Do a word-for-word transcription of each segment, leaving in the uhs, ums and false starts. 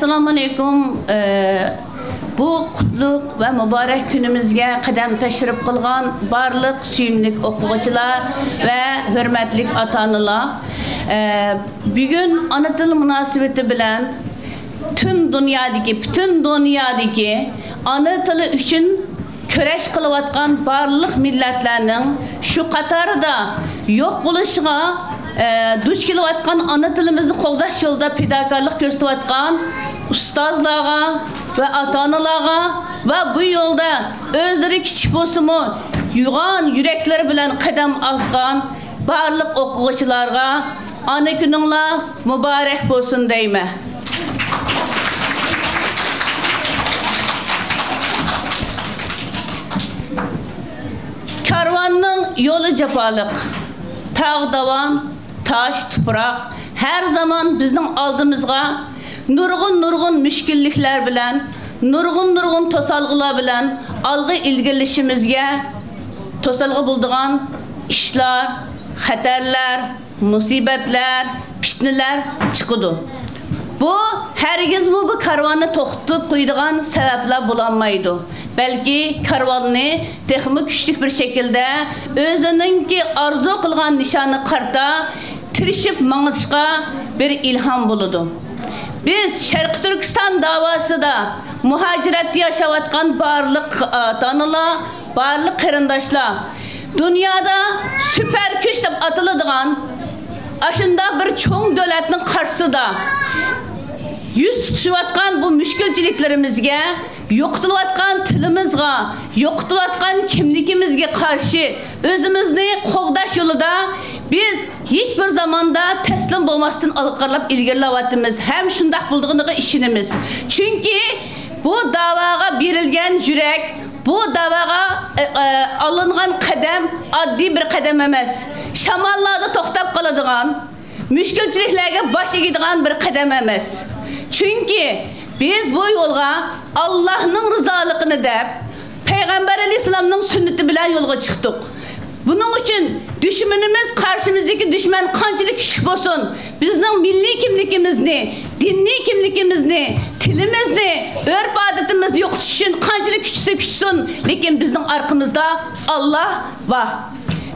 ئەسسالامۇئەلەيكۇم. ئە، بۇ قۇتلۇق ۋە مۇبارەك كۈنىمىزگە قەدەم تەشرىپ قىلغان بارلىق سۆيۈملۈك ئوقۇغۇچىلار ۋە ھۆرمەتلىك ئاتا-ئانىلار. ئە، بۈگۈن ئانا تىل مۇناسىۋىتى بىلەن پۈتۈن دۇنيادىكى، پۈتۈن دۇنيادىكى ئانا تىلى ئۈچۈن كۈرەش قىلىۋاتقان بارلىق مىللەتلەرنىڭ، شۇ قاتاردا يوق بولۇشىغا، ئە، دۇچ كېلىۋاتقان ئانا تىلىمىزنى قوغداش يولىدا پىداكارلىق كۆرسىتىۋاتقان ئۇستازلارغا ۋە ئاتا-ئانىلارغا ۋە بۇ يولدا ئۆزلىرى كىچىك بولسىمۇ يوغان يۈرەكلىرى بىلەن قەدەم ئاسقان بارلىق ئوقۇغۇچىلارغا ئانا كۈنۈڭلار مۇبارەك بولسۇن دەيمەن. كارۋاننىڭ يولى جاپالىق. تاغ داۋان، تاش تۇپراق ھەر زامان بىزنىڭ ئالدىمىزغا نۇرغۇن-نۇرغۇن مۈشكۈللۈكلەر بىلەن، نۇرغۇن-نۇرغۇن توسالغۇلار بىلەن ئالغا ئىلگىرىلىشىمىزگە توسالغۇ بولىدىغان ئىشلار، خەتەرلەر، مۇسىبەتلەر، پىتنىلەر چىقىدۇ. بۇ ھەرگىزمۇ بۇ كارۋاننى توختىتىپ قويىدىغان سەۋەبلەر بولالمايدۇ. بەلكى كارۋاننى تېخىمۇ كۈچلۈك بىر شەكىلدە ئۆزىنىڭكى ئارزۇ قىلغان نىشانىغا قارىتا تىرىشىپ ماڭىشقا بىر ئىلھام بولىدۇ. بىز شەرقىي تۈركىستان داۋاسىدا مۇھاجىرەتتە ياشاۋاتقان بارلىق ئاتا-ئانىلار، بارلىق قېرىنداشلار، دۇنيادا سۈپەر كۈچ دەپ ئاتىلىدىغان ئاشۇنداق بىر چوڭ دۆلەتنىڭ قارشىسىدا يۈز تۇتۇشۇۋاتقان بۇ مۈشكۈلچىلىكلىرىمىزگە، يوقىتىلىۋاتقان تىلىمىزغا، يوقىتىلىۋاتقان كىملىكىمىزگە قارشى ئۆزىمىزنى قوغداش يولىدا بىز ھېچ بىر زاماندا تەسلىم بولماستىن ئالغا قارىلاپ ئىلگىرىلەۋاتىمىز ھەم شۇنداق بولىدىغىنىغا ئىشىنىمىز. چۈنكى بۇ داۋاغا بېرىلگەن يۈرەك، بۇ داۋاغا، ئە، ئە، ئالىنغان قەدەم ئاددىي بىر قەدەم ئەمەس. شاماللاردا توختاپ قالىدىغان، مۈشكۈلچىلىكلەرگە باش ئېگىدىغان بىر قەدەم ئەمەس. چۈنكى بىز بۇ يولغا ئاللاھنىڭ رىزالىقىنى دەپ، پەيغەمبەر ئەلەيھىسسالامنىڭ سۈننىتى بىلەن يولغا چىقتۇق. بۇنىڭ ئۈچۈن دۈشمىنىمىز، قارشىمىزدىكى دۈشمەن قانچىلىك كۈچلۈك بولسۇن، بىزنىڭ مىللىي كىملىكىمىزنى، دىنىي كىملىكىمىزنى، تىلىمىزنى، ئۆرپ-ئادىتىمىزنى يوقىتىش ئۈچۈن قانچىلىك كۈچىسە كۈچسۇن، لېكىن بىزنىڭ ئارقىمىزدا ئاللاھ بار.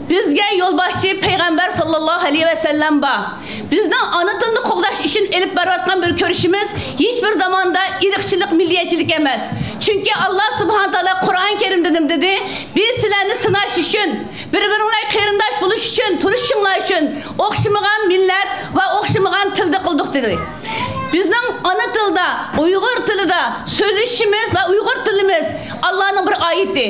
بىزگە يولباشچى پەيغەمبەر ساللاللاھۇ ئەلەيھى ۋەسەللەم بار. بىزنىڭ ئانا تىلنى قوغداش ئۈچۈن ئېلىپ بېرىۋاتقان بىر كۈرىشىمىز ھېچ بىر زاماندا ئىرقچىلىق، مىللىيەتچىلىك ئەمەس. چۈنكى ئاللاھ سۇبھانەھۇ ۋە تائالا قۇرئان كەرىمدە نېمە دېدى؟ بىز سىلەرنى سىناش ئۈچۈن، بىر-بىرىڭلار قېرىنداش بولۇش ئۈچۈن، تۇرۇشۇشۇڭلار ئۈچۈن ئوخشىمىغان مىللەت ۋە ئوخشىمىغان تىلدا قىلدۇق دېدى. بىزنىڭ ئانا تىلدا، ئۇيغۇر تىلىدا سۆزلىشىشىمىز ۋە ئۇيغۇر تىلىمىز ئاللانىڭ بىر ئايىتى.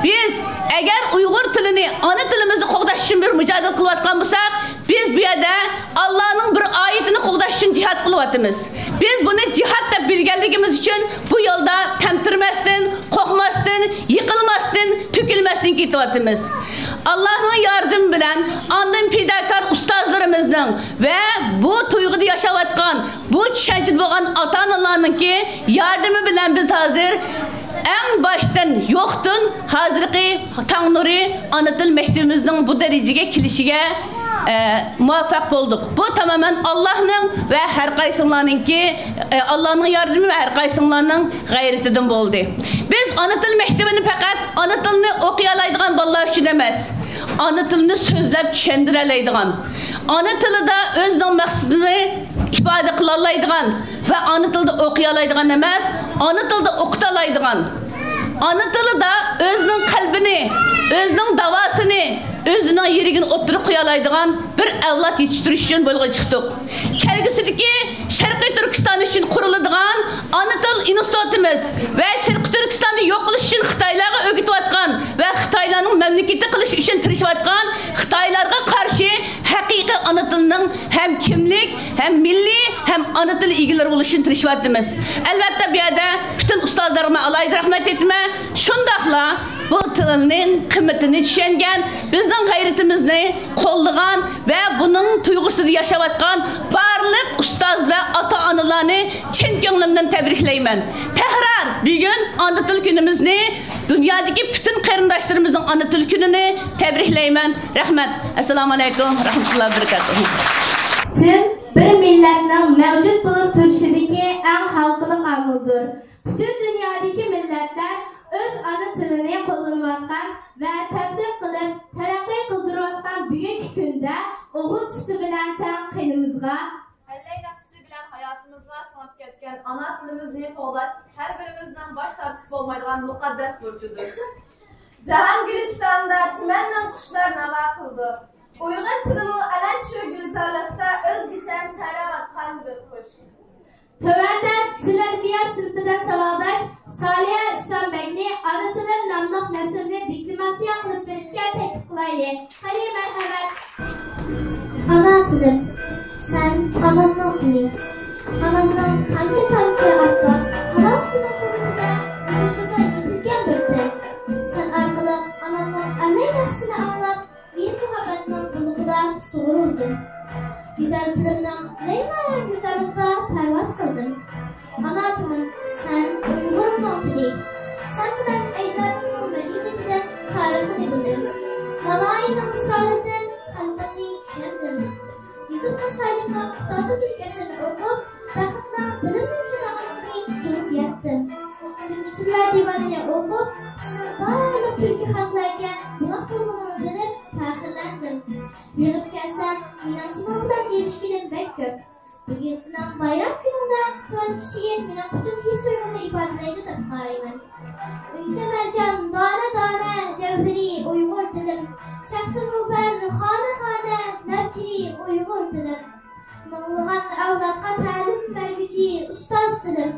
بىز ئەگەر ئۇيغۇر تىلىنى، ئانا تىلىمىزنى قوغداش ئۈچۈن بىر مۇجادىلە قىلىۋاتقان بولساق، بىز بۇ يەردە ئاللانىڭ بىر ئايىتىنى قوغداش ئۈچۈن جىھاد قىلىۋاتىمىز. بىز بۇنى جىھاد دەپ بىلگەنلىكىمىز ئۈچۈن بۇ يولدا تەمتىرىمەستىن، قورقماستىن، يىقىلماستىن، تۆكۈلمەستىن كېتىۋاتىمىز. ئاللانىڭ ياردىمى بىلەن ئاندىن پىداكار ئۇستازلىرىمىزنىڭ ۋە بۇ تۇيغۇدا ياشاۋاتقان، بۇ چۈشەنچىدە بولغان ئاتا-ئانىلارنىڭكى ياردىمى بىلەن بىز ھازىر ئەڭ باشتىن، يوقتىن ھازىرقى تاڭ نۇرى ئانا تىل مەكتىپىمىزنىڭ بۇ دەرىجىگە كېلىشىگە، ئە، مۇۋەپپەق بولدۇق. بۇ تامامەن ئاللانىڭ ۋە ھەر قايسىڭلارنىڭكى، ئە، ئاللانىڭ ياردىمى ۋە ھەر قايسىڭلارنىڭ غەيرىتىدىن بولدى. بىز ئانا تىل مەكتىپىنى پەقەت ئانا تىلنى ئوقۇيالايدىغان بالىلار ئۈچۈن ئەمەس، ئانا تىلنى سۆزلەپ چۈشەندۈرەلەيدىغان، ئانا تىلىدا ئۆزىنىڭ مەقسىتىنى ئىپادە قىلالايدىغان ۋە ئانا تىلدا ئوقۇيالايدىغان ئەمەس، ئانا تىلدا ئوقۇتالايدىغان، ئانا تىلىدا ئۆزىنىڭ قەلبىنى، ئۆزىنىڭ داۋاسىنى، ئۆزىنىڭ يۈرىكىنى ئوتتۇرىغا قويالايدىغان بىر ئەۋلاد يېتىشتۈرۈش ئۈچۈن يولغا چىقتۇق. كەلگۈسىدىكى شەرقىي تۈركىستان ئۈچۈن قۇرۇلىدىغان ئانا تىل ئىنستىتۇتىمىز ۋە شەرقىي تۈركىستاننى يوق قىلىش ئۈچۈن خىتايلارغا ئۆگىتىۋاتقان ۋە خىتايلارنىڭ مەملىكىتى قىلىش ئۈچۈن تىرىشىۋاتقان خىتايلارغا قارشى ھەقىقىي ئانا تىلنىڭ ھەم كىملىك، ھەم مىللىي، ھەم ئانا تىل ئىگىلىرى بولۇشىنى تىرىشىۋاتىمىز. ئەلۋەتتە، بۇ يەردە پۈتۈن ئۇستازلارغا مەن ئالاھىدە رەھمەت ئېيتىمەن. شۇنداقلا بۇ تىلنىڭ قىممىتىنى چۈشەنگەن، بىزنىڭ غەيرىتىمىزنى قوللىغان ۋە بۇنىڭ تۇيغۇسىدا ياشاۋاتقان بارلىق ئۇستاز ۋە ئاتا-ئانىلارنى چىن كۆڭلۈمدىن تەبرىكلەيمەن. تەكرار، بۈگۈن ئانا تىل كۈنىمىزنى دۇنيادىكى پۈتۈن قېرىنداشلىرىمىزنىڭ ئانا تىل كۈنىنى تەبرىكلەيمەن. رەھمەت. ئەسسالامۇ ئەلەيكۇم ۋە رەھمەتۇللاھى ۋە بەرىكاتۇھۇ. تىل بىر مىللەتنىڭ مەۋجۇت بولۇپ تۇرۇشىدىكى ئەڭ ھالقىلىق ئامىلدۇر. پۈتۈن دۇنيادىكى مىللەتلەر ئۆز ئانا تىلىنى قوللىنىۋاتقان ۋە تەبلىغ قىلىپ تەرەققىي قىلدۇرۇۋاتقان بۈگۈنكى كۈندە ئوغۇز سۈتى بىلەن تەڭ قېنىمىزغا، ھەللەي نەقىشى بىلەن ھاياتىمىزغا سىڭىپ كەتكەن ئانا تىلىمىزنى قوغداش ھەر بىرىمىزنىڭ باش تارتىپ بولمايدىغان مۇقەددەس بۇرچىدۇر. جاھان گۈلىستانىدا چىمەندىن قۇشلار ناۋا قىلىدۇ. ئۇيغۇر تىلىمۇ ئەنە شۇ گۈلزارلىقتا ئۆزگىچە سايراۋاتقان بىر قۇش. تۆۋەندە تىل تەربىيە سىنىپىدا ساۋاقداش سالىھە ئىسلامبەگنى ئانا تىلىم ناملىق نەسرنى دېكلاماتسىيە قىلىپ بېرىشكە تەكلىپ قىلايلى. قېنى، مەرھەمەت. ئانا تىلىم، سەن ئانامنىڭ تىلى. ئانامنىڭ تامچە-تامچە ئاپئاق ھاۋا سۈتىنىڭ قۇۋۋىتىدە ۋۇجۇدۇمدا يېتىلگەن بىر تىل. سەن ئارقىلىق ئانامنىڭ ئەللەي نەقىشىنى ئاڭلاپ، مېھىر-مۇھەببەتنىڭ بۇلىقىدا سۇغۇرۇلدۇم. گۈزەل تىلىمنىڭ رەڭگارەڭ گۈزەللىكىدە پەرۋاز قىلدىم. ئانا تىلىم، سەن ئۇيغۇرۇمنىڭ تىلى. سەن بىلەن ئەجدادىمنىڭ مەدەنىيىتىدىن تارىخىنى بىلدىم. ناۋايىنىڭ مىسرالىرىدىن خەلقىمنى چۈشەندىم. يۈسۈپ خاس ھاجىمنىڭ ئۇستازى تۈرك ئەسىرىنى ئوقۇپ، بەختىمنىڭ بىلىمنىڭ كۆز ئاغرىقىنى تۇرۇپ يەتتىم. تۈركىي تىللار دىۋانىنى ئوقۇپ، سېنىڭ بارلىق تۈركىي خەلقلەرگە بۇلاق بولغىنىڭنى بىلىپ پەخىرلەندىم. يىغىپ كەلسەم، مېنىڭ سېنىڭ بىلەن ئېرىشكىنىم بەك كۆپ. بۈگۈن سېنىڭ بايرام كۈنۈڭدە تۆۋەندىكى شېئىر مېنىڭ پۈتۈن ھېس-تۇيغۇمنى ئىپادىلەيدۇ دەپ قارايمەن. ئۈنچە مەرجان دانە دانە، جەۋھىرى ئۇيغۇر تىلىم. شەخسى رۇبەر خانە خانە، نەۋكىرى ئۇيغۇر تىلىم. مىڭلىغان ئەۋلادقا تەلىم بەرگۈچى ئۇستاز تىلىم.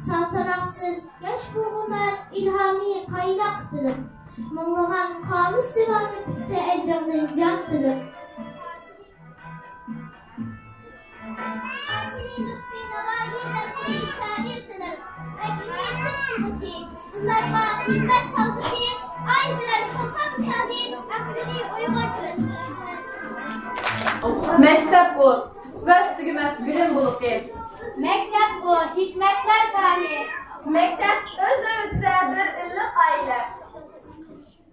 سان-ساناقسىز ياش بوغۇنار ئىلھامى قايناق تىلىم. مىڭلىغان قامۇس دىۋانى پۈتتى ئەجرىڭدىن جان تىلىم. مەكتەپ ئۇ، پۈتمەس تۈگىمەس بىلىم بۇلىقى. مەكتەپ ئۇ، ھېكمەتلەر كانى. مەكتەپ ئۆز نۆۋىتىدە بىر ئىللىق ئائىلە.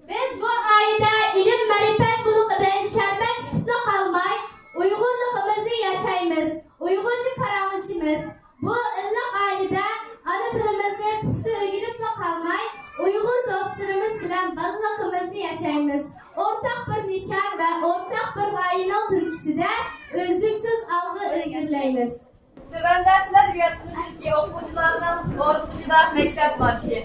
بىز بۇ ئائىلىدە ئىلىم-مەرىپەت بۇلىقىدىن شەربەت ئىچىپلا قالماي، ئۇيغۇرلۇقىمىزنى ياشايمىز، ئۇيغۇرچە پاراڭلىشىمىز. بۇ ئىللىق ئائىلىدە ئانا تىلىمىزنى پۇختا ئۆگىنىپلا قالماي، ئۇيغۇر دوستلىرىمىز بىلەن بالىلىقىمىزنى ياشايمىز. ئورتاق بىر نىشان ۋە ئورتاق بىر غايىنىڭ تۈرتكىسىدە ئۈزلۈكسىز ئالغا ئىلگىرىلەيمىز. تۆۋەندە تىل ئەدەبىياتىمىزدىكى ئوقۇغۇچىلارنىڭ ئورۇنلىشىدا مەكتەپ مارشى.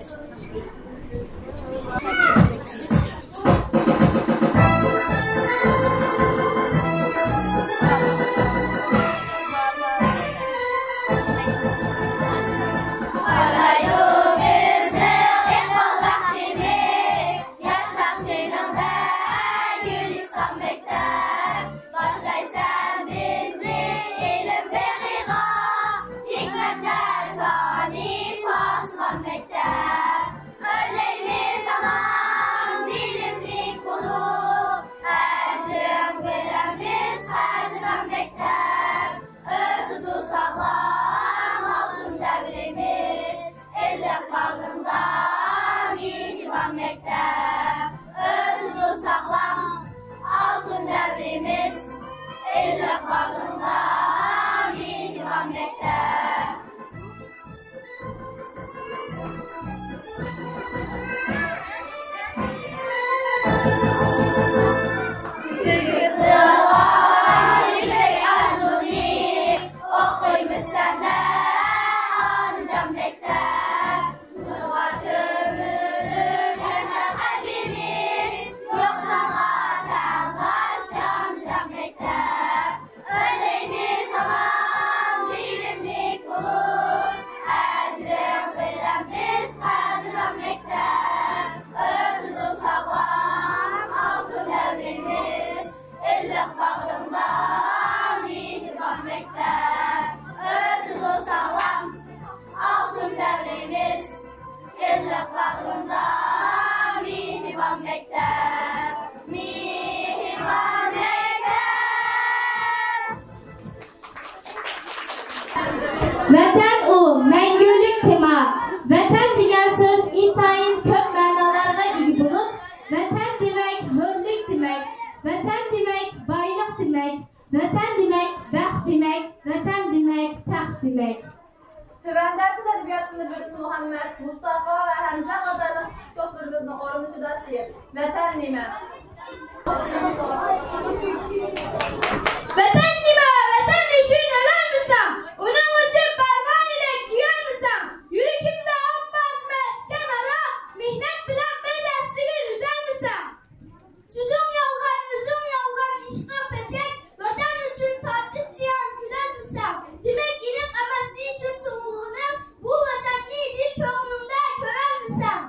ياشاپ سېنىڭدە گۈلىستان مەكتەپ، باشلايسەن بىزنى ئىلىم بېغىغا، ھېكمەتلەر كانى پاسىبان مەكتەپ. ئۆرلەيمىز ھامان بىلىملىك بولۇپ، ئەجرىڭ بىلەن بىز قەدىردان مەكتەپ. ئۆتىدۇ ساغلام ئالتۇن دەۋرىمىز، ئىللىق باغرىڭدا مېھرىبان مەكتەپ. ئۆتىدۇ ساغلام ئالتۇن دەۋرىمىز، ئىللىق باغرىڭدا مېھرىبان مەكتەپ. ئوقۇيمىز سەندە ئانىجان مەكتەپ، نۇرغا چۆمۈلۈپ ياشار قەلبىمىز، يوق ساڭا تەڭداش جانىجان مەكتەپ. ئۆرلەيمىز ھامان بىلىملىك بولۇپ، ئەجرىڭ بىلەن بىز قەدىرلەنمەكتە. ئۆتىدۇ ساغلام ئالتۇن دەۋرىمىز، ئىللىق باغرىڭدا مېھرىبان مەكتەپ. ئۆتىدۇ ساغلام ئالتۇن دەۋرىمىز، ئىللىق باغرىڭدا مېھرىبان مەكتەپ، مېھرىبان مەكتەپ. ۋەتەن ئۇ، مەڭگۈلۈك تېما. ۋەتەن دېگەن سۆز ئىنتايىن كۆپ مەنىلەرگە ئىگە بولۇپ، ۋەتەن دېمەك ھۆرلۈك دېمەك، ۋەتەن دېمەك بايلىق دېمەك، ۋەتەن دېمەك بەخت دېمەك، ۋەتەن دېمەك تەخت دېمەك. تۆۋەندە تىل ئەدەبىيات سىنىپىدىن مۇھەممەد، مۇستافا ۋە ھەمزە قاتارلىق كىچىك دوستلىرىمىزنىڭ ئورۇنلىشىدا شېئىر. ۋەتەن نېمە؟ ۋەتەن نېمە؟ ۋەتەن ئۈچۈن ئۆلەلمىسەڭ، ئۇنىڭ ئۈچۈن پەرۋانىدەك كۆيەلمىسەڭ، يۈرىكىمدە ئاپئاق تىكەن ئارا، مېھنەت بىلەن بىر دەستىگۈل ئۈزەلمىسەڭ. سۆزۈڭ يالغان، ئۆزۈڭ يالغان، ئىشقىڭ پەچەك، ۋەتەن ئۈچۈن تارتىپ زىيان كۈلەلمىسەڭ، دېمەك ئېنىق ئەمەس نېچۈن تۇغۇلغىنىڭ، بۇ ۋەتەننى دىل كۆڭلۈڭدە كۆرەلمىسەڭ.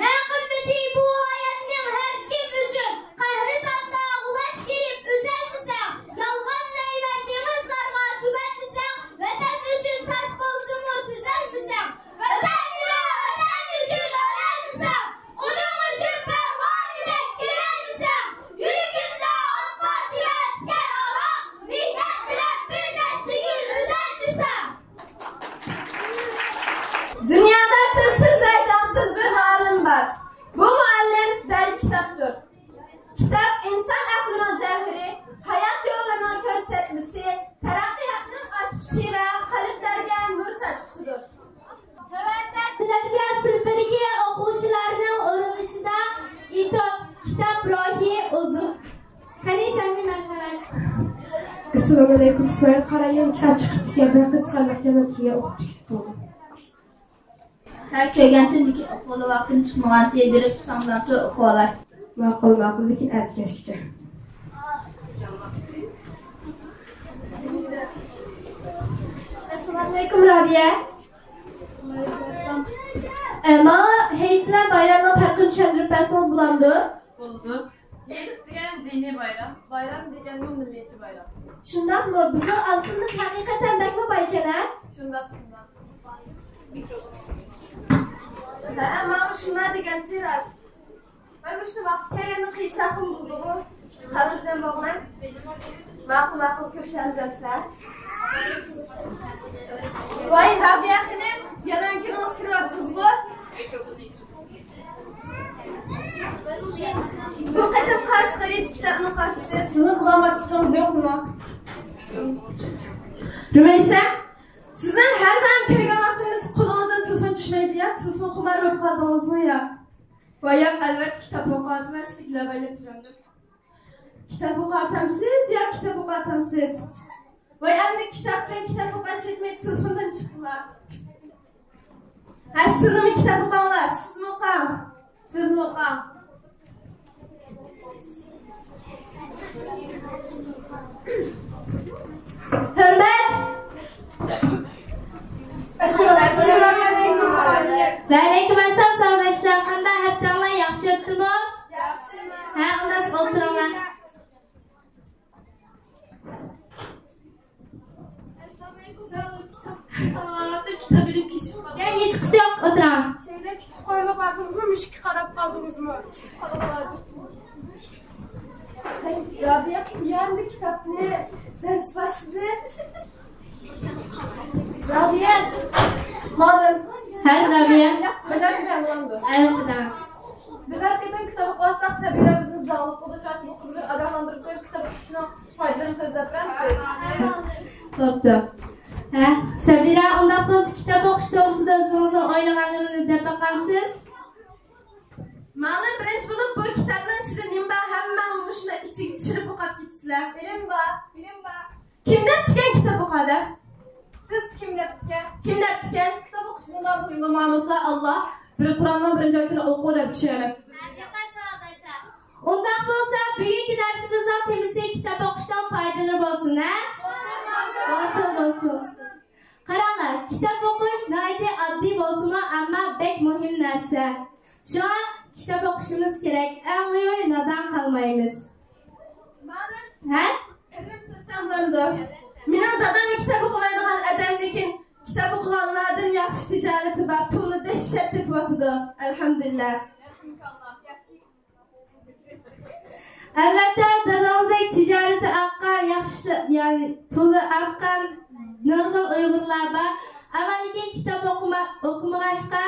نە قىممىتى بۇ ھاياتنىڭ ھەر كىم ئۈچۈن، قەھرىتاندا غۇلاچ كىرىپ ئۈزەلمىسەڭ، يالغان دەيمەن دېڭىزلارغا چۆمەلمىسەڭ، ۋەتەن ئۈچۈن تاش بولسىمۇ سۈزەلمىسەڭ، ۋەتەن نېمە؟ ۋەتەن ئۈچۈن ئۆلەلمىسەڭ، ئۇنىڭ ئۈچۈن پەرۋانىدەك كۆيەلمىسەڭ، يۈرىكىمدە ئاپئاق تىكەن ئارا، مېھنەت بىلەن بىر دەستىگۈل ئۈزەلمىسەڭ. دۇنيادا تىلسىز ۋە جانسىز بىر مۇئەللىم بار. بۇ مۇئەللىم دەل كىتابتۇر. كىتاب ئىنسان ئەقلىنىڭ جەۋھىرى، ھايات يولىنىڭ كۆرسەتمىسى، تەرەققىياتنىڭ ئاچقۇچى ۋە قەلبلەرگە نۇر چاچقۇچىدۇر. تۆۋەندە تىل ئەدەبىيات سىنىپىدىكى ئوقۇغۇچىلارنىڭ ئورۇنلىشىشىدا ئىتوپ، كىتاب روھى ئوزۇق. قېنى سەمىمىي مەرھەمەت. ئەسسالامۇئەلەيكۇم. سۈرەييە قارايان كىتاب چىقىپتىكەن، بىر قىزىقارلىق كەمەتكىگە ئوقۇپ چىقىپ بولدۇم. ھە، كۆرگەنتىم، لېكىن ئوقۇغىلى ۋاقتىم چىقمىغانتى، بېرىپ تۇرسام بىلەن تۇر ئوقۇۋالاي. ماقۇل، ماقۇل، لېكىن ئەتە كەچكىچە. ئەسسالامۇئەلەيكۇم، رابىيە. ئە، ماڭا ھېيت بىلەن بايرامنىڭ پەرقىنى چۈشەندۈرۈپ بەرسىڭىز بولامدۇ؟ بولىدۇ. ھېيت دېگەن دىنىي بايرام، بايرام دېگەنمۇ مىللىيچە بايرام. شۇنداقمۇ؟ بىزنىڭ ئالقىنىمىز ھەقىقەتەن بەكمۇ بايكەن ھە؟ شۇنداق، شۇنداق. ھە، ماڭا شۇنداق دېگەنچە راست. مەن مۇشۇ ۋاقىت كەلگەندە قىيساقمۇ بولىدىغۇ. خاتىرجەم بولغىن. ماقۇل، ماقۇل، كۆرۈشەرمىز ئەمسە. ۋاي، رابىيە خېنىم، يەنە ئۆڭكۈنىڭىز كىرىۋاپسىزغۇ؟ بۇ قېتىم قايسى خىرىدە كىتابنى ئوقۇۋاتىسىز؟ سىزنىڭ قىلالمايدىغان ئىشىڭىز يوقمۇ؟ رۇمەيسە، سىزنىڭ ھەر دائىم كۆرگەن ۋاقتىمدا قولىڭىزدىن تېلېفون چۈشمەيدۇ يا؟ تېلېفون خۇمار بولۇپ قالدىڭىزمۇ يا؟ ۋاي ياق، ئەلۋەتتە كىتاب ئوقۇۋاتىمەن، سىزگە بايلىق بېرەمدىم. كىتاب ئوقۇۋاتامسىز يا كىتاب ئوقۇۋاتامسىز؟ ۋاي ئەمدى كىتابتىن كىتاب ئوقۇش ھېكمىتى تېلېفوندىن چىقتىما؟ ھە، سىلىمۇ كىتاب ئوقۇڭلار، سىزمۇ ئوقۇڭ. سىزمۇ ئوقۇڭ. ھۆرمەت! ئەسسالامۇئەلەيكۇم. ۋەئەلەيكۇم ئەسسالام ساۋاقداشلار، قانداق، ھەپتەڭلار ياخشى ئۆتتىمۇ؟ ياخشى. ھە، ئۇنداق ئولتۇرۇڭلار. ئەسسالامۇئەلەيكۇم. كىتاب ئېلىپ كېتىپ قالدىم. گەپ ھېچقىسى يوق، ئولتۇرۇڭ. شەيدە كۈتۈپ قويۇلۇپ باردىڭىزمۇ؟ مۈشۈككە قاراپ قالدىڭىزمۇ؟ كۈتۈپ قالالاردىم. رابىيە ئۇياندى، كىتابنى دەرس باشلىدى. رابىيە. مالىم. ھە، رابىيە. بىلەر بىلەن بولامدۇ؟ ھە، خۇدا. بىز ھەر قېتىم كىتاب ئوقۇۋاتساق، سەبىرە بىزنى زاڭلىق قىلىدۇ، شۇڭا بۇ قىزنى ئاگاھلاندۇرۇپ قويۇپ، كىتاب ئوقۇشنىڭ پايدىلىرىنى سۆزلەپ بېرەمسىز؟ بوپتۇ. ھە، سەبىرە، ئۇنداق بولسا كىتاب ئوقۇش توغرىسىدا ئۆزىڭىزنىڭ ئويلىغانلىرىنى دەپ باقامسىز؟ مالىم، بىرىنچى بولۇپ بۇ كىتابنىڭ ئىچىدە نېمە بار؟ ھەممىڭلار مۇشۇنى ئىچىگە چىرىپ ئوقۇپ كېتىسىلەر. بىلىم بار، بىلىم بار. كىم دەپتىكەن كىتاب ئوقۇ دەپ؟ سىز كىم دەپتىكەن؟ كىم دەپتىكەن؟ كىتاب ئوقۇش بۇنداق مۇھىم بولمىسا، ئاللا بىر قۇرئاننىڭ بىرىنچى ئايىتىنى ئوقۇ دەپ چۈشۈرمەپتۇ. ئۇنداق بولسا، بۈگۈنكى دەرسىمىزنىڭ تېمىسى كىتاب ئوقۇشنىڭ پايدىلىرى بولسۇن، ھە؟ بولسۇن، بولسۇن. قاراڭلار، كىتاب ئوقۇش ناھايىتى ئاددىي بولسىمۇ، ئەمما بەك مۇھىم نەرسە. شۇڭا كىتاب ئوقۇشىمىز كېرەك، ئەڭ مۇھىمى نادان قالمايمىز. ھە؟ مېنىڭ دادام كىتاب ئوقۇمايدىغان ئادەم، لېكىن كىتاب ئوقۇغانلاردىن ياخشى تىجارىتى بار، پۇلنى دەھشەت تېپىۋاتىدۇ. ئەلھەمدۇلىللا. ئەلۋەتتە، دادىڭىزدەك تىجارىتى ئارقا ياخشى، يەنى پۇلى ئارقا نۇرغۇن ئۇيغۇرلار بار. ئەمما لېكىن كىتاب ئوقۇما-، ئوقۇمىغاچقا،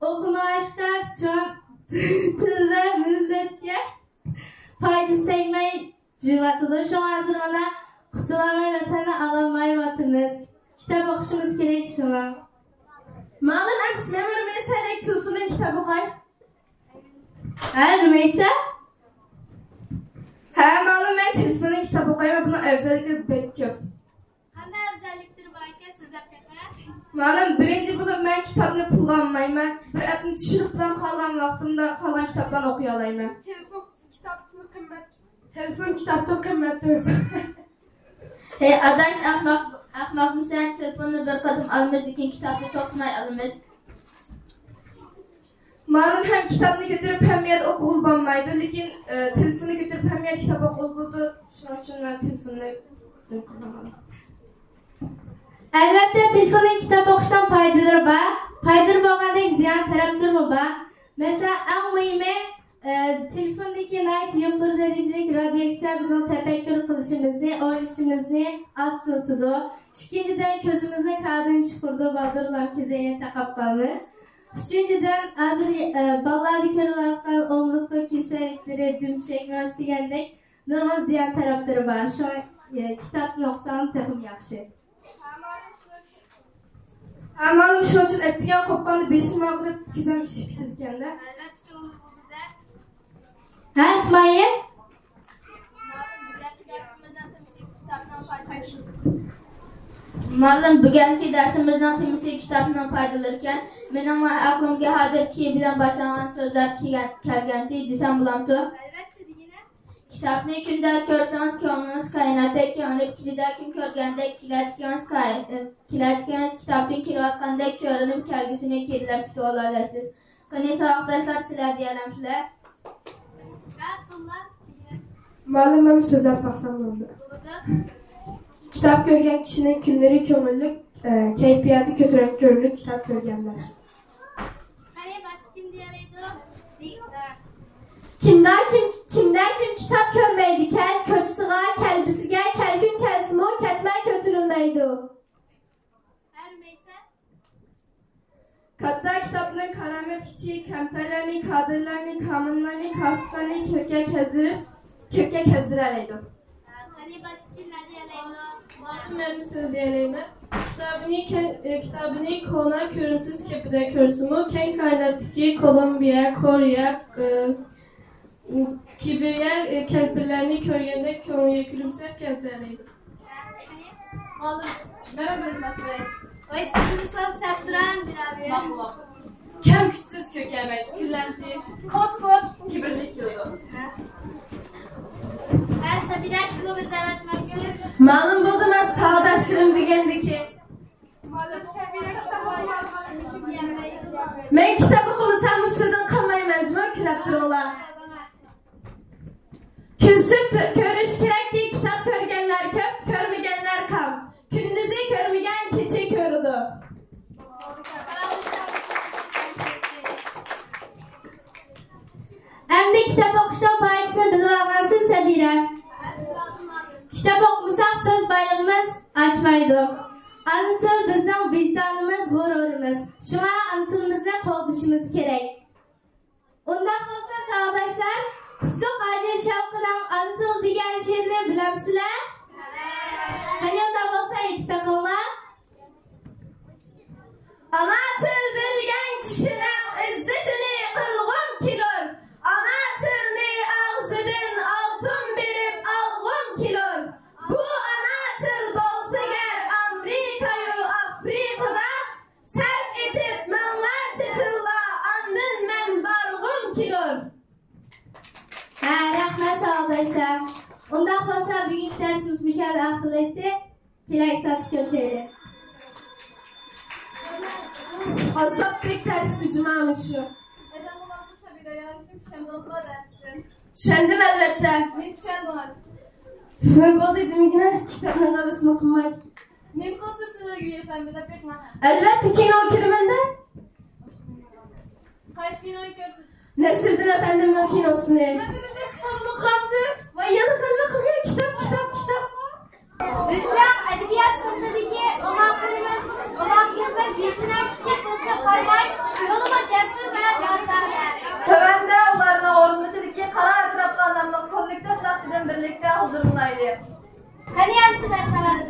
ئوقۇمىغاچقا شۇڭا تىل ۋە مىللەتكە پايدىسى تەگمەي يۈرۈۋاتىدۇ. شۇڭا ھازىر مانا قۇتۇلالماي ۋەتەننى ئالالمايۋاتىمىز. كىتاب ئوقۇشىمىز كېرەك شۇڭا. مۇئەللىم، ئەمىسە مەن رۇمەيسەدەك تېلېفوندىن كىتاب ئوقاي. ھە، رۇمەيسە؟ ھە، مۇئەللىم، مەن تېلېفوندىن كىتاب ئوقايمەن، بۇنىڭ ئەۋزەللىكلىرى بەك كۆپ. قانداق ئەۋزەللىكلىرى باركەن، سۆزلەپ بېقىڭە. مۇئەللىم، بىرىنچى بولۇپ، مەن كىتابنى پۇلغا ئالمايمەن. بىر ئەپنى چۈشۈرۈپلا قالغان ۋاقتىمدا قالغان كىتابلارنى ئوقۇيالايمەن. تېلېفون كىتابتىن قىممەت. تېلېفون كىتابتىن قىممەتتۇر. ھەي ئاداش، ئەخمەق، ئەخمەقمىسەن؟ تېلېفوننى بىر قېتىم ئالىمىز، لېكىن كىتابنى توختىماي ئالىمىز. مۇئەللىم، ھەم كىتابنى كۆتۈرۈپ ھەممە يەردە ئوقۇغىلى بولمايدۇ، لېكىن، ئە، تېلېفوننى كۆتۈرۈپ ھەممە يەردە كىتاب ئوقۇغىلى بولىدۇ. شۇنىڭ ئۈچۈن مەن تېلېفوننى ئوقۇيمەن. ئەلۋەتتە، تېلېفوندىن كىتاب ئوقۇشنىڭ پايدىلىرى بار. پايدىلىرى بولغاندەك زىيان تەرەپلىرىمۇ بار. مەسىلەن، ئەڭ مۇھىمى، ئە، تېلېفوندىكى ناھايىتى يۇقىرى دەرىجىلىك رادىياتسىيە بىزنىڭ تەپەككۇر قىلىشىمىزنى، ئويلىشىشىمىزنى ئاستىلىتىدۇ. ئىككىنچىدىن، كۆزىمىزنى كارىدىن چىقىرىدۇ، بالدۇرلا كۆزەينەك تاقاپ قالىمىز. ئۈچىنچىدىن، ھازىر، ئە، بالىلاردا كۆرۈلۈۋاتقان ئومۇرتقا كېسەللىكلىرى، دۈمچەك مېڭىش دېگەندەك نۇرغۇن زىيان تەرەپلىرى بار. شۇڭا، ئە، كىتابتىن ئوقۇساڭ تېخىمۇ ياخشى. ھە، مۇئەللىم، شۇنىڭ ئۈچۈن ئەتىگەن قوپقاندا بېشىم ئاغرىپ، كۆزۈم ئىششىپ كېتىدىكەن-دە. ئەلۋەتتە، شۇڭا بولىدۇ-دە. ھە، ئىسمائىل؟ مۇئەللىم، بۈگۈنكى دەرسىمىزنىڭ تېمىسى كىتابنىڭ پايدىلىرى ئىكەن. مېنىڭ ئەقلىمگە ھازىر كى بىلەن باشلانغان سۆزلەر كىيگەن-، كەلگەنتى دېسەم بولامتۇ؟ ئەلۋەتتە، دېگىنە. كىتابنى كۈندە كۆرسىڭىز، كۆڭلىڭىز كائىناتتەك يېڭىلىپ، كېچىدە كۈن كۆرگەندەك، كېلەچىكىڭىز كائىن-، كېلەچىكىڭىز كىتابتىن كېلىۋاتقاندەك كۆرۈنۈپ، كەلگۈسىنى كېرىلەپ كۈتۈۋالالايسىز. قېنى، ساۋاقداشلار، سىلەر دېيەلەمسىلەر؟ مۇئەللىم، مەن سۆزلەپ باقسام بولىدۇ. كىتاب كۆرگەن كىشىنىڭ كۈنلىرى كۆڭۈللۈك، ئە، كەيپىياتى كۆتۈرەڭگۈ كۆرۈنۈپ كىتاب كۆرگەنلەر. قېنى، باشقا كىم دېيەلەيدۇ؟ دېيىڭلار. كىمدە كىم، كىمدە كىم كىتاب كۆرمەيدىكەن، كوچىسىغا، كەلگۈسىگە كەلكۈن كەلسىمۇ كەتمەي كۆتۈرۈلمەيدۇ. ھە، رۇمەيسە؟ كاتتا كىتابنىڭ كارامەت كۈچى كەمتەرلەرنى، كادىرلارنى، كامىللارنى، پاسىقلارنى كۆككە كەزدۈرۈپ، كۆككە كەزدۈرەلەيدۇ. قېنى، باشقا كىم نەدىيەلەيدۇ؟ مەن سۆزلىيەلەيمەن. كىتابىنى كە-، ئى، كىتابىنى كونا، كۆرۈمسىز كېپىدە كۆرسىمۇ، كەڭ كائىناتتىكى كولومبىيە، كورېيە، ئى، كىبىرىيە، ئى، كەلپىنلەرنى كۆرگەندەك كۆڭلىگە كۈلۈمسىرەپ كەلتۈرەلەيدۇ. مۇئەللىم، مەن بىر مەسىلە. ۋاي، سىزمۇ سەل سەپ تۇرۇڭ، جۇنابىم. ماقۇل. كەم كۈتسىز كۆكەمەي، كۈلەمچى، كوت-كوت، كىبىرلىك كېلىدۇ. ھە، سەبىرە، سىزمۇ بىر دەۋەتمەمسىز؟ مەلۇم بولدى، مەن ساۋاقداشلىرىم دېگەندىكى. مەلۇم، سەبىرە كىتاب ئوقۇمىغان. مەن كىتاب ئوقۇمىساممۇ سىزدىن قالمايمەن، جۇمۇ، كۈلەپ تۇرۇڭلار. كۈلسۈپ تۇ-، كۆرۈش كېرەككى، كىتاب كۆرگەنلەر كۆپ، كۆرمىگەنلەر كام. كۈندۈزى كۆرمىگەن كېچە كۆرىدۇ. ئەمدى كىتاب ئوقۇشنىڭ پايدىسىنى بىلىۋالغانسىز، سەبىرە. كىتاب ئوقۇمىساق، سۆز بايلىقىمىز ئاشمايدۇ. ئانا تىل بىزنىڭ ۋىجدانىمىز، غۇرۇرىمىز. شۇڭا ئانا تىلىمىزنى قوغدىشىمىز كېرەك. ئۇنداق بولسا، ساۋاقداشلار، قۇتلۇق ھاجى شەۋقىنىڭ ئانا تىل دېگەن شېئىرىنى بىلەمسىلەر؟ قېنى، ئۇنداق بولسا، ئېيتىپ بېقىڭلار. ئانا تىل بىلگەن كىشىنىڭ ئىززىتىنى قىلغۇم كېلۇر. ئانا تىلنى ئاغزىدىن ئالتۇن بېرىپ ئالغۇم كېلۇر. بۇ ئانا تىل بولسا گەر ئامېرىكايۇ ئافرىقىدا، سەرپ ئېتىپ مىڭلارچە تىللا، ئاندىن مەن بارغۇم كېلۇر. ھە، رەھمەت، ساۋاقداشلار. ئۇنداق بولسا، بۈگۈنكى دەرسىمىز مۇشۇ يەردە ئاخىرلاشتى. كېلەر سائەتتە كۆرۈشەيلى. ئازابتەك تەرسكى جۇما مۇشۇ. چۈشەندىم، ئەلۋەتتە. نېمە چۈشەندىڭىز؟ ھە، بولدى، دېمىگىنە، كىتابنىڭ غەلۋىسىنى قىلماي. نېمە قىلىسىز سىز ئۆيگە يېتىپ، مەن بىر دەپ بېقىڭ. ئەلۋەتتە، كىنوغا كىرىمەن-دە. قايسى كىنونى كۆرىسىز؟ نەسىردىن ئەپەندىمنىڭ كىنوسىنى. مەن بىر دەپ كىتابنى ئوقۇغانتىم. ۋاي، يەنە غەلۋە قىلمىغىن، كىتاب، كىتاب، كىتاب. بىزنىڭ ئەدەبىيات سىنىپىدىكى ئوماقلىرىمىز، ئوماقلىرىمىز يېشىنىڭ كىچىك بولۇشىغا قارىماي، تولىمۇ جەسۇر ۋە مەردانە. تۆۋەندە ئۇلارنىڭ ئورۇندىشىدىكى قارا ئەتراپلار ناملىق كوللېكتىپ ناخشىدىن بىرلىكتە ھۇزۇرلىنايلى. قېنى، ياخشى، مەرھەمەت.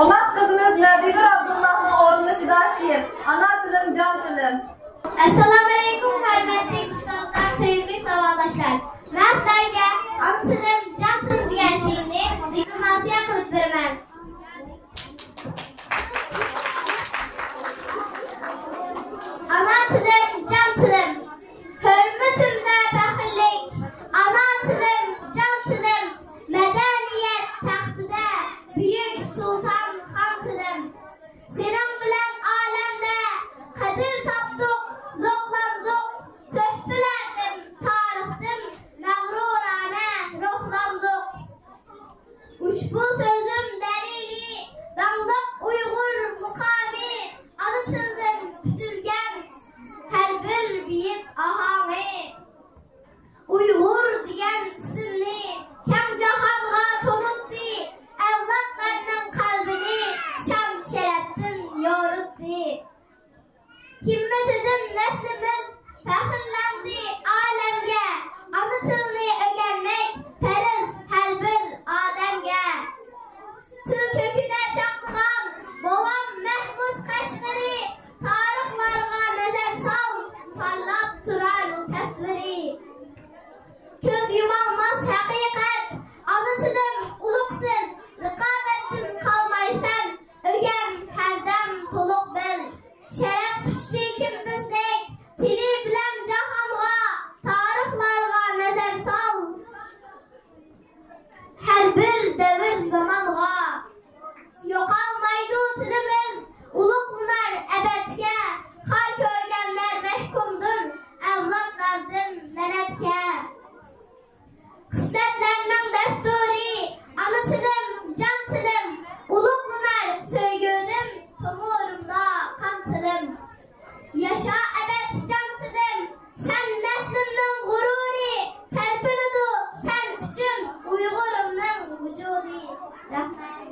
ئوماق قىزىمىز نەبىنۇر ئابدۇللاھنىڭ ئورۇنلىشىدا شېئىر، ئانا تىلىم، جان تىلىم. ئەسسالامۇئەلەيكۇم، ھۆرمەتلىك ئۇستازلار، سۆيۈملۈك ساۋاقداشلار! مەن سىلەرگە ئانا تىلىم، جان تىلىم دېگەن شېئىرنى دېكلاماتسىيە قىلىپ بېرىمەن. ئانا تىلىم، جان تىلىم، ھۆرمىتىمدە پەخىرلىك. ئانا تىلىم، جان تىلىم، مەدەنىيەت تەختىدە بۈيۈك سۇلتان خان تىلىم. سېنىڭ بىلەن ئالەمدە قەدىر تاپتۇق، زوقلاندۇق، تۆھپىلەردىن، تارىختىن مەغرۇرانە روھلاندۇق. ئۇشبۇ سۆزۈم دەلىلى، داڭلىق ئۇيغۇر مۇقامى، ئانا تىلدىن پۈتۈلگەن ھەر بىر بېيىت ئاھاڭى. ئۇيغۇر دېگەن ئىسىمنى كەڭ جاھانغا تونۇتتى، ئەۋلادلارنىڭ قەلبىنى شان-شەرەپتىن يورۇتتى. ھىممىتىدىن نەسلىمىز پەخىرلەندى ئالەمگە، ئانا تىلنى ئۆگەنمەك پەرز ھەر بىر ئادەمگە. تىل كۆكىدە چاقنىغان بوۋام مەھمۇد قەشقىرى، تارىخلارغا نەزەر سال، پارلاپ تۇرار تەسۋىرى. كۆز يۇمالماس ھەقىقەت، ئانا تىلىم ئۇلۇغ تىل، رىقابەتتىن قالمايسەن، ئۆگەن ھەردەم تولۇق بىل. شەرەپ قۇچتى كۈمبۈزدەك، تىلى بىلەن جاھانغا، تارىخلارغا نەزەر سال. ھەر بىر دەۋر زامانغا يوقالمايدۇ تىلىمىز، ئۇلۇغلىنار ئەبەدكە. خار كۆرگەنلەر مەھكۇمدۇر ئەۋلادلاردىن لەنەتكە. خىسلەتلەرنىڭ دەستۇرى، ئانا تىلىم، جان تىلىم، ئۇلۇغلىنار سۆيگۈدىن تومۇرۇمدا قان تىلىم. ياشا ئەبەد جان تىلىم، سەن نەسلىمنىڭ غۇرۇرى، تەلپۈنىدۇ سەن ئۈچۈن ئۇيغۇرۇمنىڭ ۋۇجۇدى. رەھمەت.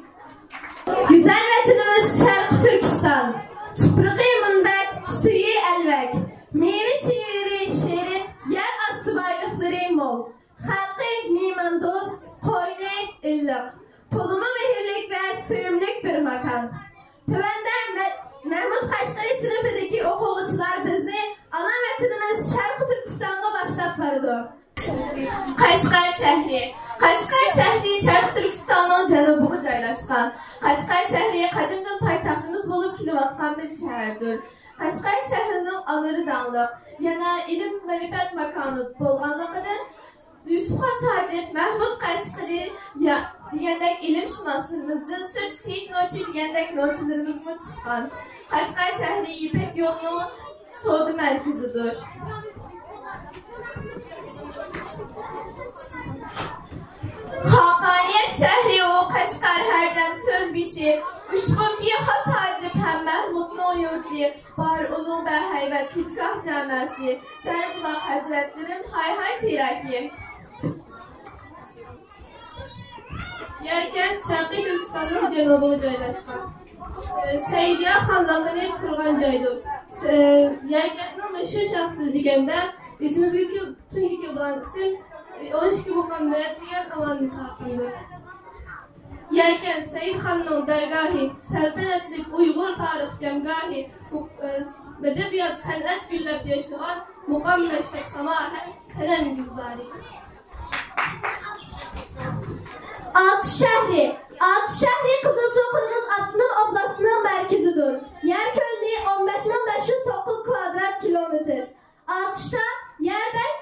گۈزەل ۋەتىنىمىز شەرقىي تۈركىستان، تۇپرىقى مۇنبەت، سۈيى ئەلۋەك، مېۋە-چىۋىلىرى شېرىن، يەر ئاستى بايلىقلىرى مول، خەلقى مېھماندوست، قوينى ئىللىق، تولىمۇ مېھىرلىك ۋە سۆيۈملۈك بىر ماكان. تۆۋەندە مە-، مەھمۇد قەشقىرى سىنىپىدىكى ئوقۇغۇچىلار بىزنى ئانا ۋەتىنىمىز شەرقىي تۈركىستانغا باشلاپ بارىدۇ. قەشقەر شەھىرى. قەشقەر شەھىرى شەرقىي تۈركىستاننىڭ جەنۇبىغا جايلاشقان. قەشقەر شەھىرى قەدىمدىن پايتەختىمىز بولۇپ كېلىۋاتقان بىر شەھەردۇر. قەشقەر شەھىرىنىڭ ئانىلىرى داڭلىق، يەنە ئىلىم-مەرىپەت ماكانى بولغانلىقىدىن، يۈسۈپ خاس ھاجىپ، مەھمۇد قەشقىرى يا-، دېگەندەك ئىلىمشۇناسلىرىمىزدىن سىرت، سېيىت نوچى دېگەندەك نوچىلىرىمىزمۇ چىققان. قەشقەر شەھىرى يىپەك يولىنىڭ سودا مەركىزىدۇر. خاقانىيەت شەھىرى ئۇ قەشقەر ھەردەم سۆز بېشى، ئۇشبۇكى خاس ھاجىپ ھەم مەھمۇدنىڭ يۇرتى. بار ئۇنىڭ بەھەيۋەت ھېيتگاھ جامەسى، سەن قۇلاق ھەزرەتلىرىم، ھاي ھاي تىراكى. يەركەنت شەرقىي تۈركىستاننىڭ جەنۇبىغا جايلاشقان. سەئىدىيە خانلىقىنى قۇرغان جايدۇر. يەركەنتنىڭ مەشھۇر شەخسلىرى دېگەندە، ئېسىمىزگە كېل-، تۇنجى كېلىدىغان ئىسىم ئون ئىككى مۇقەممەت دېگەن ئاۋانىسى ھەققىدۇر. يەركەنت سەئىدخاننىڭ دەرگاھى، سەلتەنەتلىك ئۇيغۇر تارىخ جەمگاھى، ئەدەبىيات، سەنئەت گۈللەپ ياشنىغان مۇقام مەشرەپ ساما ھەم سەنەم گۈلزارى. ئاتۇش شەھىرى. ئاتۇش شەھىرى قىزىلسۇ قىرغىز ئاپتونوم ئوبلاستىنىڭ مەركىزىدۇر. يەر كۆلىمى ئون بەش مىڭ بەش يۈز توققۇز كىۋادرات كىلومېتىر. ئاتۇشتا يەر بەك،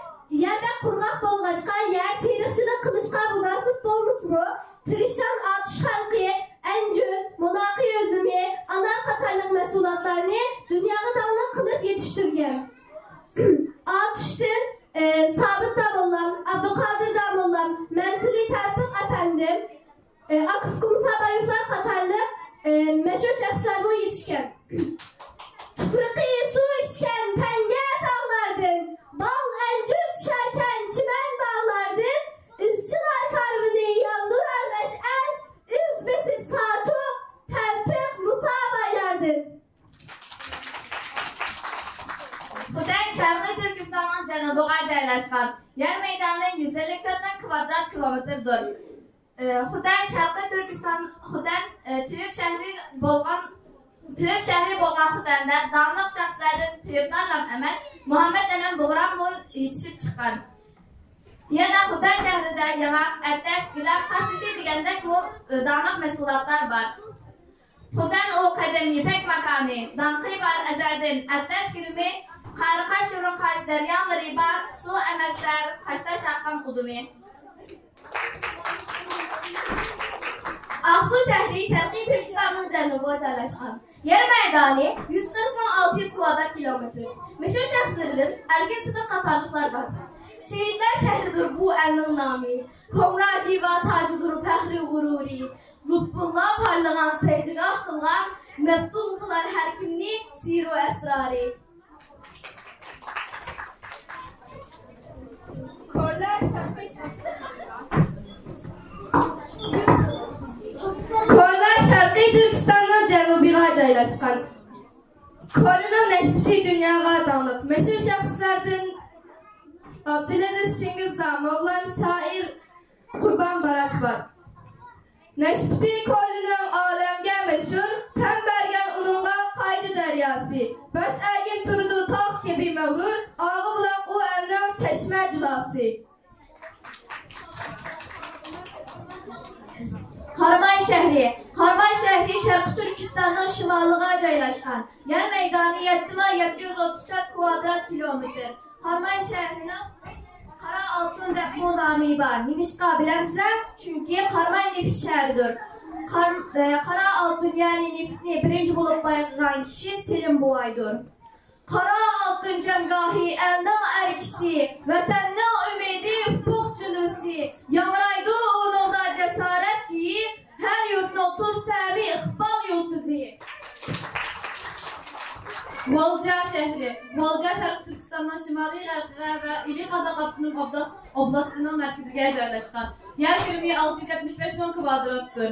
يەر بەك قۇرغاق بولغاچقا، يەر تېرىقچىلىق قىلىشقا مۇناسىپ بولمىسىمۇ، تىرىشچان ئاتۇش خەلقى ئەنجۈر، مۇناقى ئۈزۈمى، ئانار قاتارلىق مەھسۇلاتلارنى دۇنياغا داڭلىق قىلىپ يېتىشتۈرگەن. ئاتۇشتىن، ئى، سابىت داموللام، ئابدۇقادىر داموللام، مەمتىلى تەۋپىق ئەپەندىم، ئاكا ئۇكا مۇسابايېۋلار قاتارلىق، ئى، مەشھۇر شەخسلەرمۇ يېتىشكەن. تۇپرىقى سۇ ئىچكەن تەڭگە تاغلاردىن، بال ئەنجۈر چۈشەركەن چىمەن باغلاردىن، ئىزچىلار كارۋىنى ياندۇرار مەشئەل، ئىز بېسىپ ساتۇق تەۋپىق مۇسابايلاردىن. خوتەن شەرقىي تۈركىستاننىڭ جەنۇبىغا جايلاشقان. يەر مەيدانى يۈز ئەللىك تۆت مىڭ كىۋادرات كىلومېتىردۇر. ئى، خوتەن شەرقىي تۈركىستان، خوتەن، ئى، تېۋىپ شەھىرى بولغان، تېۋىپ شەھىرى بولغان خوتەندە داڭلىق شەخسلەردىن تېۋىپلارلا ئەمەس، مۇھەممەد ئەمىن بۇغراممۇ يېتىشىپ چىققان. يەنە خوتەن شەھىرىدە ياڭاق، ئەتەس، گىلەم، قاشتېشى دېگەندەكمۇ، ئى، داڭلىق مەھسۇلاتلار بار. خوتەن ئۇ قەدىم يىپەك ماكانى، داڭقى بار ئەزەلدىن ئەتلەس گىلىمى، قارىقاش، شۇرۇنقاش دەريالىرى بار، سۇ ئەمەسلەر قاشتاش ئاققان ئۇدۇمى. ئاقسۇ شەھىرى شەرقىي تۈركىستاننىڭ جەنۇبىغا جايلاشقان. يەر مەيدانى يۈز قىرىق مىڭ ئالتە يۈز كۋادرات كىلومېتىر. مەشھۇر شەخسلىرىدىن ئەركىن سىدىق قاتارلىقلار بار. شېھىتلەر شەھىرىدۇر بۇ ئەلنىڭ نامى. كومراجى ۋە تاجىدۇر پەخرى غۇرۇرى. لۇتپۇللا پارلىغان سەيجىگاھ قىلغان، مەپتۇن قىلار ھەر كىمنى سىرۇ ئەسرارى. كولا شەرقىي، كولا شەرقىي تۈركىستاننىڭ جەنۇبىغا جايلاشقان. كولىنىڭ نەشپۈتى دۇنياغا داڭلىق. مەشھۇر شەخسلەردىن ئابدۇلئەزىز شىڭگىزدا، موللام شائىر قۇربان باراش بار. نەشپۈتى كولىنىڭ ئالەمگە مەشھۇر، تەن بەرگەن ئۇنىڭغا قاينى دەرياسى. باش ئەگىپ تۇرىدۇ تاغ كەبى مەغرۇر، ئاغا بۇلاق ئۇ ئەلنىڭ چەشمە جۇلاسى. قاراماي شەھىرى. قاراماي شەھىرى شەرقىي تۈركىستاننىڭ شىمالىغا جايلاشقان. يەر مەيدانى يەتتە مىڭ يەتتە يۈز ئوتتۇز تۆت كۋادرات كىلومېتىر. قاراماي شەھىرىنىڭ قارا ئالتۇن دەپمۇ نامى بار. نېمىشقا بىلەمسىلەر؟ چۈنكى قاراماي نېفىت شەھىرىدۇر. قار-، ئە، قارا ئالتۇن، يەنى نېفىتنى بىرىنچى بولۇپ بايقىغان كىشى سېلىم بوۋايدۇر. قارا ئالتۇن جەڭگاھى، ئەلنىڭ ئەركىسى، ۋەتەننىڭ ئۈمىدى، ئۇپۇق جىلۋىسى. ياڭرايدۇ ئۇنىڭدا جاسارەت كۈيى، ھەر يۇرتنىڭ تۇز تەمى، ئىقبال يۇلتۇزى. غۇلجا شەھىرى. غۇلجا شەرقىي تۈركىستاننىڭ شىمالىي غەربىگە ۋە ئىلى قازاق ئاپتونوم ئوبلاس-، ئوبلاستىنىڭ مەركىزىگە جايلاشقان. يەر كۆلىمى ئالتە يۈز يەتمىش بەش مىڭ كۋادراتتۇر.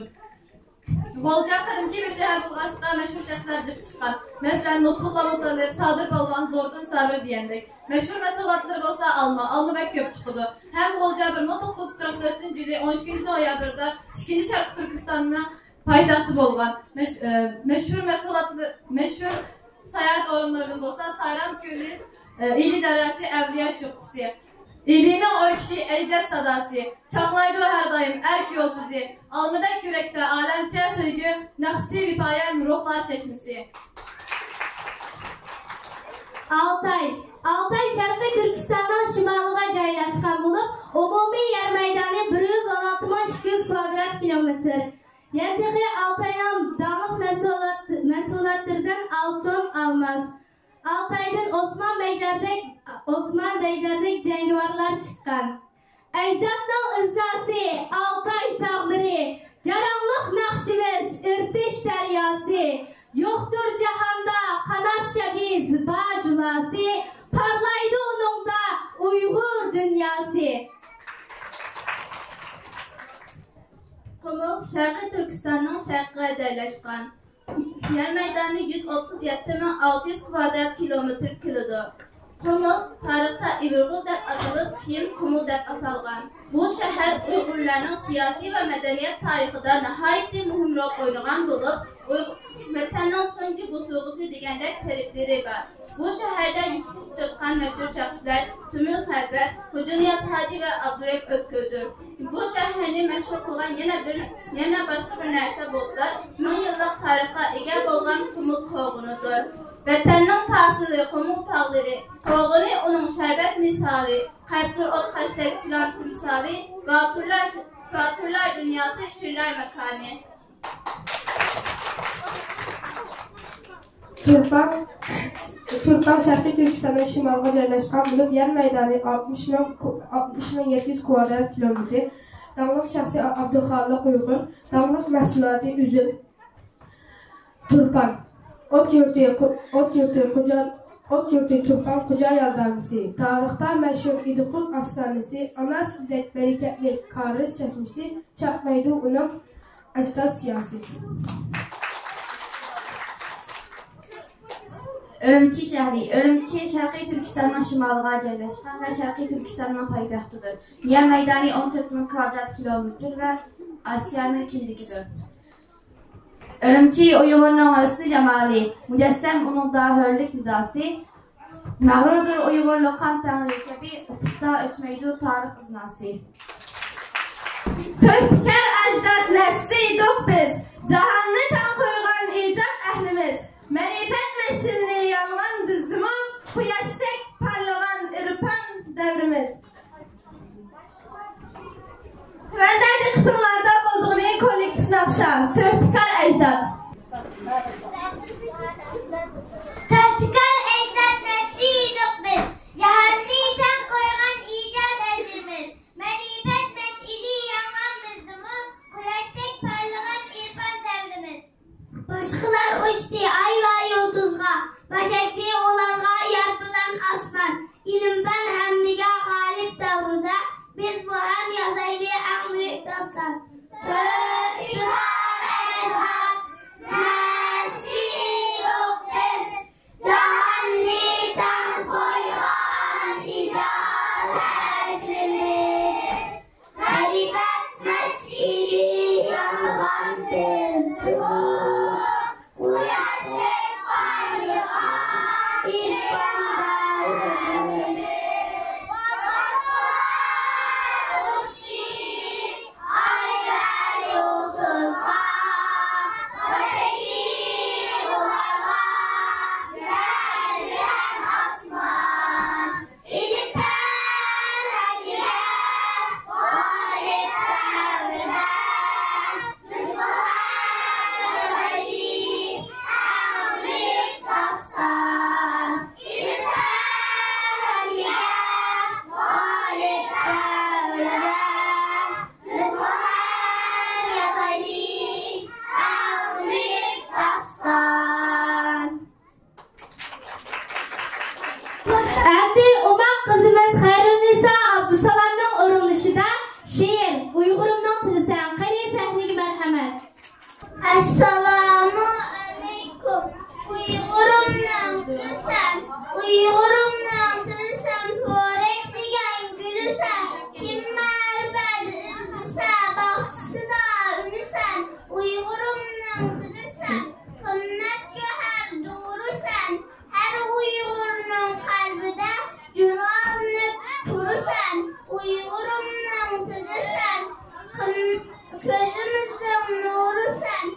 غۇلجا قەدىمكى بىر شەھەر بولغاچقا، مەشھۇر شەخسلەر جىق چىققان. مەسىلەن، لۇتپۇللا مۇتەللىپ، سادىر پالۋان، زوردۇن سابىر دېگەندەك. مەشھۇر مەھسۇلاتلىرى بولسا ئالما، ئالما بەك كۆپ چىقىدۇ. ھەم غۇلجا بىر مىڭ توققۇز يۈز قىرىق تۆتىنچى يىلى ئون ئىككىنچى نويابىردا ئىككىنچى شەرقىي تۈركىستاننىڭ پايتەختى بولغان. مەش-، ئە، مەشھۇر مەھسۇلاتلىرى، مەشھۇر ساياھەت ئورۇنلىرىدىن بولسا سايرام كۆلى، ئىلى دەرياسى، ئەۋلىيا چوققىسى. ئىلىنىڭ ئۆركىشى، ئەجدەس ساداسى. چاقنايدۇ ھەر دائىم ئەرك يۇلتۇزى. ئالمىدەك يۈرەكتە ئالەمچە سۆيگۈ، نەقسى ۋىپايەن روھلار چەشمىسى. ئالتاي. ئالتاي شەرقىي تۈركىستاننىڭ شىمالىغا جايلاشقان بولۇپ، ئومۇمىي يەر مەيدانى بىر يۈز ئون ئالتە مىڭ ئىككى يۈز كۋادرات كىلومېتىر. يەنە تېخى ئالتاينىڭ داڭلىق مەھسۇلات-، مەھسۇلاتلىرىدىن ئالتۇن، ئالماس. ئالتايدىن ئوسمان بەگلەردەك، ئوسمان بەگلەردەك جەڭگىۋارلار چىققان. ئەجدادنىڭ ئىزناسى، ئالتاي تاغلىرى، جاراڭلىق ناخشىمىز، ئىرتىش دەرياسى. يوقتۇر جاھاندا قاناس كەبى زىبا جۇلاسى، پارلايدۇ ئۇنىڭدا ئۇيغۇر دۇنياسى. قۇمۇل شەرقىي تۈركىستاننىڭ شەرقىگە جايلاشقان. يەر مەيدانى يۈز ئوتتۇز يەتتە مىڭ ئالتە يۈز كۋادرات كىلومېتىر كېلىدۇ. قۇمۇل تارىختا ئىۋىرغول دەپ ئاتىلىپ، كېيىن قۇمۇل دەپ ئاتالغان. بۇ شەھەر ئۇيغۇرلارنىڭ سىياسىي ۋە مەدەنىيەت تارىخىدا ناھايىتى مۇھىم رول ئوينىغان بولۇپ، ئۇيغۇر ۋەتەننىڭ تۇنجى بوسۇغىسى دېگەندەك تەرىپلىرى بار. بۇ شەھەردە يېتىشىپ چىققان مەشھۇر شەخسلەر تۆمۈر خەلپەت، خوجانىياز ھاجى ۋە ئابدۇرېھىم ئۆتكۈردۇر. بۇ شەھەرنى مەشھۇر قىلغان يەنە بىر، يەنە باشقا بىر نەرسە بولسا، مىڭ يىللىق تارىخقا ئىگە بولغان قۇمۇل قوغۇنىدۇر. ۋەتەننىڭ پاسىلى قۇمۇل تاغلىرى، قوغۇنى ئۇنىڭ شەربەت مىسالى، قەلبتۇر ئوتقاشتەك چىراغ تىمسالى، باتۇرلار، باتۇرلار دۇنياسى، شىرلار ماكانى. تۇرپان، تۇرپان شەرقىي تۈركىستاننىڭ شىمالىغا جايلاشقان بولۇپ، يەر مەيدانى ئاتمىش مىڭ، ئاتمىش مىڭ يەتتە يۈز كۋادرات كىلومېتىر. داڭلىق شەخسى ئابدۇخالىق ئۇيغۇر. داڭلىق مەھسۇلاتى ئۈزۈم، تۇرپان. ئوت يۇرتى، قۇ-، ئوت يۇرتى، قوجا، ئوت يۇرتى تۇرپان قوجا يالدانىسى. تارىختا مەشھۇر ئىدىقۇت ئاستانىسى، ئانا سۈتىدەك بەرىكەتلىك كارىز چەشمىسى، چاقنايدۇ ئۇنىڭ ئەجداد سىياسىي. ئۈرۈمچى شەھىرى. ئۈرۈمچى شەرقىي تۈركىستاننىڭ شىمالىغا جايلاشقان ۋە شەرقىي تۈركىستاننىڭ پايتەختىدۇر. يەر مەيدانى ئون تۆت مىڭ كۋادرات كىلومېتىر ۋە ئاسىيانىڭ كېڭلىكىدۇر. ئۈرۈمچى ئۇيغۇرنىڭ ھۆسنى جامالى، مۇجەسسەم ئۇنىڭدا ھۆرلۈك نىداسى. مەغرۇردۇر ئۇيغۇرلۇق قان تەڭرى كەبى، ئۇپۇقتا ئۆچمەيدۇ تارىخ ئىزناسى. تۆھپىكار ئەجداد نەسلى ئىدۇق بىز، جاھاننى تەڭ قويغان ئىجاد ئەھلىمىز. مەرىپەت مەشئىلىنى يانغان بىزدىمۇ، قۇياشتەك پارلىغان ئىرپان دەۋرىمىز. تۆۋەندە دىققىتىڭلاردا بولىدىغىنى كوللېكتىپ ناخشا، تۆھپىكار ئەجداد. تۆھپىكار ئەجداد نەسلى ئىدۇق بىز، جاھاننى تەڭ قويغان ئىجاد ئەجرىمىز. مەرىپەت مەشئىلى يانغان بىزدىمۇ، قۇياشتەك پارلىغان ئىرپان دەۋرىمىز. باشقىلار ئۇچتى ئاي ۋە يۇلتۇزغا، باشايتتى ئۇلارغا يەر بىلەن ئاسمان. ئىلىم-پەن ھەممىگە غالىب دەۋرىدە، بىزمۇ ھەم يازايلى ئەڭ بۈيۈك داستان. تۆھپىكار ئەجداد نەسلى ئىدۇق بىز، جاھاننى تەڭ قويغان ئىجاد ئەجرىمىز. مەرىپەت مەشئىلى يانغان بىزدىمۇ، قۇياشتەك پارلىغان ئىلھام دەۋرىمىز. باشقىلار ئۇچتى ئاي ۋە يۇلتۇزغا، باشايتتى ئۇلارغا يەر بىلەن ئاسمان. ئەمدى ئوماق قىزىمىز خەيرۇننىسا ئابدۇسالامنىڭ ئورۇنلىشىدا شېئىر، ئۇيغۇرۇمنىڭ تىلى سەن. قېنى، سەھنىگە مەرھەمەت. ئەسسالامۇ ئەلەيكۇم، ئۇيغۇرۇمنىڭ تىلى سەن. ئۇيغۇرۇمنىڭ تىلى سەن، پورەكلىگەن گۈلى سەن. كىم مەرىپەت ئىزدىسە، باغچىسىدا ئۈنى سەن. ئۇيغۇرۇمنىڭ تىلى سەن، قىممەت گۆھەر دورىسەن، ھەر ئۇيغۇرنىڭ قەلبىدە جۇلالىنىپ تۇرىسەن. ئۇيغۇرۇمنىڭ تىلىسەن، قىم-، كۆزىمىزنىڭ نۇرىسەن.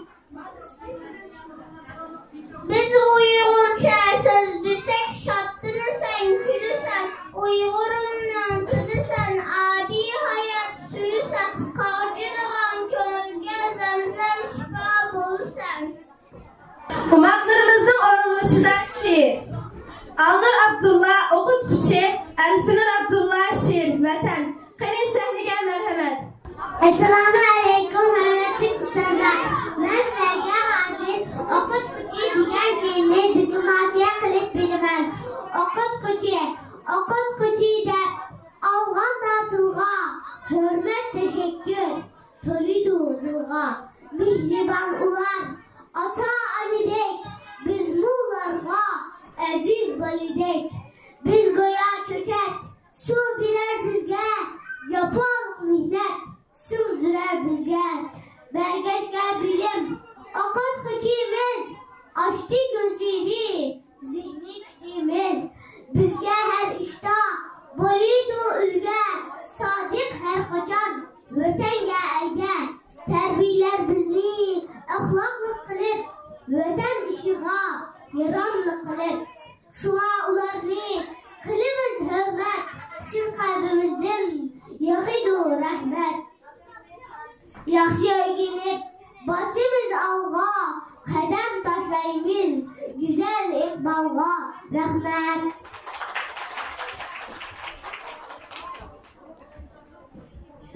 بىز ئۇيغۇرچە سۆزلىسەك، شادلىنىسەن، كۈلىسەن. ئۇيغۇرۇمنىڭ تىلىسەن، ئابىي ھايات سۈيىسەن. قاغجىرىغان كۆڭۈلگە زەمزەم شىپا بولىسەن. ئوماقلىرىمىزنىڭ ئورۇنلىشىدا شېئىر. ئالنۇر ئابدۇللا، ئوقۇتقۇچى، ئەلفىنۇر ئابدۇللا، شېئىر، ۋەتەن. قېنى، سەھنىگە مەرھەمەت. ئەسسالامۇ ئەلەيكۇم، ھۆرمەتلىك ئۇستازلار. مەن سىلەرگە ھازىر ئوقۇتقۇچى دېگەن شېئىرنى دېكلاماتسىيە قىلىپ بېرىمەن. ئوقۇتقۇچى، ئوقۇتقۇچى دەپ ئالغاندا تىلغا، ھۆرمەت، تەشەككۈر تولىدۇ دىلغا، مېھرىبان ئۇلار، ئاتا-ئانىدەك، بىزمۇ ئۇلارغا ئەزىز بالىدەك. بىز گويا كۆچەت، سۇ بېرەر بىزگە، جاپالىق مېھنەت سىڭدۈرەر بىزگە. بەرگەچكە بىلىم، ئوقۇتقۇچىمىز ئاچتى كۆزلىرى، زېھنىي كۈچىمىز بىزگە ھەر ئىشتا بولىدۇ ئۈلگە. سادىق ھەر قاچان ۋەتەنگە، ئەلگە، تەربىيەلەر بىزنى ئەخلاقلىق قىلىپ، ۋەتەن ئىشىغا ياراملىق قىلىپ. شۇڭا ئۇلارنى قىلىمىز ھۆرمەت، چىن قەلبىمىزدىن ياغىدۇ رەھمەت. ياخشى ئۆگىنىپ باسىمىز ئالغا، قەدەم تاشلايمىز گۈزەل ئىقبالغا. رەھمەت.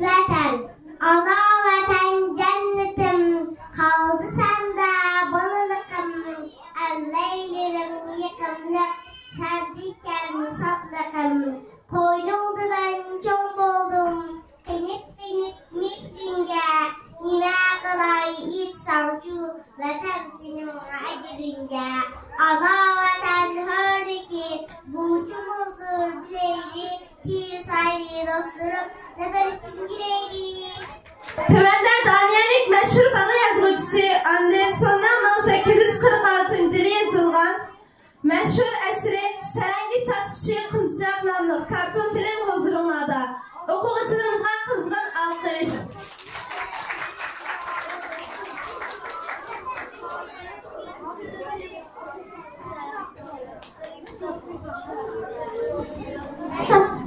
ۋەتەن، ئانا ۋەتەن جەننىتىم، قالدى سەندە بالىلىقىم، ئەللەيلىرىڭ يېقىملىق، سەندىكەن شادلىقىم، قوينۇڭدا مەن چوڭ بولدۇم، قېنىپ-قېنىپ مېھرىڭگە، نېمە قىلاي ئېيتساڭچۇ، ۋەتەن سېنىڭ ئەجرىڭگە، ئانا ۋەتەن.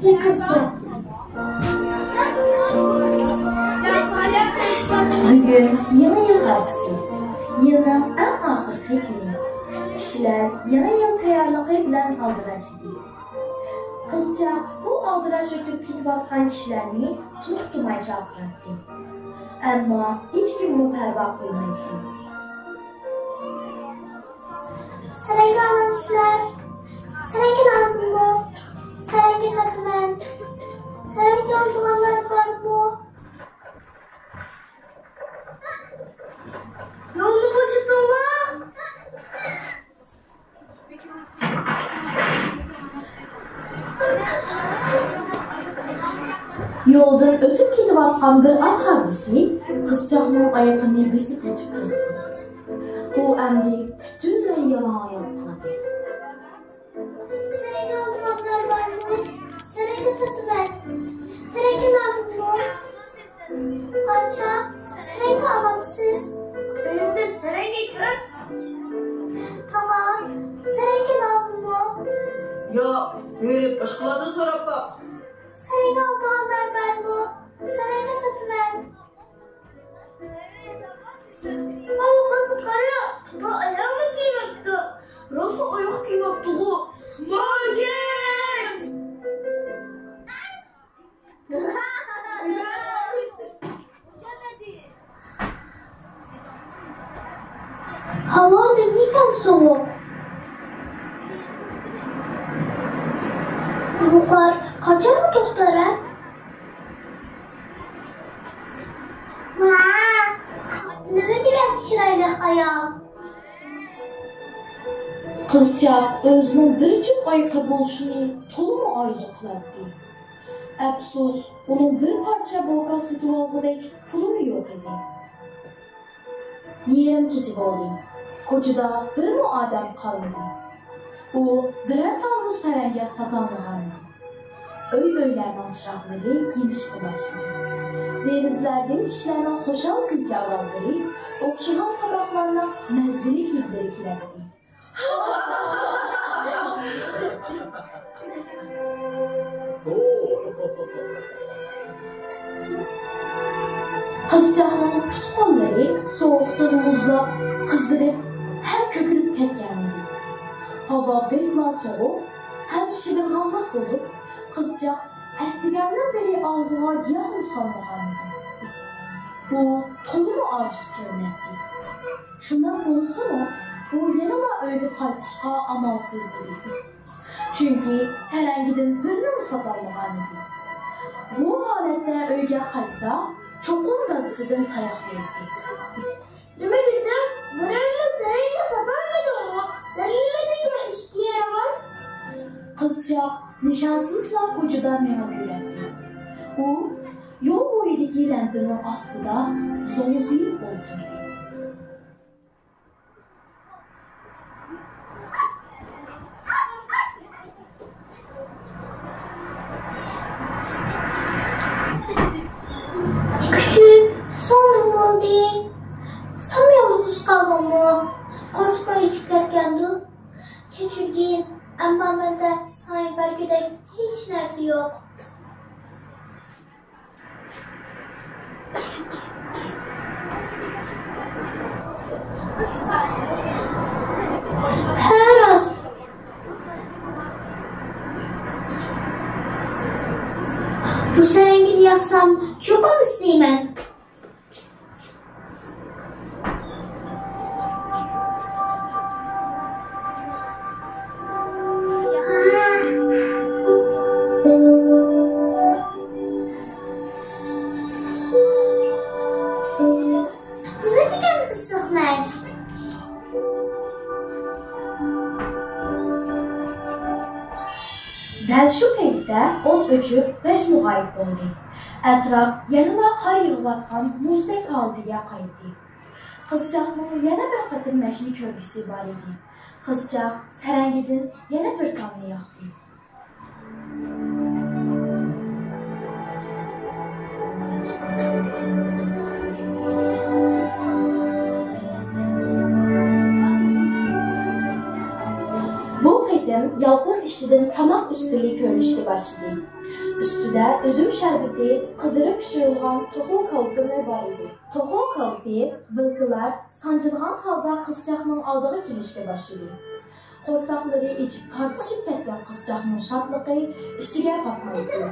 قىزچاق. بۈگۈن يېڭى يىل ھارپىسى. يىلنىڭ ئەڭ ئاخىرقى كۈنى. كىشىلەر يېڭى يىل تەييارلىقى بىلەن ئالدىراش ئىدى. قىزچاق بۇ ئالدىراش ئۆتۈپ كېتىۋاتقان كىشىلەرنى توختىماي چاقىراتتى. ئەمما ھېچكىممۇ پەرۋا قىلمايتتى. سەرەڭگە ئالامسىلەر؟ سەرەڭگە لازىممۇ؟ سەرەڭگە ساتىمەن. سەرەڭگە ئالىدىغانلار بارمۇ؟ يولنى بوشىتىڭلار! يولدىن ئۆتۈپ كېتىۋاتقان بىر ئات ھارۋىسى قىزچاقنىڭ ئايىغىنى بېسىپ ئۆتۈپ كەتتى. ئۇ ئەمدى پۈتۈنلەي يالاڭ ئاياغ قالدى. سەرەڭگە ئالىدىغانلار بارمۇ؟ سەرەڭگە ساتىمەن. سەرەڭگە لازىممۇ؟ قاچا، سەرەڭگە ئالامسىز؟ ئۆيۈمدە سەرەڭگە كۆپ. تالا، سەرەڭگە لازىممۇ؟ ياق، بېرىپ باشقىلاردىن سوراپ باق. سەرەڭگە ئالىدىغانلار بارمۇ؟ سەرەڭگە ساتىمەن. ئاۋۇ قىزغا قارا، پۇتىغا ئاياغمۇ كىيمەپتۇ. راستلا ئاياغ كىيمەپتىغۇ. ماڭا كەت! ھاۋا نېمىكەن سوغۇق؟ بۇ قار قاچانغا توختار ھە؟ ۋاھ، نېمە دېگەن چىرايلىق ئايال! قىزچاق ئۆزىنىڭ بىر جۈپ ئايىغى بولۇشىنى تولىمۇ ئارزۇ قىلاتتى. ئەپسۇس، ئۇنىڭ بىر پارچە بوكا سېتىۋالغۇدەك پۇلىمۇ يوق ئىدى. يېرىم كېچە بولدى. كوچىدا بىرمۇ ئادەم قالمىدى. ئۇ بىرەر تالمۇ سەرەڭگە ساتالمىغانىدى. ئۆي-ئۆيلەرنىڭ چىراغلىرى يېنىشقا باشلىدى. دېرىزىلەردىن كىشىلەرنىڭ خۇشال كۈلكە ئاۋازلىرى، ئوخشىغان تاماقلارنىڭ مەززىلىك ھىدلىرى كېلەتتى. قىزچاقنىڭ پۇت-قوللىرى سوغۇقتىن مۇزلاپ، قىزىرىپ ھەم كۆكىرىپ كەتكەنىدى. ھاۋا بەكلا سوغۇق ھەم شىدىرغانلىق بولۇپ، قىزچاق ئەتىگەندىن بېرى ئاغزىغا گىياھمۇ سالمىغانىدى. ئۇ تولىمۇ ئاجىز كۆرۈنەتتى. شۇنداق بولسىمۇ، ئۇ يەنىلا ئۆيگە قايتىشقا ئامالسىز ئىدى. چۈنكى سەرەڭگىدىن بىرنىمۇ ساتالمىغانىدى. بۇ ھالەتتە ئۆيگە قايتسا، چوقۇم دادىسىدىن تاياق يەيتتى. نېمە دېدىڭ؟ بىرەرلا سەرەڭگە ساتالمىدىڭمۇ؟ سەن نېمە دېگەن ئىشقا يارىماس؟ قىزچاق نىشانسىزلا كوچىدا مېڭىپ يۈرەتتى. ئۇ يول بويىدىكى لەمپىنىڭ ئاستىدا زوڭزىيىپ ئولتۇردى. كۈچۈك، سەن نېمە بولدى؟ سەن يالغۇز قالدىڭمۇ؟ قورسىقىڭ ئېچىپ كەتكەندۇ؟ كەچۈرگىن، ئەمما مەندە ساڭا بەرگۈدەك ھېچ نەرسە يوق. ھە، راست. بۇ سەرەڭگىنى ياقسام، چوقۇم ئىسسىيمەن. نېمە دېگەن ئىسسىق مەش؟ دەل شۇ پەيتتە ئوت ئۆچۈپ، مەشمۇ غايىب بولدى. ئەتراپ يەنىلا قار يېغىۋاتقان مۇزدەك ھالىتىگە قايتتى. قىزچاقنىڭ يەنە بىر قېتىم مەشنى كۆرگۈسى بار ئىدى. قىزچاق سەرەڭگىدىن يەنە بىر تالنى ياقتى. بۇ قېتىم يالقۇن ئىچىدىن تاماق ئۈستىلى كۆرۈنۈشكە باشلىدى. ئۈستىدە ئۈزۈم شەربىتى، قىزىرىپ پىشۇرۇلغان توخۇ كاۋىپىمۇ بار ئىدى. توخۇ كاۋىپى، ۋىلكىلار سانجىلغان ھالدا قىزچاقنىڭ ئالدىغا كېلىشكە باشلىدى. قورساقلىرى ئېچىپ تارتىشىپ كەتكەن قىزچاقنىڭ شادلىقى ئىچىگە پاتمايتتى.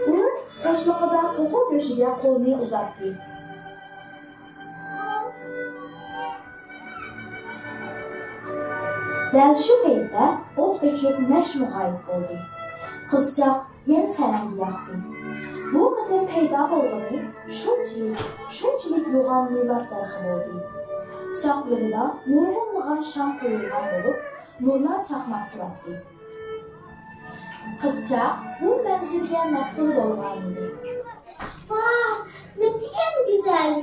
ئۇ خۇشلۇقىدا توخۇ گۆشىگە قولىنى ئۇزاتتى. دەل شۇ پەيتتە ئوت ئۆچۈپ، نەشمۇ غايىب بولدى. قىزچاق يەنە سەرەڭگە ياقتى. بۇ قېتىم پەيدا بولغىنى شۇنچىلىك، شۇنچىلىك يوغان مىلاد دەرىخى بولدى. شاخلىرىدا نۇرغۇنلىغان شام قويۇلغان بولۇپ، نۇرلار چاقناپ تۇراتتى. قىزچاق بۇ مەنزىرىگە مەپتۇن بولغانىدى. ۋاھ، نېمىدېگەن گۈزەل!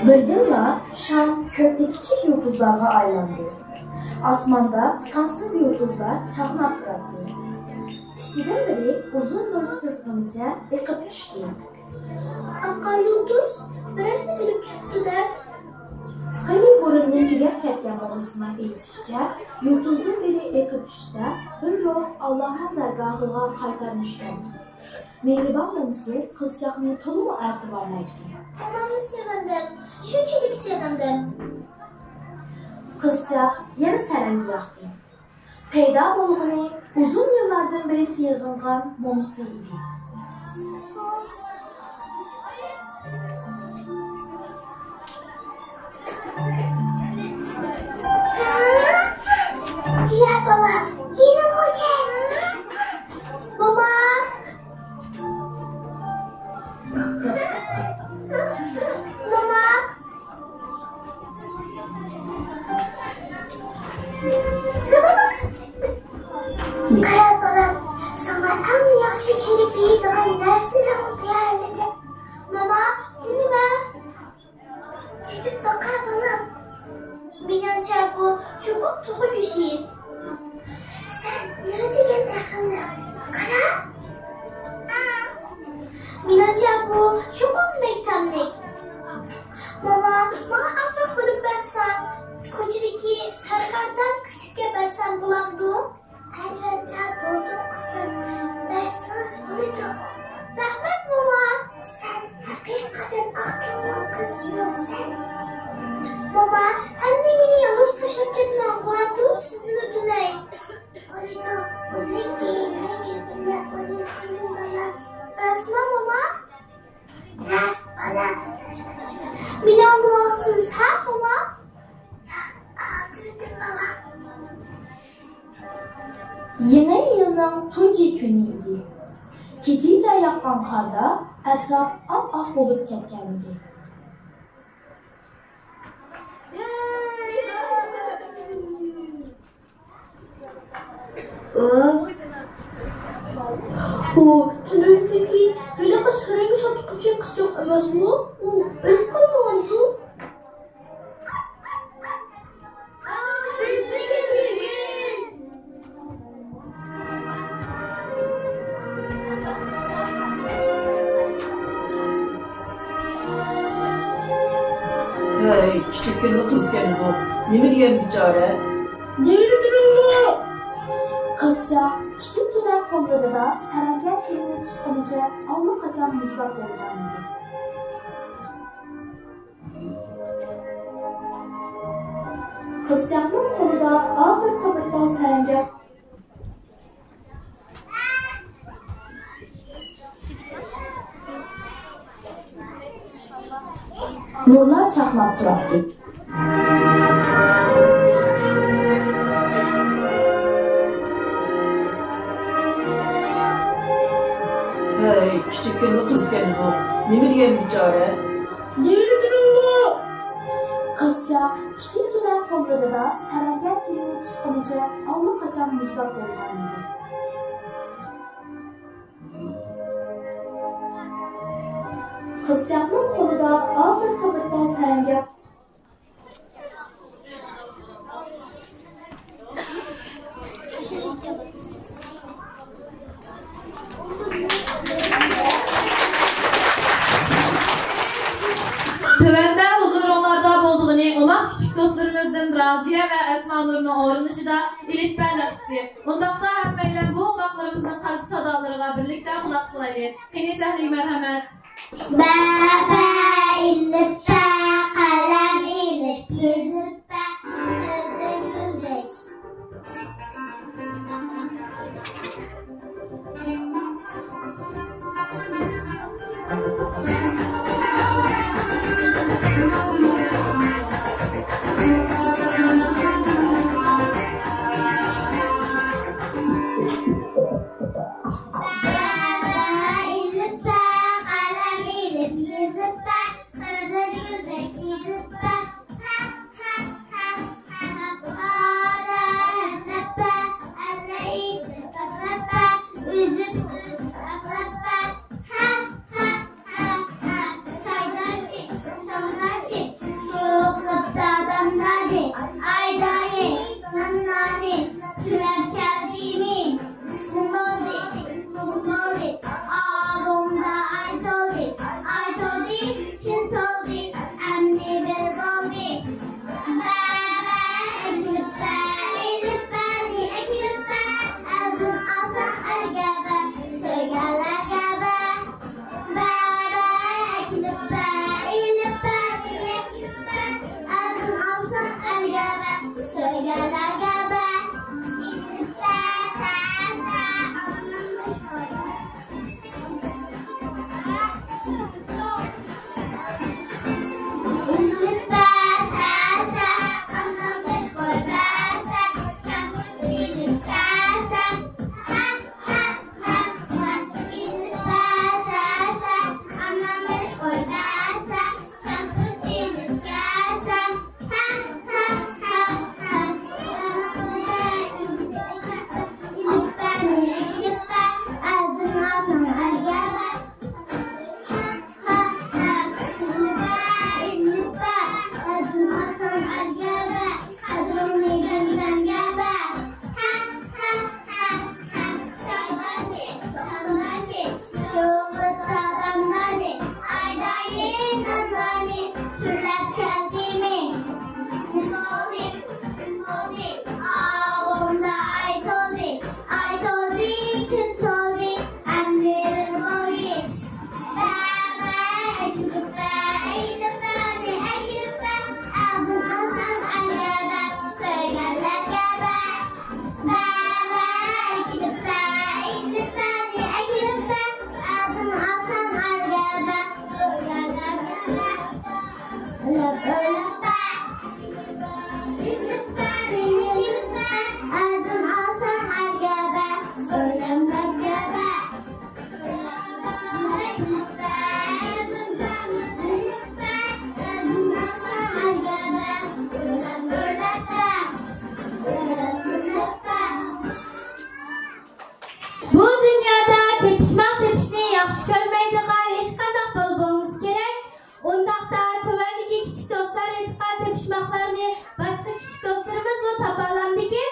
بىردىنلا شام كۆكتە كىچىك يۇلتۇزلارغا ئايلاندى. ئاسماندا سانسىز يۇلتۇزلار چاقناپ تۇراتتى. ئىچىدىن بىرى ئۇزۇن نۇر سىزغىنىچە ئېقىپ چۈشتى. ئاقار يۇلتۇز بىرەرسى ئۆلۈپ كەتتى-دە. خېلى بۇرۇندىن تۈگەپ كەتكەن مومىسىنىڭ ئېيتىشىچە، يۇلتۇزدىن بىرى ئېقىپ چۈشسە، بىر روھ ئاللاھنىڭ دەرگاھىغا قايتارمىشكەن. مېھرىبان مومىسى قىزچاقنى تولىمۇ ئەتىۋارلايتتى. تاماممۇ سېغىندىم، شۇنچىلىك سېغىندىم. قىزچاق يەنە سەرەڭگە ياقتى. پەيدا بولغىنى ئۇزۇن يىللاردىن بېرى سېغىنغان مومىسى ئىدى. يا بالا، يېنىڭغا كەل. موما! موما! قارا بالام، ساڭا ئەڭ ياخشى كىرىپ يەيدىغان نەرسىلەرنى تەييارلىدىم. ماما، بۇ نېمە؟ تېپىپ باقە بالام. مېنىڭچە بۇ چوقۇم توخۇ گۆشى. سەن نېمە دېگەن ئەقىللىق؟ قارا! مېنىڭچە بۇ چوقۇم بەك تەملىك. ماما، ماڭا ئازراق بۆلۈپ بەرسەڭ، كوچىدىكى سەركاردان كۈچۈككە بەرسەم بولامدۇ؟ ئەلۋەتتە بولىدۇ قىزىم، بەرسىڭىز بولىدۇ. رەھمەت موما. سەن ھەقىقەتەن ئاق كۆڭۈل قىز بولۇپسەن. موما، ئەمدى مېنى يالغۇز تاشلاپ كەتمەڭ، بولامدۇ؟ سىزدىن ئۆتۈنەي. بولىدۇ، بۇندىن كېيىن مەن كۆپىنچە ئون يىل سېنىڭ بالام. راستمۇ موما؟ راست بالام. مېنى ئالدىماقچىسىز ھە موما؟ ياق، ئالدىمىدىم بالام. يېڭى يىلنىڭ تۇنجى كۈنى ئىدى. كېچىچە ياغقان قاردا ئەتراپ ئاپئاق بولۇپ كەتكەنىدى. ئۇ تۈنۈگۈنكى ھېلىقى سەرەڭگە ساتقۇچى قىزچاق ئەمەسمۇ؟ ئۇ ئۆلۈپ قالمىغاندۇ؟ بىزنى كەچۈرگىن! ھەي، كىچىككىنىلا قىزكەن بۇ. نېمە دېگەن بىچارە؟ نېرى تۇرۇڭلار! قىزچاق كىچىككىنە قوللىرىدا سەرەڭگە تىلىنى تۇتقىنىچە ئاللىقاچان مۇزلاپ بولغانىدى. قىزچاقنىڭ قولىدا ئاخىرقى بىر تال سەرەڭگە. نۇرلار چاقناپ تۇراتتى. ھەي، كىچىككىنىلا قىزكەن بۇ. نېمە دېگەن بىچارە؟ نېرى تۇرۇڭلار! قىزچاق كىچىككىنە قوللىرىدا سەرەڭگە تىلىنى تۇتقىنىچە ئاللىقاچان مۇزلاپ بولغانىدى. قىزچاقنىڭ قولىدا ئاخىرقى بىر تال سەرەڭگە. تۆۋەندە ھۇزۇرۇڭلاردا بولىدىغىنى ئوماق كىچىك دوستلىرىمىز قۇلاق سالايلى. قېنى، سەھنىگە مەرھەمەت. بەبە ئېلىپبە، قەلەم ئېلىپ يېزىپبە، قىزىل گۈلدەك. بەبە ئېلىپبە، قەلەم ئېلىپ يېزىپبە، قىزىل گۈلدەك سېزىپبە. ھە، ھە، ھە، ھە. ئارا ئەللەپبە، ئەللەيدىپ ئەپلەپبە، ئۈزۈپ، ئۈزۈپ ئەپلەپبە. ھە، ھە، ھە، ھە. شايداشى، شاڭداشى، شوخلاپ دادام دادى، ئايدايى، ناننانى، سۈرەپ كەلدىمى؟ نېمە بولدى؟ نېمە بولدى؟ ئاۋۇڭدا ئاي تولدى، ئاي تولدى، كۈن تولدى، ئەمدى بىر بولدى. بەبە ئەكېلىپبە، ئېلىپبەنى ئەكېلىپبە، ئەلدىن ئالساڭ ئەرگە بەر، سۆيگەنلەرگە بەر. بەبە ئەكېلىپبە، ئېلىپبەنى ئەكېلىپبە، ئەلدىن ئالساڭ ئەلگە بەر، سۆيگەنلەرگە بەر. ئېلىپبە، تەسە، ئانام بەشقويۇق. بۇ دۇنيادا تېپىشماق تېپىشنى ياخشى كۆرمەيدىغان ھېچقانداق بالا بولمىسا كېرەك. ئۇنداقتا تۆۋەندىكى كىچىك دوستلار ئېيتقان تېپىشماقلارنى باشقا كىچىك دوستلىرىمىزمۇ تاپالامدىكىن؟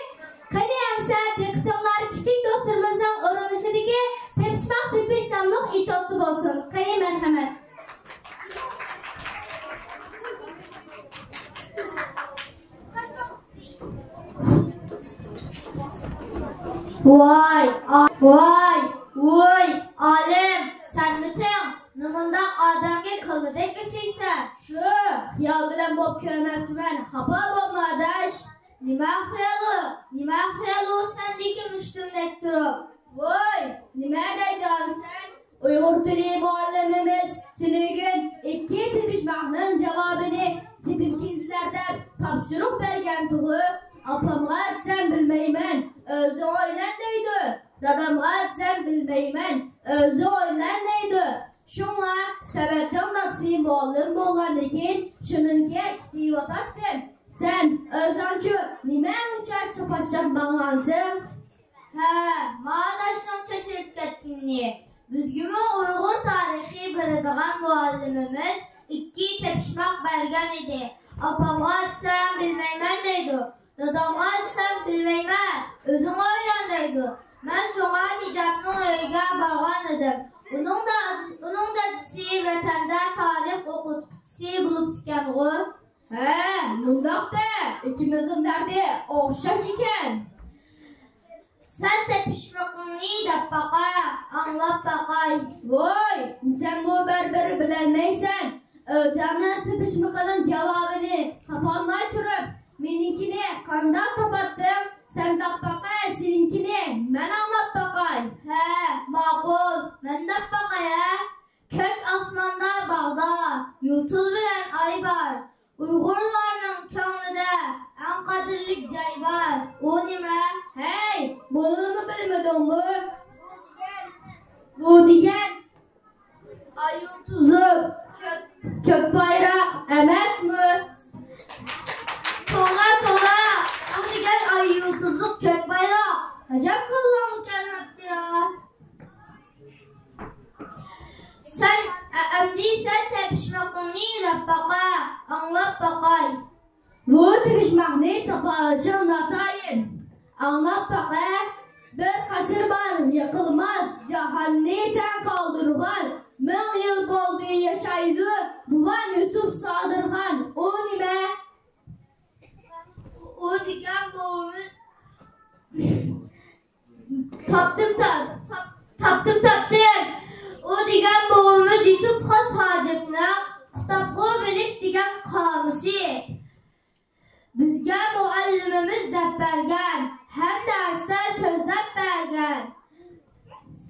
قېنى ئەمسە دىققىتىڭلار كىچىك دوستلىرىمىزنىڭ ئورۇنلىشىدىكى تېپىشماق تېپىش ناملىق ئېتيۇدتا بولسۇن. قېنى، مەرھەمەت. ۋاي، ئا-، ۋاي، ۋوي، ئالىم، سەنمىتىڭ؟ نېمانداق ئادەمگە كاللىدەك ئېسىلسەن؟ شۇ، خىيال بىلەن بولۇپ كۆرمەپتىمەن، خاپا بولما، ئاداش. نېمە خىيالى؟ نېمە خىيالى سەندىكى مۇشتۇمدەك تۇرۇپ؟ ۋوي، نېمە دەيدىغانسەن؟ ئۇيغۇر تىلى مۇئەللىمىمىز تۈنۈگۈن ئىككى تېپىشماقنىڭ جاۋابىنى تېپىپ كېلىسىلەر دەپ تاپشۇرۇق بەرگەنتىغۇ. ئاپامغا دېسەم بىلمەيمەن، ئۆزۈڭ ئويلان دەيدۇ. دادامغا دېسەم بىلمەيمەن، ئۆزۈڭ ئويلان دەيدۇ. شۇڭا سەمەتنىڭ دادىسى مۇئەللىم بولغاندىكىن شۇنىڭكى ئەكېتىۋاتاتتىم. سەن ئۆزۈڭچۇ نېمە ئۇنچە شاپاشلاپ ماڭغانسەن؟ ھە، مانا داشنىڭ چېچىلىپ كەتكىنىنى. بىزگىمۇ ئۇيغۇر تارىخى بېرىدىغان مۇئەللىمىمىز ئىككى تېپىشماق بەرگەن ئىدى. ئاپامغا دېسەم بىلمەيمەن دەيدۇ. دادامغا دېسەم بىلمەيمەن، ئۆزۈڭ ئويلان دەيدۇ. مەن شۇڭا نىجاتنىڭ ئۆيىگە بارغان ئىدىم. ئۇنىڭ دادىسى، ئۇنىڭ دادىسى ۋەتەندە تارىخ ئوقۇتقۇچىسى بولۇپتىكەنغۇ. ھە، مۇنداق دە، ئىككىمىزنىڭ دەردى ئوخشاش ئىكەن. سەن تېپىشمىقىڭنى دەپ باقە. ئاڭلاپ باقاي. ۋوي، سەنمۇ بەرىبىر بىلەلمەيسەن. ئۆزۈڭنىڭ تېپىشمىقىنىڭ جاۋابىنى تاپالماي تۇرۇپ، مېنىڭكىنى قانداق تاپاتتىڭ؟ سەن دەپ باقە، سېنىڭكىنى مەن ئاڭلاپ باقاي. ھە، ماقۇل، مەن دەپ باقاي، ھە. كۆك ئاسماندا باغدا، يۇلتۇز بىلەن ئاي بار. ئۇيغۇرلارنىڭ كۆڭلىدە ئەڭ قەدىرلىك جاي بار. ئۇ نېمە؟ ھەي، بۇنىمۇ بىلمىدىڭمۇ؟ بۇ دېگەن ئاي يۇلتۇزلۇق كۆك، كۆك بايراق ئەمەسمۇ؟ توغرا، توغرا. بۇ دېگەن ئاي يۇلتۇزلۇق كۆك بايراق. ئەجەب قوللاڭغا كەلمەپتۇ يا. سەن، ئە-، ئەمدى سەن تېپىشمىقىڭنى دەپ باقە، ئاڭلاپ باقاي. بۇ تېپىشماقنى تاپالىشىڭ ناتايىن. ئاڭلاپ باقە، بىر قەسىر بار، يىقىلماس، جاھاننى تەڭ قالدۇرغان. مىڭ يىل بولدى ياشايدۇ، بوۋام يۈسۈپ سادىرخان. ئۇ نېمە؟ ئۇ دېگەن بوۋىمىز. تاپتىم، تاپ-، تاپ-، تاپتىم، تاپتىم. ئۇ دېگەن بوۋىمىز يۈسۈپ خاس ھاجىپنىڭ قۇتابقۇ بىلىك دېگەن قامۇسى. بىزگە مۇئەللىمىمىز دەپ بەرگەن ھەم دەرستە سۆزلەپ بەرگەن.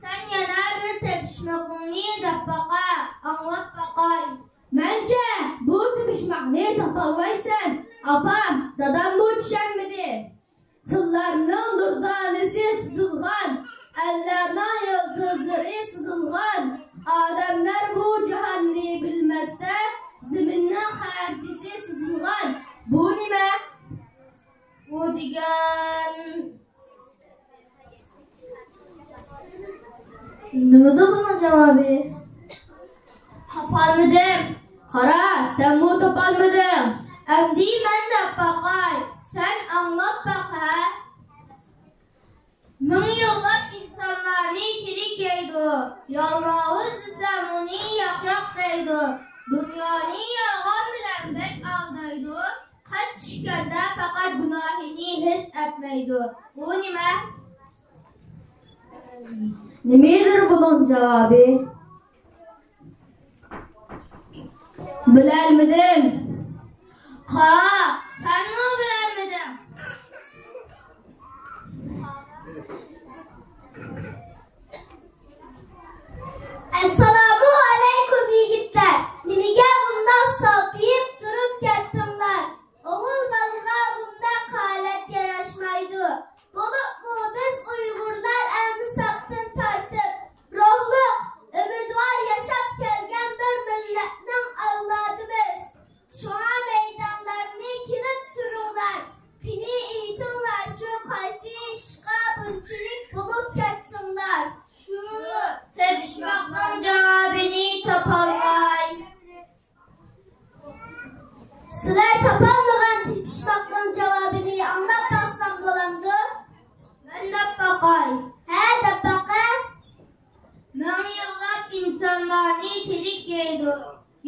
سەن يەنە بىر تېپىشمىقىڭنى دەپ باقە، ئاڭلاپ باقاي. مەنچە، بۇ تېپىشماقنى تاپالمايسەن، ئاپام، داداممۇ چۈشەنمىدى. تىللارنىڭ دۇردانىسى تىزىلغان، ئەللەرنىڭ يۇلتۇزلىرى سىزىلغان. ئادەملەر بۇ جاھاننى بىلمەستە، زېمىننىڭ خەرىتىسى سىزىلغان. بۇ نېمە؟ بۇ دېگەن. نېمىدۇ بۇنىڭ جاۋابى؟ تاپالمىدىم. قارا، سەنمۇ تاپالمىدىڭ. ئەمدى مەن دەپ باقاي، سەن ئاڭلاپ باق ھە. مىڭ يىللاپ ئىنسانلارنى تىرىك يەيدۇ. يالماۋۇز دېسەم ئۇنى ياق-ياق دەيدۇ. دۇنيانى يالغان بىلەن بەك ئالدايدۇ. قاچ چۈشكەندە پەقەت گۇناھىنى ھېس ئەتمەيدۇ. بۇ نېمە؟ نېمىدۇر بۇنىڭ جاۋابى؟ بىلەلمىدىم. قارا، سەنمۇ بىلەلمىدىڭ. ئەسسالامۇ ئەلەيكۇم يىگىتلەر. نېمىگە بۇنداق سالپىيىپ تۇرۇپ كەتتىڭلار؟ ئوغۇل بالىغا بۇنداق ھالەت ياراشمايدۇ. بولۇپمۇ بىز ئۇيغۇرلار ئەلمىساقتىن تارتىپ روھلۇق، ئۈمىدۋار ياشاپ كەلگەن بىر مىللەتنىڭ ئەۋلادىمىز. شۇڭا مەيدانلارنى كېلىپ تۇرۇڭلار، قېنى ئېيتىڭلارچۇ، قايسى ئىشقا بۇنچىلىك بولۇپ كەتتىڭلار؟ شۇ تېپىشماقنىڭ جاۋابىنى تاپالماي. سىلەر تاپالمىغان تېپىشماقنىڭ جاۋابىنى ئاڭلاپ باقسام بولامدۇ؟ مەن دەپ باقاي. ھە، دەپ باقە. مىڭ يىللاپ ئىنسانلارنى تىرىك يەيدۇ.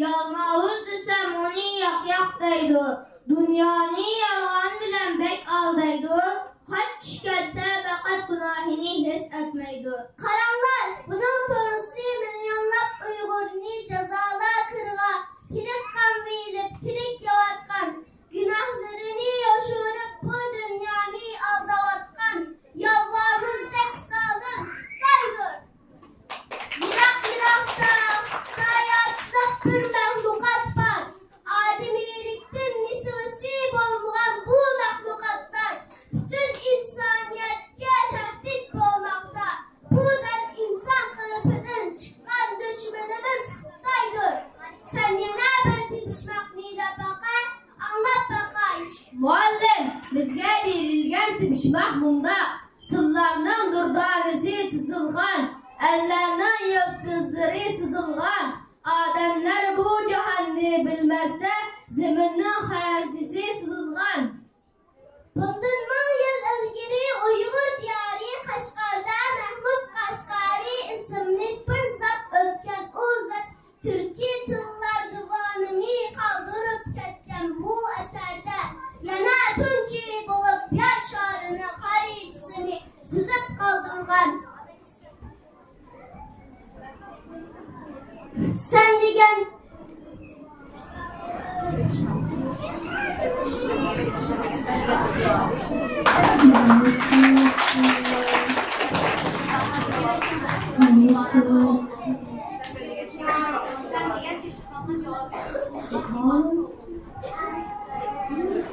يالماۋۇز دېسەم ئۇنى ياق-ياق دەيدۇ. دۇنيانى يالغان بىلەن بەك ئالدايدۇ. قاچ چۈشكەندە پەقەت گۇناھىنى ھېس ئەتمەيدۇ. قاراڭلار، بۇنىڭ توغرىسى مىليونلاپ ئۇيغۇرنى جازا لاگېرىغا تىرىك قانغا ئېلىپ، تىرىك يەۋاتقان، گۇناھلىرىنى يوشۇرۇپ، بۇ دۇنيانى ئالداۋاتقان يالماۋۇزدەك زالىم خىتايدۇر. يىراق-يىراقتا خىتاي ئاتلىق بىر مەخلۇقات بار. ئادىمىيلىكتىن مىسلىسى بولمىغان بۇ مەخلۇقاتلار پۈتۈن ئىنسانىيەتكە تەھدىت بولماقتا. بۇ سەن دېگەن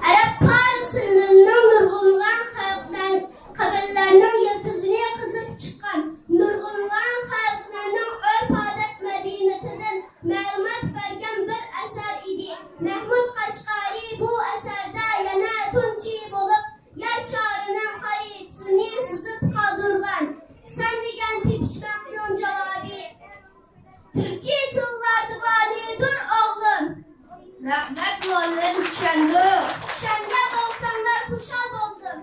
ئەرەب پارس تىللىرىنىڭ نۇرغۇنلىغان خەلقلەر، قەبىلىلەرنىڭ يىلتىزىنى قېزىپ چىققان، نۇرغۇنلىغان خەلقلەرنىڭ ئۆرپ-ئادەت مەدەنىيىتىدىن مەلۇمات بەرگەن بىر ئەسەر ئىدى. مەھمۇد قەشقەرى بۇ ئەسەردە يەنە تۇنچى بولۇپ، يەر شارىنىڭ خەرىتىسىنى سىزىپ قالدۇرغان. سەن دېگەن تېپىشماقنىڭ جاۋابى تۈركىي تىللاردا بارىدۇر، ئوغلۇم. رەھمەت، مۇئەللىم، چۈشەندۇق. چۈشەنگەن بولساڭلار خۇشال بولدۇم.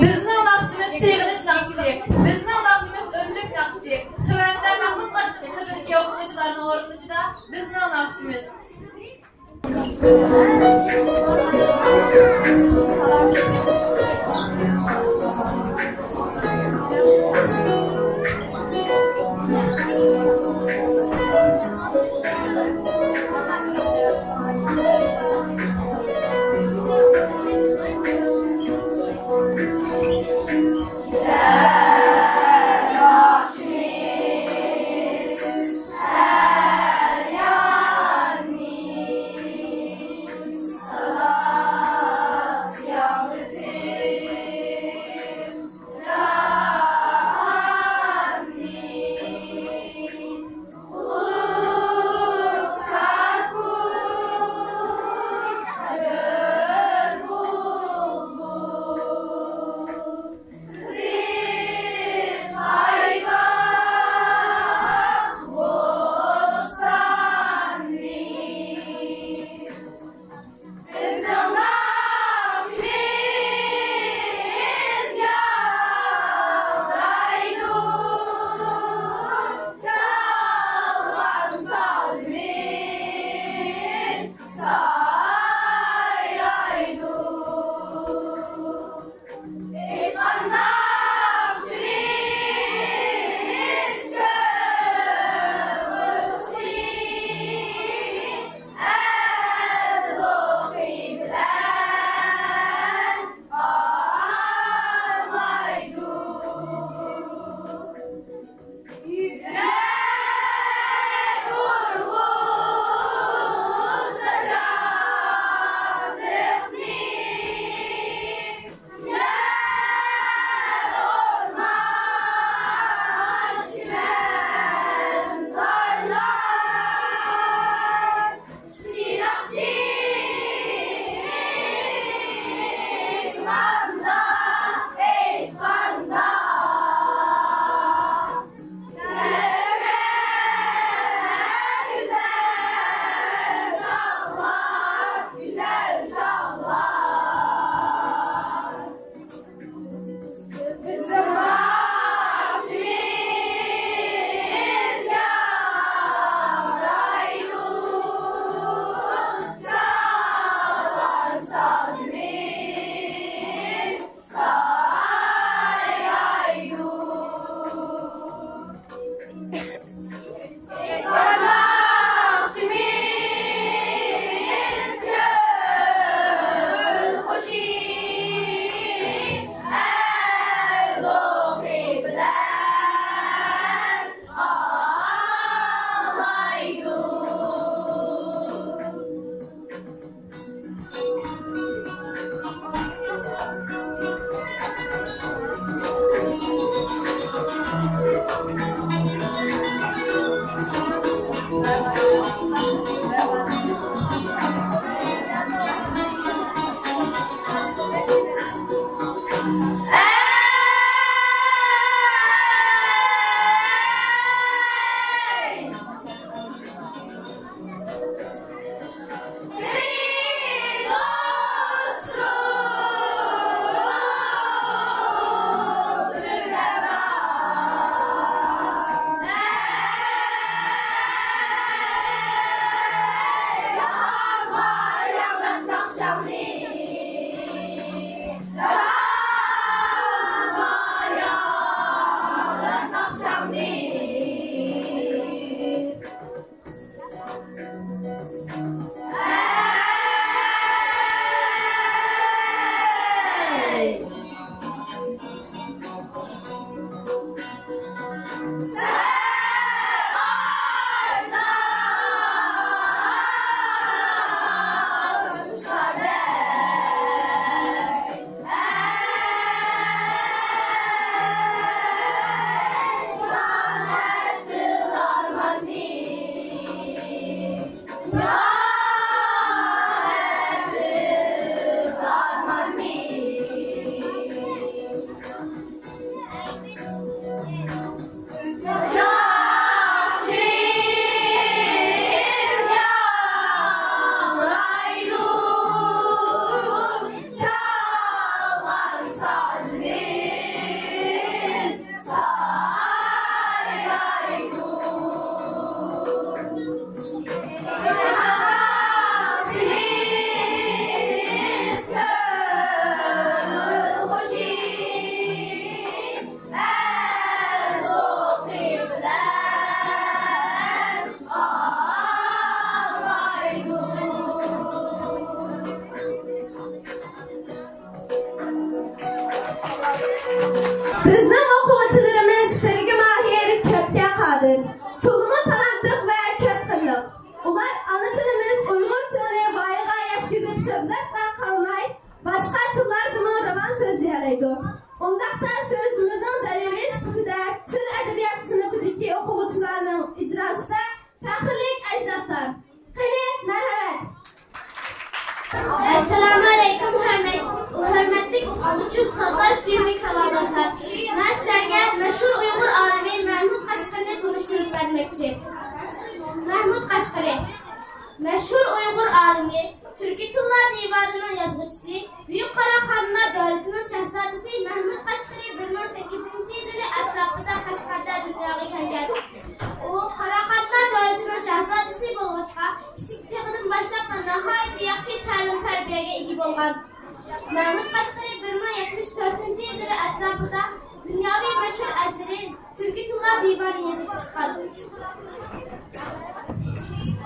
بىزنىڭ ناخشىمىز سېغىنىش ناخشىسى، بىزنىڭ ناخشىمىز ئۆملۈك ناخشىسى. تۆۋەندە مەھمۇد قەشقىرى سىنىپىدىكى ئوقۇغۇچىلارنىڭ ئورۇنلىشىدا بىزنىڭ ناخشىمىز. ئۇنداقتا سۆزىمىزنىڭ دەلىلى سۈپىتىدە تىل ئەدەبىيات سىنىپىدىكى ئوقۇغۇچىلارنىڭ ئىجراسىدا پەخىرلىك ئەجدادلار. قېنى، مەرھەمەت! ئەسسالامۇئەلەيكۇم، ھۆرمەت-، ھۆرمەتلىك ئوقۇغۇچى ئۇستازلار، سۆيۈملۈك ساۋاقداشلار! مەن سىلەرگە مەشھۇر ئۇيغۇر ئالىمى مەھمۇد قەشقىرىنى تونۇشتۇرۇپ بەرمەكچى. مەھمۇد قەشقىرى، مەشھۇر ئۇيغۇر ئالىمى، تۈركىي تىللار دىۋانىنىڭ يازغۇچىسى، بۈيۈك قاراخانلار دۆلىتىنىڭ شاھزادىسى مەھمۇد قەشقىرى بىر مىڭ سەككىزىنچى يىللىرى ئەتراپىدا قەشقەردە دۇنياغا كەلگەن. ئۇ قاراخانلار دۆلىتىنىڭ شاھزادىسى بولغاچقا، كىچىك چېغىدىن باشلاپلا ناھايىتى ياخشى تەلىم-تەربىيەگە ئىگە بولغان. مەھمۇد قەشقىرى بىر مىڭ يەتمىش تۆتىنچى يىللىرى ئەتراپىدا دۇنياۋى مەشھۇر ئەسىرى تۈركىي تىللار دىۋانى يېزىپ چىققان.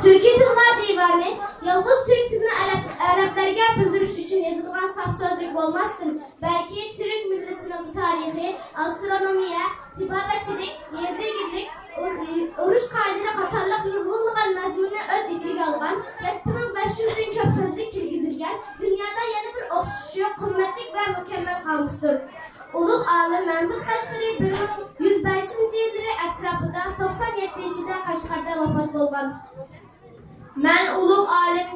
تۈركىي تىللار دىۋانى يالغۇز تۈرك تىلىنى ئەرەب-، ئەرەبلەرگە بىلدۈرۈش ئۈچۈن يېزىلغان ساپ سۆزلۈك بولماستىن، بەلكى تۈرك مىللىتىنىڭ تارىخى، ئاسترونومىيە، تېبابەتچىلىك، يېزا ئىگىلىك، ئۇر-، ئۇرۇش قائىدىلىرى قاتارلىق نۇرغۇنلىغان مەزمۇننى ئۆز ئىچىگە ئالغان يەتتە مىڭ بەش يۈزدىن كۆپ سۆزلۈك كىرگۈزۈلگەن دۇنيادا يەنە بىر ئوخشىشى يوق قىممەتلىك ۋە مۇكەممەل قامۇستۇر. ئۇلۇغ ئالىم مەھمۇد قەشقىرى بىر مىڭ يۈز بەشىنچى يىللىرى ئەتراپىدا توقسان يەتتە يېشىدا قەشقەردە ۋاپات بولغان. مەن ئۇلۇغ ئالىم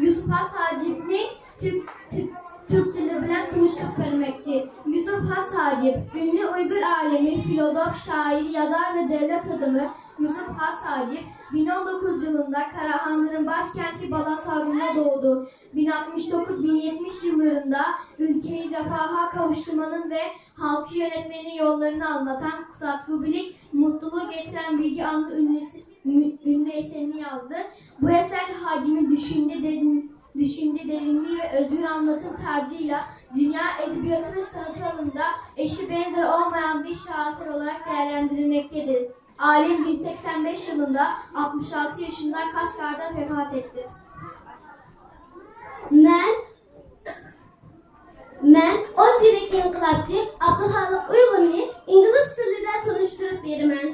يۈسۈپ خاس ھاجىپنى تۈرك، تۈرك، تۈرك تىلى بىلەن تونۇشتۇرۇپ بەرمەكچى. يۈسۈپ خاس ھاجىپ، ئۈنلۈك ئۇيغۇر ئالىمى، فىلوزوف، شائىر، يازار ۋە دۆلەت ئادىمى يۈسۈپ خاس ھاجىپ بىر مىڭ ئون توققۇز يىلىندا قاراخانلارنىڭ باش كەنتى بالاساغۇندا دوغدى. بىر مىڭ ئاتمىش توققۇز، بىر مىڭ يەتمىش يىللىرىندا ئۈلكىنى رىفاھقا قاۋۇشتۇرمىنىڭ ۋە خەلققە يۆنەتمىنىڭ يوللىرىنى ئاڭلاتقان، قۇتادغۇ بىلىك، مۇتلۇق گەتىرەن بىلگە ئالما ئۈنلىسى ئۈنلەيسەننى يازدى. بۇ ئەسەر ھاجىمنىڭ چۈشەنچە دېرىن-، چۈشەنچە دېرىنلىكى ۋە ئۆزگىچە ئاڭلىتىش تەرزى ئىلە دۇنيا ئەدەبىياتى ۋە سەنئەت ئالىمىدا ئېشى بەنزىرى ئولمىغان بىر شائىر ئولاراق دەرىجىلەندۈرۈلمەكتىدىر. ئالىم بىر مىڭ سەكسەن بەش يىلىندا ئاتمىش ئالتە يېشىندا قەشقەردە ۋاپات ئەتتى. مەن مەن ئوت يۈرەك ئىنقىلابچى ئابدۇخالىق ئۇيغۇرنى ئىنگلىز تىلىدا تونۇشتۇرۇپ بېرىمەن.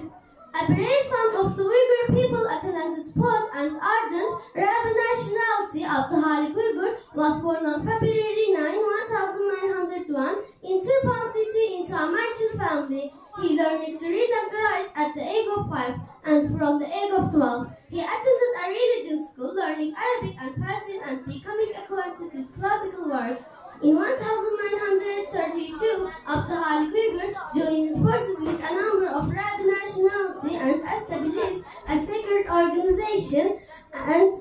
A brave son of the Uyghur people, a talented poet and ardent rebel nationality, Abdulhalik Uyghur was born on February ninth, one thousand nine hundred one, in Turpan City into a merchant family. He learned to read and write at the age of five, and from the age of twelve, he attended a religious school, learning Arabic and Persian and becoming acquainted with classical works. In one thousand nine hundred thirty-two, Abdulhalik Uyghur joined forces with a number of Arabic nationality and established a secret organization and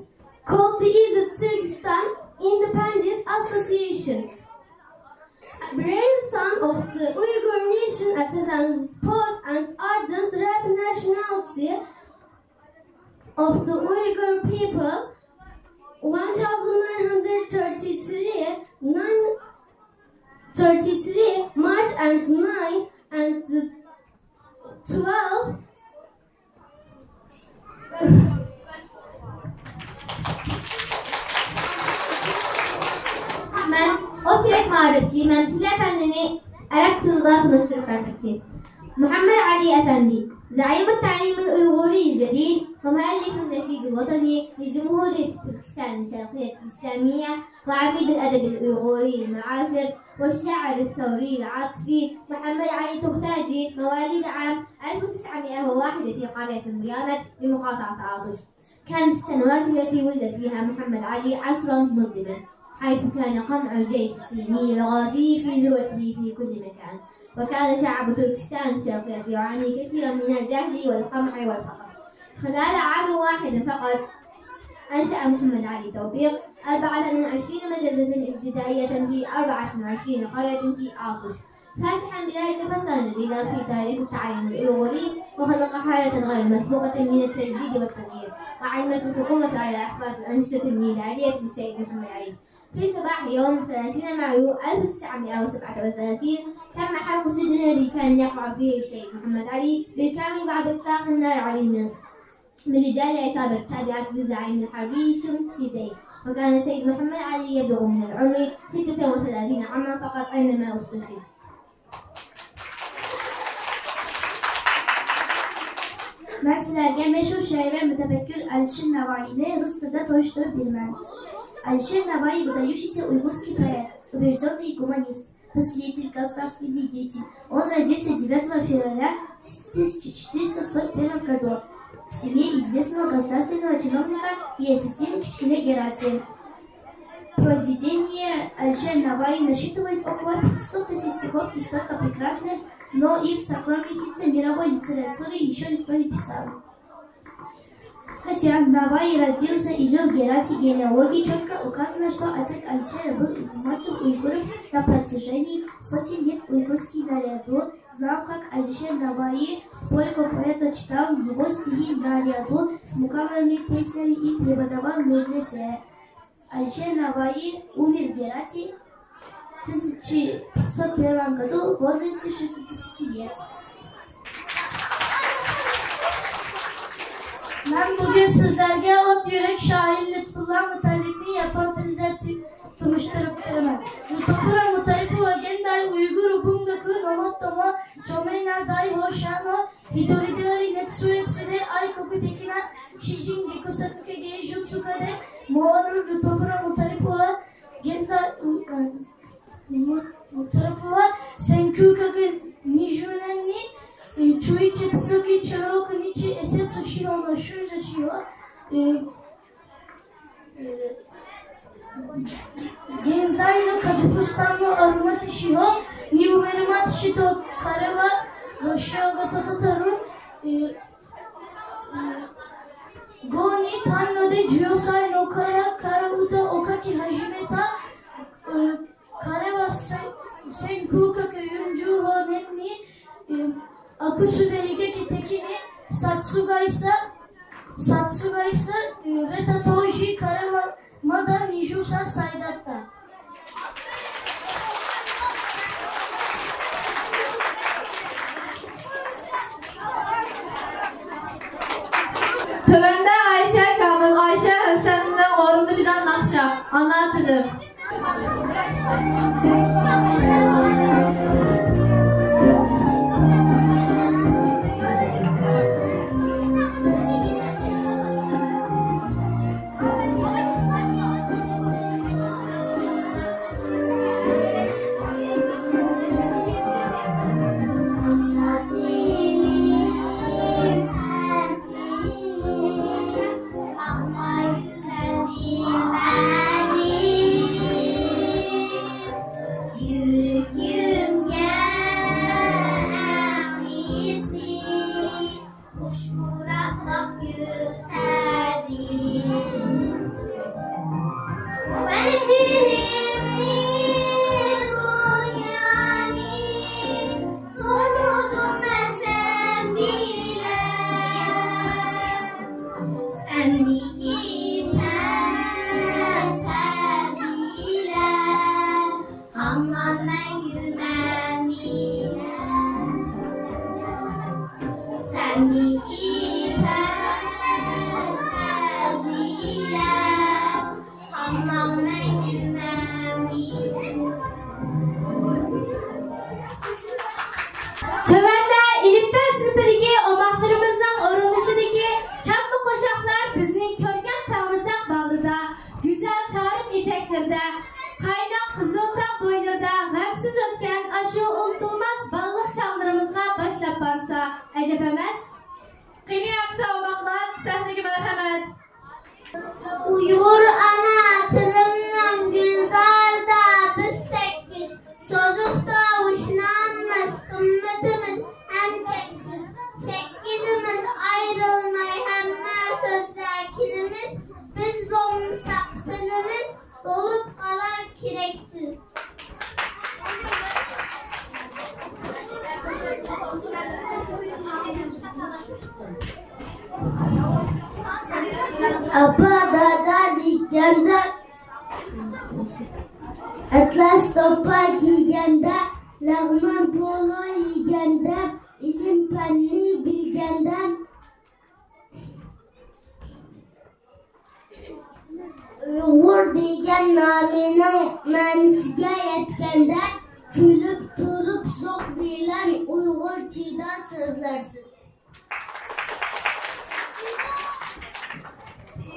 called the East Turkestan Independence Association. Brave son of the Uyghur nation, a talented poet and ardent rebel nationality of the Uyghur people, one thousand nine hundred thirty-three, nine, thirty-three, March and nine and twelve. مەن ئوت يۈرەك مائارىپچى مەمتىلى ئەپەندىنى ئەرەب تىلىدا تونۇشتۇرۇپ بەرمەكچى. محمد علي أفندي، زعيم التعليم الأيغوري الجديد ومؤلف النشيد الوطني لجمهورية تركستان الشرقية الإسلامية، وعميد الأدب الأيغوري المعاصر، والشاعر الثوري العاطفي محمد علي توختاجي، مواليد عام ألف وتسعمائة وواحد في قرية ميامت بمقاطعة عاطوش. كانت السنوات التي ولد فيها محمد علي عصرا مظلما، حيث كان قمع الجيش الصيني الغازي في ذروته في كل مكان، وكان شعب تركستان الشرقية يعاني كثيرا من الجهل والقمع والفقر. خلال عام واحد فقط، أنشأ محمد علي توفيق أربعة وعشرين مدرسة ابتدائية في أربعة وعشرين قرية في عاطوش، فاتحا بذلك فصلا جديدا في تاريخ التعليم الأيغوري، وخلق حالة غير مسبوقة من التجديد والتغيير، وعزمت الحكومة على إحفاد الأنشطة الميدانية للسيد محمد علي. في صباح يوم ثلاثين مايو ألف وتسعمائة وسبعة وثلاثين، تم حرق السجن الذي كان يقع فيه السيد محمد علي بالكامل بعد إطلاق النار عليه من، من رجال العصابة التابعة للزعيم الحربي شم شيزي. وكان السيد محمد علي يبلغ من العمر ستة وثلاثين عاما فقط عندما استشهد. مەن سىلەرگە مەشھۇر شائىر ۋە مۇتەپەككۇر ئەلىشىر نەۋائىنى رۇس تىلىدا تونۇشتۇرۇپ بېرىمەن. Алишер Наваи — выдающийся уйгурский поэт, убеждённый гуманист. Последний государственный деятель. Он родился девятого февраля в тысяча четыреста сорок первом году в семье известного государственного чиновника Гиясетдина Кичкене Герати. Произведения Алишер Наваи насчитывают около пятисот тысяч стихов и столько прекрасных, но и в сокровищнице мировой литературы еще никто не писал. Хотя Наваи родился и жил в Герате, генеалогии четко указано, что отец Алишера был из младших уйгуров на протяжении сотен лет. Уйгурский народ знал, как Алишер Наваи, сколько поэта читал его стихи наряду с мукаммалами, песнями и преподавал в медресе. Алишер Наваи умер в Герате в тысяча пятьсот первом году в возрасте шестидесяти лет. مەن بۈگۈن سىزلەرگە ئوت يۈرەك شائىر لۇتپۇللا مۇتەللىپنى ياپون تىلىدا تۇ-، تونۇشتۇرۇپ بېرىمەن. لۇتپۇللا مۇتەللىپ ۋە گېنداي ئۇيغۇر بۇنگاكۇ نوموتتومو چومېينا داي ھوشانو 一人であり、熱烈で愛国的な詩人で、古作芸術家でもあるルトプラ・ムタリプは、現代、う、うん、ム、ムタリプは、せんきゅうひゃくにじゅうねんに、えー、中一月中央日、衛節師の修理師は、えー 現在のカザフスタンのアルマティ州、ニューアルマティ州と、彼はロシア語とタタル語に堪能で、じゅうよんさいのから、から歌を書き始めた。彼はせん、せんきゅうひゃくよんじゅうごねんに、えー、アクスで悲劇的に殺害さ、殺害された当時、彼はまだにじゅうさんさいだった。تۆۋەندە ئايشە كامىل، ئايشە ھەسەننىڭ ئورۇندىشىدا ناخشا، ئانا تىلىم. يۈرىكىمگە ئەڭ ئېسى خۇش پۇراقلىق گۈل تەردى. ۋەتىنىمنى بۇيانى سۇنۇدۇم مەن سەن بىلەن. سەندىكى پەم پەزىلەت، ھامان مەڭگۈ مەن بىلەن. سەندىكى پەم پەزىلەت، تۆۋەندە ئېلىپبە سىنىپىدىكى ئوماقلىرىمىزنىڭ ئورۇنلىشىدىكى چالما قوشاقلار بىزنى كۆركەم تەڭرىتاغ باغرىدا، گۈزەل تارىم ئېتەكلىرىدە، قايناق قىزىلتاغ بويلىرىدا غەمسىز ئۆتكەن ئاشۇ ئۇنتۇلماس بالىلىق چاغلىرىمىزغا باشلاپ بارسا ئەجەب ئەمەس؟ قېنى ئەمىسە ئوماقلار، سەھنىگە مەرھەمەت! ئۇيغۇر ئانا تىلىمنىڭ گۈلزارىدا بىز سەككىز، سوزۇق تاۋۇشنامىز، قىممىتىمىز ھەم چەكسىز. سەككىزىمىز ئايرىلماي ھەممە سۆزدە كېلىمىز، بىز بولمىساق تىلىمىز بولۇپ قالار كېرەكسىز. ئاپا، دادا دېگەندە، ئەتلەس دوپپا كىيگەندە، لەغمان پولۇ يېگەندە، ئىلىم-پەننى بىلگەندە، ئۇيغۇر دېگەن نامىنىڭ مەنىسىگە يەتكەندە، كۈلۈپ تۇرۇپ زوق بىلەن ئۇيغۇرچىدا سۆزلەرسىز.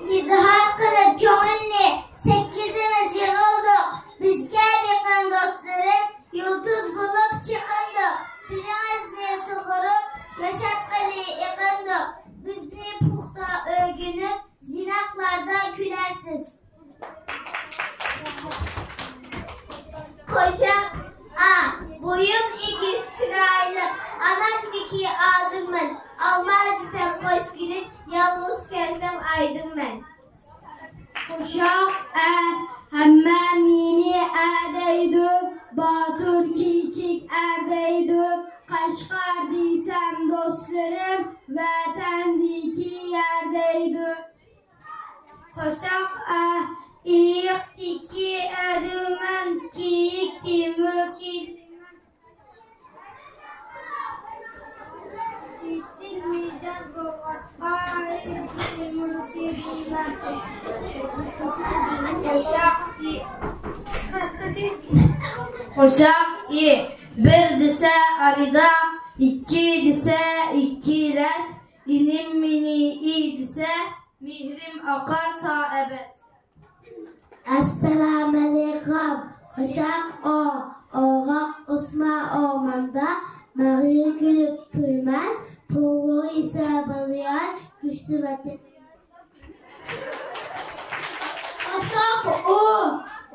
ئىزھار قىلىپ كۆڭۈلنى سەككىزىمىز يىغىلدۇق. بىزگە بېقىڭ دوستلىرىم، يول مەشەققىلى ئېقىندۇق، بىزنى پۇختا ئۆگىنىپ، زىناقلاردا كۈلەرسىز. قوشاق ئا، بويۇم ئېگىز، چىرايلىق، ئانامدىكى ئادىلمەن، ئالما دېسەم قوش كېلىپ، يالغۇز كەلسەم ئايدىڭمەن. قوشاق ئە، ھەممە مېنى ئە دەيدۇ، باتۇر كىچىك ئەر دەيدۇ، قەشقەر دېسەم دوستلىرىم، ۋەتەندىكى يەر دەيدۇ. قوشاق ئە، ئېيىقتىكى ئەدىمەن، كېيىك تېمىر كىيىمەن. قوشاق ئى، بىر دېسە ئارىداق، ئىككى دېسە ئىككى رەت، ئىنىم مېنى ئى دېسە، مېھرىم ئاقار تا ئەبەد. ئەسسالامۇئەلەيكۇم. قوشاق ئو، ئوغاق ئوسما ئورماندا، مەڭگۈ كۈلۈپ تۇرىمەن، توۋا يېسە بالىيار، كۈچلۈك ۋەتەن. قوشاق ئۇ،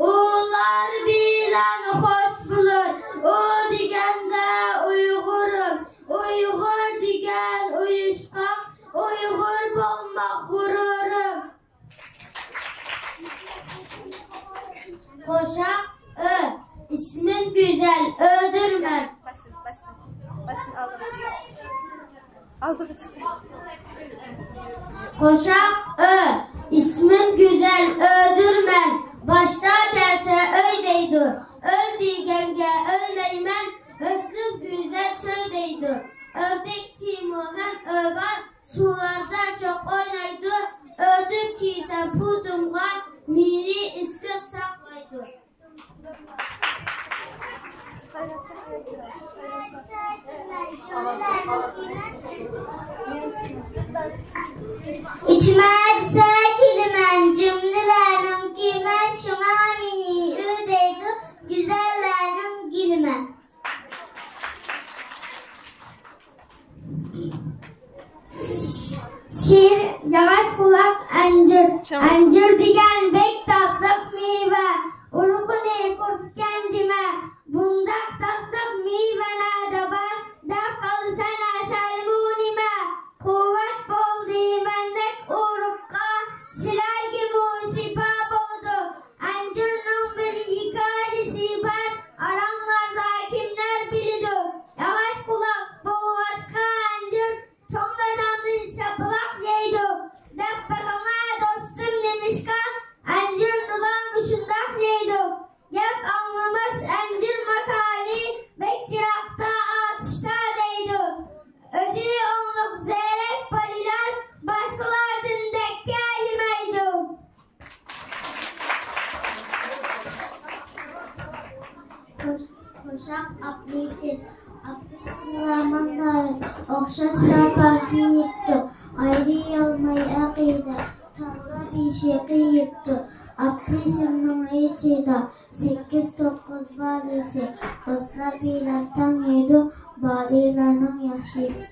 ئۇلار بىلەن خوش بولۇر، ئۇ دېگەندە ئۇيغۇرۇم، ئۇيغۇر دېگەن ئۇيۇشقاق، ئۇيغۇر بولماق غۇرۇرۇم. قوشاق ئۆ، ئىسمىم گۈزەل، ئۆدۈرمەن. باشتىن، باشتىن، باشتىن ئالدىغا چىقىڭ. ئالدىغا چىقىڭ. قوشاق ئۆ، ئىسمىم گۈزەل، ئۆدۈرمەن. باشتا كەلسە ئۆي دەيدۇ، ئۆل دېگەنگە ئۆلمەيمەن. ھۆسنۈم گۈزەل سۆي دەيدۇ، ئۆردەكتىمۇ ھەم ئۆ بار. سۇلاردا شوق ئوينايدۇ، ئۆتۈك كىيسەم پۇتۇمغا، مېنى ئىسسىق ساقلايدۇ. ئىچمە دېسە كۈلىمەن، جۈملىلەرنىڭ كۈيمەن، شۇڭا مېنى ئۆ دەيدۇ، گۈزەللەرنىڭ گۈلىمەن. شېئىر، ياغاچ قۇلاق ئەنجۈر. ئەنجۈر دېگەن بەك تاتلىق مېۋە. ئۇرۇقىنى قۇرتكەن دېمە، بۇنداق تاتلىق مېۋە نەدە بار؟ دەپ قالىسەن ھەسەلمۇ نېمە؟ قۇۋۋەت بولدى مەندەك ئۇرۇققا، سىلەرگىمۇ شىپا بولىدۇ. ئەنجۈرنىڭ بىر ھېكايىسى بار، ئاراڭلاردا كىملەر بىلىدۇ؟ ياغاچ قۇلاق بولغاچقا ئەنجۈر، چوڭ دادامدىن شاپىلاق يەيدۇ، دەپ بېقىڭا دوستۇم، نېمىشقا ئەنجۈرنىلا مۇشۇنداق يەيدۇ؟ گەپ ئاڭلىماس ئەنجۈر ماكانى، بەك چىراغدا ئاتۇشتا دەيدۇ. ئۆزى ئوڭلۇق زېرەك بالىلار باشقىلاردىن دەككە يېمەيدۇ. قوشاق ئاپېلسىن. ئاپېلسىنلار ماڭا ئوخشاش چاپان كىيىپتۇ. ئايرىيالماي ئەقىدە تاغلار بېشى قېيىپتۇ. ئاپېلسىننىڭ ئىچىدە سەككىز توققۇز بالىسى، دوستلار بىلەن تەڭ يەيدۇ، بالىلارنىڭ ياخشىسى.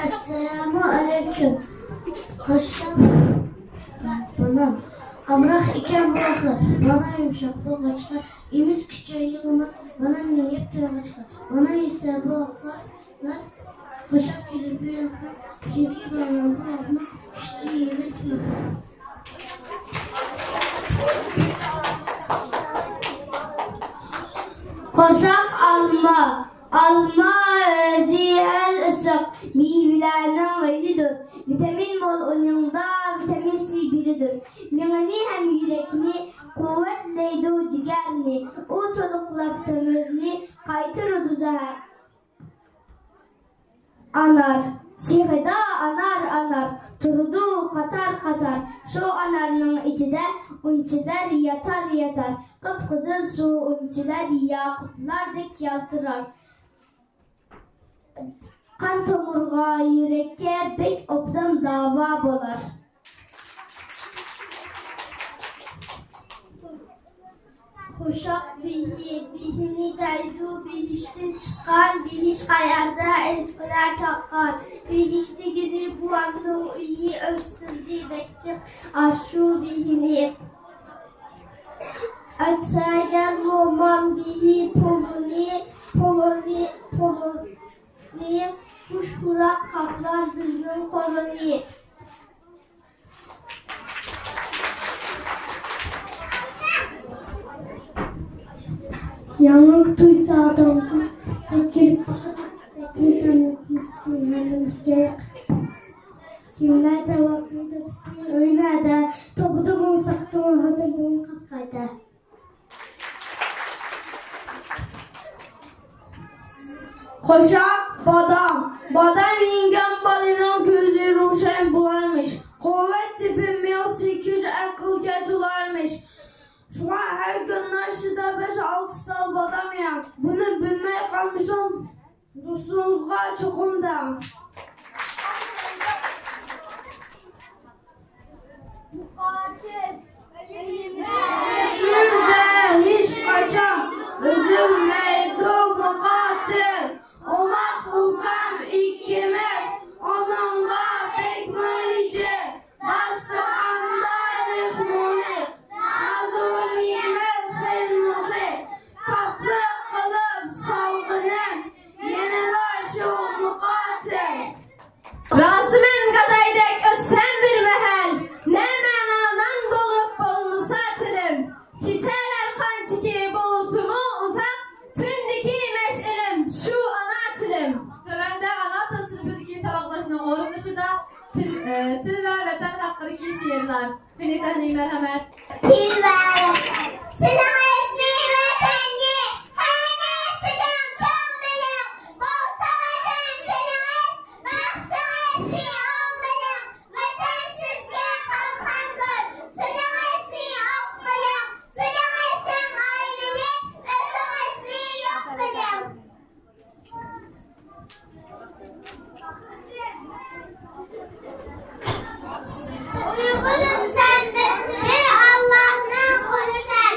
ئەسسالامۇ ئەلەيكۇم. قوشاق. بالام، ئامراق ئىكەن بۇلاقلار، مانا يۇمشاق بولغاچقا، ئىمىت كۈچەي يىغىماق، مانا مېيىپ تويغاچقا، مانا يېسە بۇلاقلار. قوشاق ئېلىپ يۈرۈڭ، چۈنكى بالىلارنىڭ كۈچى يېرى سۇنۇق. قوشاق ئالما. ئالما ئۆزى ھەل ئىسسىق مېۋىلەرنىڭ ۋەيلىدۇر. ۋىتامىن مول ئۇنىڭدا، ۋىتامىن سى بىرىدۇر. مېڭىنى ھەم يۈرەكنى قۇۋۋەتلەيدۇ، جىگەرنى. ئۇ تولۇقلاپ تۆمۈرنى، قايتۇرىدۇ زەھەر. ئانار، سېخىدا ئانار، ئانار، تۇرىدۇ قاتار، قاتار. شۇ ئانارنىڭ ئىچىدە ئۈنچىلەر ياتار، ياتار. قىپقىزىل شۇ ئۈنچىلەر ياقۇتلاردەك يالتىرار. قان تومۇرغا، يۈرەككە بەك ئوبدان داۋا بولار. قوشاق بېھى، بېھىنى دەيدۇ بېھىشتىن چىققان، بېھىش قەيەردە، ئېيتقىلە چاققان. بېھىش دېگىنى بوۋامنىڭ ئۆيى، ئۆتسۇندى بەك جىق ئاشۇ بېھىنى. ئەتسەگەر مومام بېھى پولۇنى، پولۇنى، پولۇنى، خۇش پۇراق قاپلار بىزنىڭ قولىنى. ياڭاق توي سادامسىز، كىرىپ كىملەر جاۋابنى تاپسۇن؟ ئۆيلەردە توپىدا بولساق، توڭ ھازىر بۇرۇن قاسقايدا. قوشاق، بادام. بادام يېگەن بالىنىڭ كۆزى روشەن بولارمىش. قۇۋۋەت تېپىپ مېڭىسى، كۈچ ئەقىلگە تولارمىش. شۇڭا ھەر كۈن ناشتىدا بەش-ئالتە تال بادام يەڭ. بۇنى بىلمەي قالمىسۇن، دوستىڭىزغا چوقۇم دەڭ. مۇقاتىل. ئۆزىمىزدە ھېچقاچان ئۈزۈلمەيدۇ مۇقاتىل. ئوماق ئۇكام ئىككىمىز، ئۇنىڭغا بەكمۇ ھىجىر. داستىخاندا لىق-مۇ لىق، نازۇ نېمەت خىلمۇ خىل. تاتلىق قىلىپ سالغىنىم، يەنىلا شۇ مۇقاتىل. راسىمەن گادايدەك ئۆتسەم بىر مەھەل، نەمەنا نان بولۇپ بولمىسا تىلىم. كېچەلەر قانچىكى بولسىمۇ ئۇزاق، تۈندىكى مەشئىلىم شۇ ئانا تىلىم. تۆۋەندە ئانا تىل سىنىپىدىكى ساۋاقداشنىڭ ئورۇنلىشىدا تىل، ئى، تىل ۋە ۋەتەن ھەققىدىكى شېئىرلار. قېنى سەھنىگە مەرھەمەت. تىل ۋە ۋەتەن. تىلىڭىزنى ۋەتەننى ھەر نەرسىدىن چوڭ بىلىڭ. بولسا ۋەتەن تىلىڭىز، بەختىڭىز سىيان بىلىڭ. ۋەتەن سىزگە قالقاندۇر، تىلىڭىزنى ئوق بىلىڭ. تىلىڭىزدىن ئايرىلىپ، ئۆزىڭىزنى يوق بىلىڭ. ئۇيغۇرۇم سەن بىر، بىر ئاللاھنىڭ قۇلى سەن.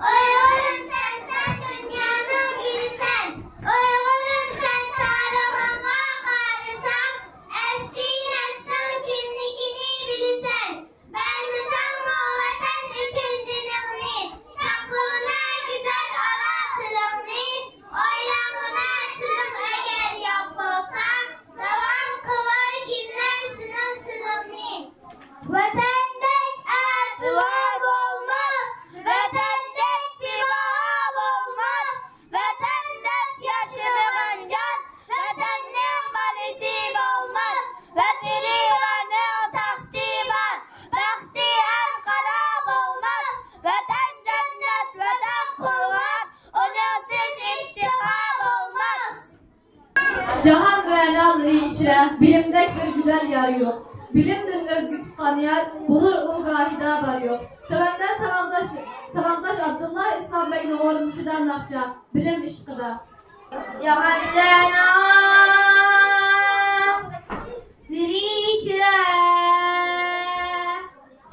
ئۇيغۇرۇم سەن، سەن دۇنيانىڭ گۈلى سەن. ئۇيغۇرۇم سەن، تارىخىڭغا قارىساڭ، ئەسلى نەسلىڭ كىملىكىنى بىلىسەن. بەرمىسەڭمۇ ۋەتەن ئۈچۈن جېنىڭنى، ساقلىغىنا گۈزەل ئانا تىلىڭنى. ئويلانغىنا تىلىڭ ئەگەر يوق بولسا، داۋام قىلار كىملەر سېنىڭ تىلىڭنى؟ ۋەتەندەك ئەتىۋار بولماس، ۋەتەندەك بىباھا بولماس. ۋەتەن دەپ ياشىمىغان جان، ۋەتەننىڭ بالىسى بولماس. ۋەتىنى بارنىڭ تەختى بار، بەختى ھەم قارا بولماس. ۋەتەن جەننەت، ۋەتەن قۇرغان، ئۇنىڭسىز ئىپتىخار بولماس. جاھان رەنالىرى ئىچرە، بىلىمدەك بىر گۈزەل يار يوق. بىلىمدىن ئۆزگە تۇتقان يار، بولۇر ئۇ گاھىدا بار يوق. تۆۋەندە ساۋاقداش، ساۋاقداش ئابدۇللا ئىسھاق بەگنىڭ ئورۇنلىشىدا ناخشا، بىلىم ئىشقىدا. جاھان رەنالىرى ئىچرە،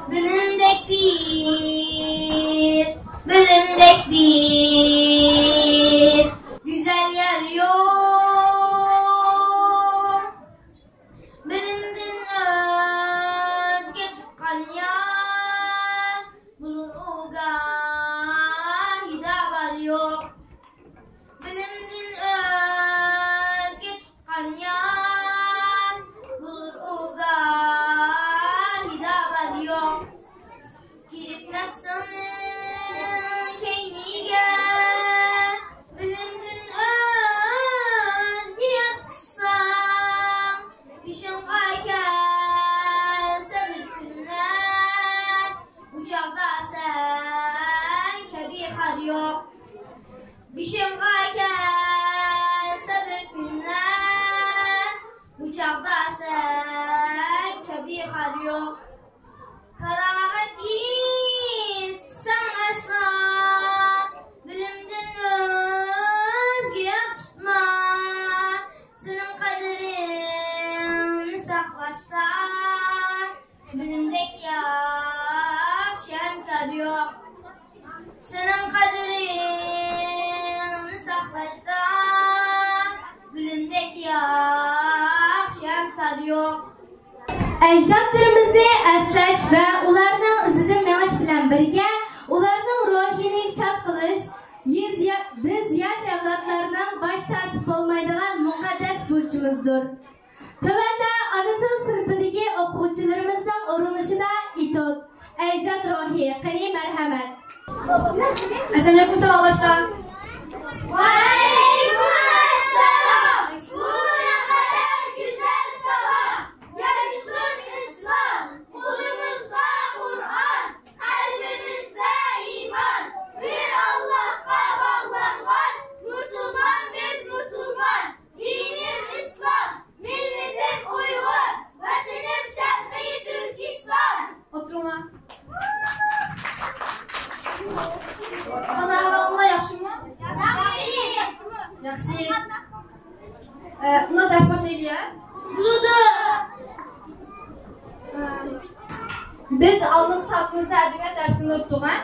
بىلىمدەك بىر، بىلىمدەك بىر گۈزەل يار يوق. بىلىمدىن ئۆزگە تۇتقان يار، بولۇر ئۇ گاھىدا بار يوق. بىلىمدىن ئۆزگە تۇتقان يار، بولۇر ئۇ گاھىدا بار يوق. كىرىپ نەپسىڭنىڭ كەينىگە، بىلىمدىن ئۆزگە ياتساڭ، بېشىڭغا كەلسە بىر كۈنلەر، ئۇ چاغدا سەن كەبى خار يوق. بېشىڭغا كەلسە بىر كۈنلەر، ئۇ چاغدا سەن كەبى خار يوق. پاراغەت ئىستىسەڭ ئەسلا، بىلىمدىن ئۆزگە ياق تۇتما. سېنىڭ قەدرىڭنى ساقلاشتا، بىلىمدەك ياخشى ھەمكار يوق. سېنىڭ قەدرىڭ ئەجدادلىرىمىزنى ئەسلەش ۋە ئۇلارنىڭ ئىزىدىن مېڭىش بىلەن بىرگە، ئۇلارنىڭ روھىنى شاد قىلىش يېز-، يا-، بىز ياش ئەۋلادلارنىڭ باش تارتىپ بولمايدىغان مۇقەددەس بۇرچىمىزدۇر. تۆۋەندە ئانا تىل سىنىپىدىكى ئوقۇغۇچىلىرىمىزنىڭ ئورۇنلىشىدا ئېتوت، ئەجداد روھى، قېنى مەرھەمەت. ئەسسالامۇئەلەيكۇم ساۋاقداشلار. ۋەئەلەيكۇم ئەسسالام. بۇ نەقەدەر گۈزەل ساۋاق. ياشىسۇن ئىسلام. قولىمىزدا قۇرئان، قەلبىمىزدە ئىمان. بىر ئاللاھقا باغلانغان مۇسۇلمان بىز مۇسۇلمان. دىنىم ئىسلام، مىللىتىم ئۇيغۇر، ۋەتىنىم شەرقىي تۈركىستان. ئولتۇرۇڭلار. قانداق ئەھۋالىڭلار، ياخشىمۇ؟ ياخشى. ياخشى. ئە، ئۇنداق دەرس باشلايلى، ھە؟ بولىدۇ. ئە، بىز ئالدىنقى سائىتىمىزدە ئەدەبىيات دەرسىنى ئۆتتۇق، ھە؟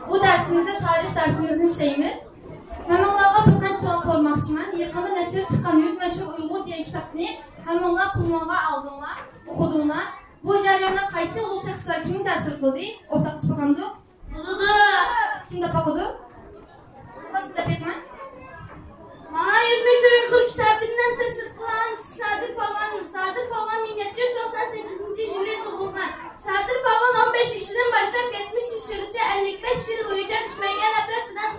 بۇ دەرسىمىزدە تارىخ دەرسىمىزنى ئىشلەيمىز. ھەممىڭلارغا بىر قانچە سوئال سورىماقچىمەن. يېقىندا نەشرگە چىققان يۈز مەشھۇر ئۇيغۇر دېگەن كىتابنى ھەممىڭلار قولۇڭلارغا ئالدىڭلار، ئوقۇدۇڭلار. بۇ جەرياندا قايسى ئۇلۇغ شەخسلەر كىمگە تەسىر قىلدى؟ ئورتاقلىشىپ باقامدۇق؟ بولىدۇ. كىم دەپ باقىدۇ؟ سىز دەپ بېقىڭ. ماڭا يۈز مەشھۇر ئۇيغۇر كىتابىدىن تەسىر قىلغان كىشى سادىر پالۋان. سادىر پالۋان مىڭ يەتتە يۈز توقسان سەككىزىنچى يىلى تۇغۇلغان. سادىر پالۋان ئون بەش يېشىدىن باشلاپ يەتمىش يېشىغىچە ئەللىك بەش يىل بويىچە دۈشمەنگە نەپرەت بىلەن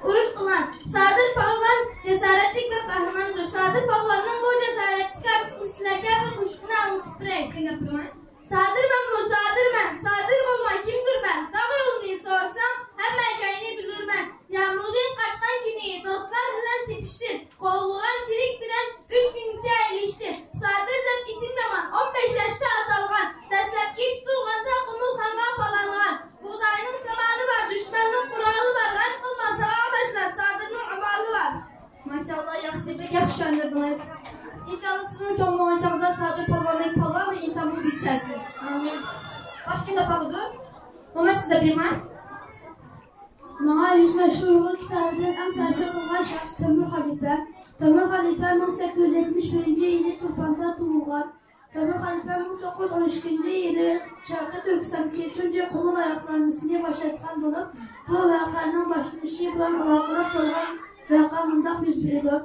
ئۇرۇش قىلغان. سادىر پالۋان جاسارەتلىك ۋە قەھرىماندۇر. سادىر پالۋاننىڭ بۇ جاسارەتلىك ھەرىكىتى سىلەرگە بىر قوشۇقنى ئاڭلىتىپ بېرەي. قېنى، دەپ بېقىڭ. سادىرمەنمۇ، سادىرمەن، سادىر بولماي كىم تۇرىمەن؟ تاغ يولىنى سورىساڭ، ھەممە جاينى بىلىمەن. يامۇلدىن قاچقان كۈنى دوستلار بىلەن تېپىشتىم. قوغلىغان چېرىك بىلەن ئۈچ كۈنگىچە ئېلىشتىم. سادىر دەپ ئىتىم يامان، ئون بەش ياشتا ئاتالغان. دەسلەپكى تۇتۇلغاندا قۇمۇلخانغا پالانغان. بۇغداينىڭ زامالى بار، دۈشمەننىڭ قورالى بار. غەم قىلما ساۋاقداشلار، سادىرنىڭ ئامالى بار. ماشائاللا، ياخشى، بەك ياخشى چۈشەندۈردىڭىز. ئىنشائاللا، سىزمۇ چوڭ بولغان چاغدا سادىر پالۋاندەك پالۋان ۋە ئىنسان بولۇپ يېتىشەرسىز. ئامىن. باشقا كىم دەپ باقىدۇ؟ ئۇمەر، سىز دەپ بېقىڭ. ماڭا يۈز مەشھۇر ئۇيغۇر كىتابىدىن ئەڭ تەسىر قىلغان شەخس تۆمۈر خەلىپە. تۆمۈر خەلىپە مىڭ سەككىز يۈز يەتمىش بىرىنچى يىلى تۇرپاندا تۇغۇلغان. تۆمۈر خەلىپە مىڭ توققۇز يۈز ئون ئىككىنچى يىلى شەرقىي تۈركىستاندىكى تۇنجى قۇمۇل ئاياغلانمىسىنى باشلاتقان بولۇپ، بۇ ۋەقەنىڭ باشلىنىشى بىلەن ئالاقىلىق بولغان ۋەقە مۇنداق يۈز بېرىدۇ.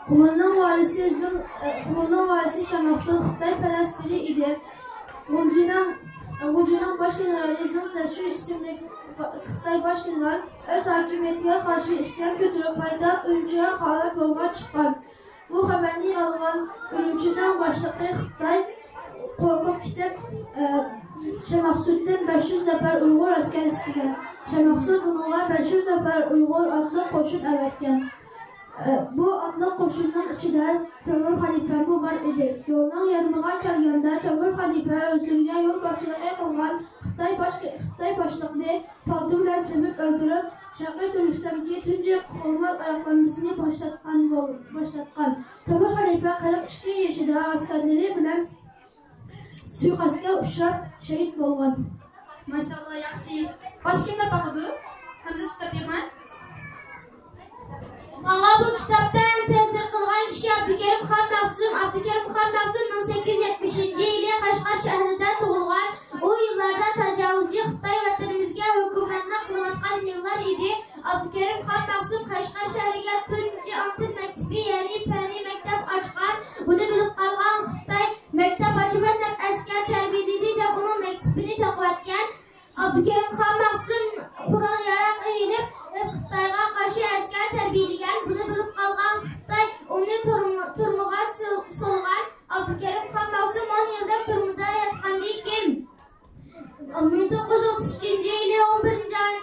قۇمۇلنىڭ ۋالىسى زىڭ، قۇمۇلنىڭ ۋالىسى شاماخسۇ خىتايپەرەس بىرى ئىدى. غۇلجىنىڭ، غۇلجىنىڭ باش گېنېرالى زىڭ زەشۈ ئىسىملىك خىتاي باش گېنېرال ئۆز ھاكىمىيىتىگە قارشى ئىسيان كۆتۈرۈپ، پايتەخت ئۈرۈمچىگە خالاپ يولغا چىققان. بۇ خەۋەرنى ئالغان ئۈرۈمچىنىڭ باشلىقى خىتاي قورقۇپ كېتىپ، ئە، شاماخسۇدىن بەش يۈز نەپەر ئۇيغۇر ئەسكەر ئىستىگەن. شاماخسۇد ئۇنىڭغا بەش يۈز نەپەر ئۇيغۇر ئاتلىق قوشۇن ئەۋەتكەن. ئە، بۇ ئاتلىق قوشۇننىڭ ئىچىدە تۆمۈر خەلىپەمۇ بار ئىدى. يولنىڭ يېرىمىغا كەلگەندە تۆمۈر خەلىپە ئۆزلىرىگە يول باشچىلىقى قىلغان خىتاي باش-، خىتاي باشلىقىنى پالتا بىلەن تېپىپ ئۆلتۈرۈپ، شەرقىي تۈركىستاندىكى تۇنجى قۇمۇل ئاياغلانمىسىنى باشلاتقان بول-، باشلاتقان. تۆمۈر خەلىپە قىرىق ئىككى يېشىدا ئەسكەرلىرى بىلەن سۇيىقەستكە ئۇچراپ شېھىت بولغان. ماشائاللا، ياخشى. باشقا كىم دەپ باقىدۇ؟ ھەمزە، سىز دەپ بېقىڭ. ماڭا بۇ كىتابتا ئەڭ تەسىر قىلغان كىشى ئابدۇكېرىم خان مەخسۇم. ئابدۇكېرىم خان مەخسۇم مىڭ سەككىز يۈز يەتمىشىنچى يىلى قەشقەر شەھىرىدە تۇغۇلغان. ئۇ يىللاردا تاجاۋۇزچى خىتاي ۋەتىنىمىزگە ھۆكۈمرانلىق قىلىۋاتقان يىللار ئىدى. ئابدۇكېرىم خان مەخسۇم قەشقەر شەھىرىگە تۇنجى ئالتۇن مەكتىپى، يەنى پەننىي مەكتەپ ئاچقان. بۇنى بىلىپ قالغان خىتاي مەكتەپ ئاچىمەن دەپ ئەسكەر تەربىيەلىدى دەپ ئۇنىڭ مەكتىپىنى تاقىۋەتكەن. ئابدۇكېرىم خان مەخسۇم قورال-ياراغ ئېلىپ، خىتايغا قارشى ئەسكەر تەربىيەلىگەن. بۇنى بىلىپ قالغان خىتاي ئۇنى تۈرمە-، تۈرمىگە سول-، سولىغان. ئابدۇكېرىم خان مەخسۇم ئون يىلدەك تۈرمىدە ياتقاندىن كېيىن، مىڭ توققۇز يۈز ئوتتۇز ئۈچىنچى يىلى ئون بىرىنچى ئاي،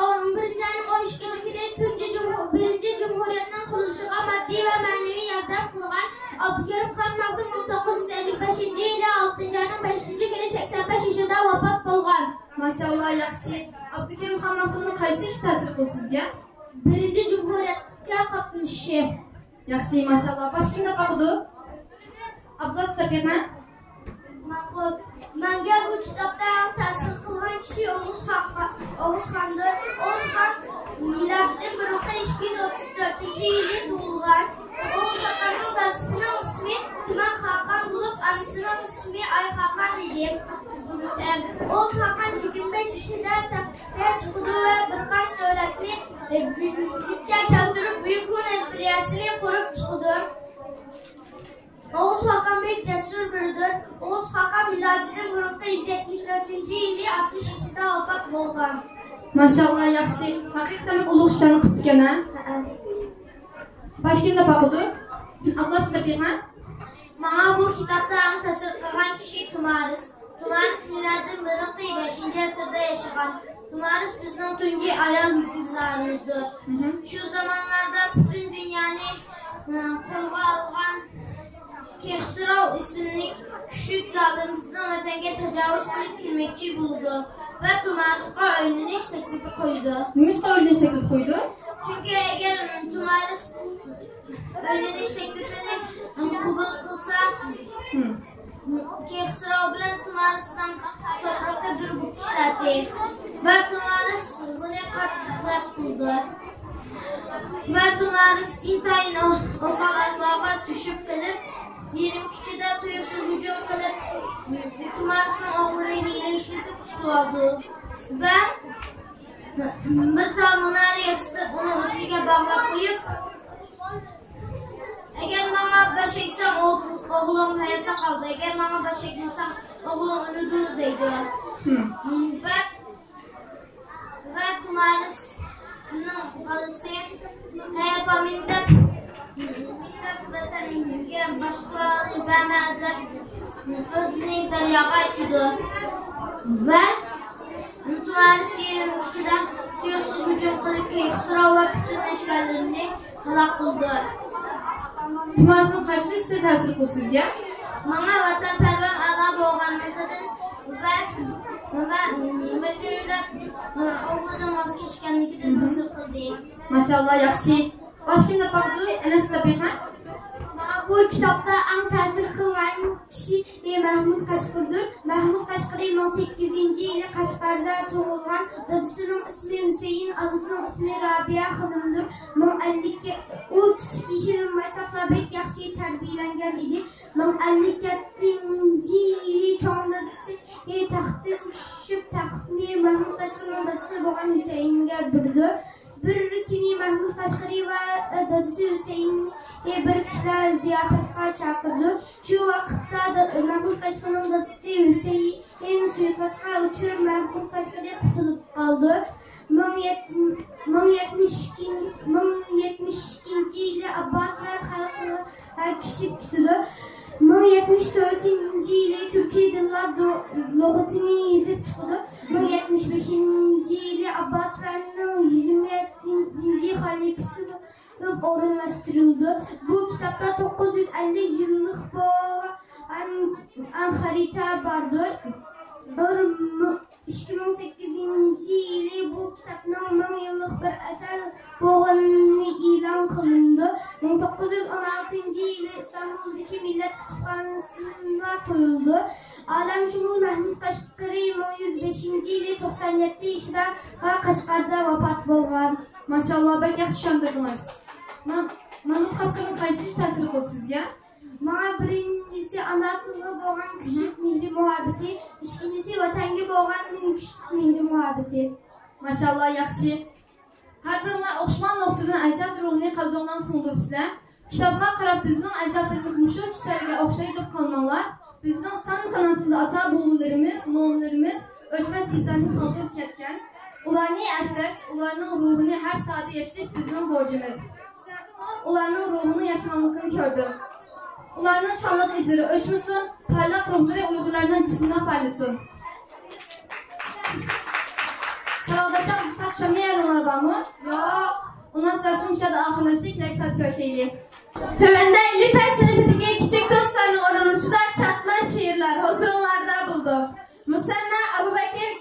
ئون بىرىنچى ئاينىڭ ئون ئىككىنچى كۈنى تۇنجى جۇمھۇ-، بىرىنچى جۇمھۇرىيەتنىڭ قۇرۇلۇشىغا ماددىي ۋە مەنىۋى ياردەم قىلغان. ئابدۇكېرىم خان مەخسۇم مىڭ توققۇز يۈز ئەللىك بەشىنچى يىلى ئالتىنچى ئاينىڭ بەشىنچى كۈنى سەكسەن بەش يېشىدا ۋاپات بولغان. ماشائاللا، ياخشى. ئابدۇكېرىم خان مەخسۇمنىڭ قايسى ئىشى تەسىر قىلدى سىزگە؟ بىرىنچى جۇمھۇرىيەتكە قاتنىشىشى. ياخشى، ماشائاللا. باشقا كىم دەپ باقىدۇ؟ ئابلا، سىز دەپ بېقىڭ. ماقۇل. مەڭگە بۇ كىتابتا ئەڭ تەسىر قىلغان كىشى ئوغۇز خاقا-، ئوغۇز خاندۇر. ئوغۇز خان مىلادىدىن بۇرۇنقى ئىككى يۈز ئوتتۇز تۆتىنچى يىلى تۇغۇلغان. ئوغۇز خاقاننىڭ دادىسىنىڭ ئىسمى تۈمەن خاقان بولۇپ، ئانىسىنىڭ ئىسمى ئاي خاقان ئىدى. ئوغۇز خاقان يىگىرمە بەش يېشىدا تەختكە چىقىدۇ ۋە بىر قانچە دۆلەتنى بىرلىككە كەلتۈرۈپ، بۈيۈك ھۇن ئىمپېرىيەسىنى قۇرۇپ چىقىدۇ. ئوغۇز خاقان بەك جەسۇر بىرىدۇر. ئوغۇز خاقان مىلادىدىن بۇرۇنقى يۈز يەتمىش تۆتىنچى يىلى ئاتمىش يېشىدا ۋاپات بولغان. ماشائاللا، ياخشى. ھەقىقەتەن ئۇلۇغ ئىشلارنى قىپتىكەن ھە. ھەئە. باش كىم دەپ باقىدۇ؟ ئابلا، سىز دەپ بېقىڭ. ماڭا بۇ كىتابتا ئەڭ تەسىر قىلغان كىشى تۇمارىس. تۇمارىس مىلادىدىن بۇرۇنقى بەشىنچى ئەسىردە ياشىغان. تۇمارىس بىزنىڭ تۇنجى ئايال ھۆكۈمدارىمىزدۇر. مھم. شۇ زامانلاردا پۈتۈن دۇنيانى، ئە، قولغا ئالغان كېخسىراۋ ئىسىملىك كۈچلۈك زالىم بىزنىڭ ۋەتەنگە تاجاۋۇز قىلىپ كىرمەكچى بولىدۇ ۋە تۇمارىسقا ئۆيلىنىش تەكلىپى قويىدۇ. نېمىشقا ئۆيلىنىش تەكلىپى قويىدۇ؟ چۈنكى ئەگەر تۇمارىس ئۆيلىنىش تەكلىپىنى قوبۇل قىلسا، مم. كېخسىراۋ بىلەن تۇمارىسنىڭ توپرىقى بىر بولۇپ چىقاتتى ۋە تۇمارىس بۇنى قاتتىق رەت قىلدى. ۋە تۇمارىس ئىنتايىن ئو-، ئوسال ئەھۋالغا چۈشۈپ قېلىپ، يېرىم كېچىدە تۇيۇقسىز ھۇجۇم قىلىپ، تۇمارىسنىڭ ئوغلىنى ھىيلە ئىشلىتىپ تۇتۇۋالدى ۋە بىر تال مۇنارە ياسىتىپ، ئۇنىڭ ئۈستىگە باغلاپ قويۇپ، ئەگەر ماڭا باش ئەگسەڭ، ئوغ-، ئوغلۇڭ ھاياتتا قالىدۇ، ئەگەر ماڭا باش ئەگمىسەڭ، ئوغلۇڭ ئۆلىدۇ، دەيدۇ. ھىم. ۋە، ۋە تۇمارىسنىڭ بالىسى، ھەي ئاپا، مېنى دەپ، مېنى دەپ ۋەتەنگە باشقىلارنى بەرمە دەپ، ئۆزىنى دەرياغا ئېتىدۇ. ۋە تۇمارىس يېرىم كېچىدە تۇيۇقسىز ھۇجۇم قىلىپ، كېخسىراۋ ۋە پۈتۈن لەشكەرلىرىنى ھالاك قىلدى. تۇمارىسنىڭ قايسىسى تەسىر قىلدى سىزگە؟ ماڭا ۋەتەنپەرۋەر ئانا بولغانلىقىدىن ۋە، ۋە ۋەتىنىدە ئوغلىدىن ۋاز كەچكەنلىكىدىن تەسىر قىلدى. ماشائاللا، ياخشى. باش كىم دەپ باقىدۇ؟ ئەنە سىز دەپ بېقىڭ. ماڭا بۇ كىتابتا ئەڭ تەسىر قىلغان كىشى مەھمۇد قەشقىرىدۇر. مەھمۇد قەشقىرى مىڭ سەككىز يۈز ئىككىنچى يىلى قەشقەردە تۇغۇلغان. دادىسىنىڭ ئىسمى ھۈسەيىن، ئانىسىنىڭ ئىسمى رابىيە خانىمدۇر. مىڭ ئەللىك، ئۇ كىچىك يېشىدىن باشلاپلا بەك ياخشى تەربىيەلەنگەن ئىدى. مىڭ ئەللىك يەتتىنچى يىلى چوڭ دادىسى تەختتىن چۈشۈپ، تەختنى مەھمۇد قەشقىرىنىڭ دادىسى بولغان ھۈسەيىنگە بېرىدۇ. بىر كۈنى مەھمۇد قەشقىرى ۋە دادىسى ھۈسەيىننى بىر كىشىلەر زىياپەتكە چاقىرىدۇ. شۇ ۋاقىتتا دا-، مەھمۇد قەشقىرىنىڭ دادىسى ھۈسەيىن سۇيىقەستكە ئۇچراپ، مەھمۇد قەشقىرى قۇتۇلۇپ قالىدۇ. مىڭ يەت-، مىڭ يەتمىش ئىككىنچى، مىڭ يەتمىش ئىككىنچى يىلى ئابباسلار خەلقىگە كىشىپ كېتىدۇ. مىڭ يەتمىش تۆتىنچى يىلى تۈركىي دىللار دو-، لۇغىتىنى يېزىپ چىقىدۇ. مىڭ يەتمىش بەشىنچى يىلى ئابباسلارنىڭ يىگىرمە يەتتىنچى خەلىپىسى بولۇپ ئورۇنلاشتۇرۇلىدۇ. بۇ كىتابتا توققۇز يۈز ئەللىك يىللىق بولغان خەرىتە باردۇر. بىر مىڭ، ئىككى مىڭ سەككىزىنچى يىلى بۇ كىتابنىڭ مىڭ يىللىق بىر ئەسەر بولغىنى ئېلان قىلىنىدۇ. مىڭ توققۇز يۈز ئون ئالتىنچى يىلى ئىستانبۇلدىكى مىللەت كۇتۇپخانىسىدا قويۇلىدۇ. ئالەمشۇمۇل مەھمۇد قەشقىرى مىڭ يۈز بەشىنچى يىلى توقسان يەتتە يېشىدا قەشقەردە ۋاپات بولغان. ماشائاللا، بەك ياخشى چۈشەندۈردىڭىز. مە-، مەھمۇد قەشقىرىنىڭ قايسى ئىشى تەسىر قىلدى سىزگە؟ ماڭا بىرىنچىسى ئانا تىلغا بولغان كۈچلۈك مھرى مۇھەببىتى، ئىككىنچىسى ۋەتەنگە بولغان كۈچلۈك مھرى مۇھەببىتى. ماشائاللا، ياخشى. ھەر بىرىڭلار ئوخشىمىغان نۇقتىدىن ئەجداد روھىنى قەلبىڭلارغا سىڭدۈرۈپسىلەر. كىتابقا قاراپ، بىزنىڭ ئەجدادلىرىمىز مۇشۇ كىشىلەرگە ئوخشايدۇ دەپ قالماڭلار. بىزنىڭ سان-ساناقسىز ئاتا-بوۋىلىرىمىز، مومىلىرىمىز ئۆچمەس ئىزلارنى قالدۇرۇپ كەتكەن. ئۇلارنى ئەسلەش، ئۇلارنىڭ روھىنى ھەر ساھەدە ياشىتىش بىزنىڭ بورچىمىز. ئۇلارنىڭ روھىنىڭ ياشىغانلىقىنى كۆردۈم. ئۇلارنىڭ شانلىق ئىزلىرى ئۆچمىسۇن، پارلاق روھلىرى ئۇيغۇرلارنىڭ جىسمىدا پارلىسۇن. ساۋاقداشلار، بۇ سائەت چۈشەنمىگەن يەرلىرىڭلار بارمۇ؟ يوق. ئۇنداق سەرسۇن مۇشۇ يەردە ئاخىرلاشتى، كېلەك سائەت كۆرۈشەيلى. تۆۋەندە ئېلىپبە سىنىپىدىكى كىچىك دوستلارنىڭ ئورۇنلىشىشىدا چاتما شېئىرلار ھۇزۇرۇڭلاردا بولىدۇ. مۇسەننا ئابۇبەكىر،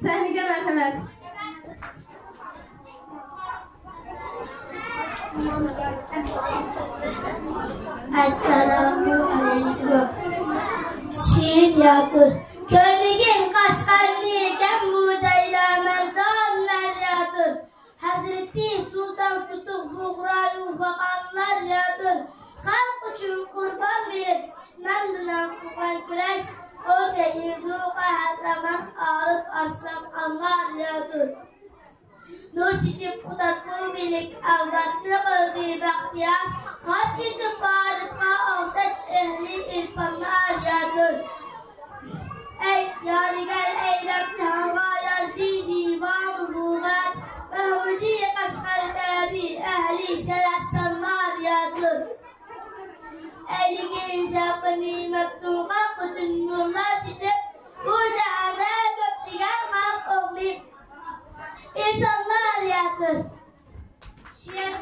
سەھنىگە مەرھەمەت. ئەسسالامۇ ئەلەيكۇم. شېئىر ياتۇر. كۆرمىگىن قەشقەرنى كەم بۇ جايلار، مەردانلار ياتۇر. ھەزرىتى سۇلتان سۇتۇق بۇغرايۇ خاقانلار ياتۇر. خەلق ئۈچۈن قۇربان بېرىپ، مەن بىلەن قىلغان كۈرەش، ئۇ شەھىدۇ قەھرىمان ئارىپ ئارسلان ئاللا رىيادۇر. نۇر چېچىپ قۇتادغۇ بىلىك ئەۋلادنى قىلدى بەختىيار، خەت يېزىپ ئارىپقا ئوخشاش ئەھلى ئىرپانلار يادۇر. ئەي يادىگەر ئەيلەپ جاھانغا يازدى دىۋانۇ لۇغەت، مەھمۇدى قەشقەر كەبى ئەھلى شەرەپ شانلار يادۇر. ئەيلىگىن شەرقىنى مەپتۇنغا قوچۇن نۇرلار چېچىپ، بۇ شەھەردە كۆپلىگەن خەلق ئوغلى ئىنسانلار ياتىر. شېئىر،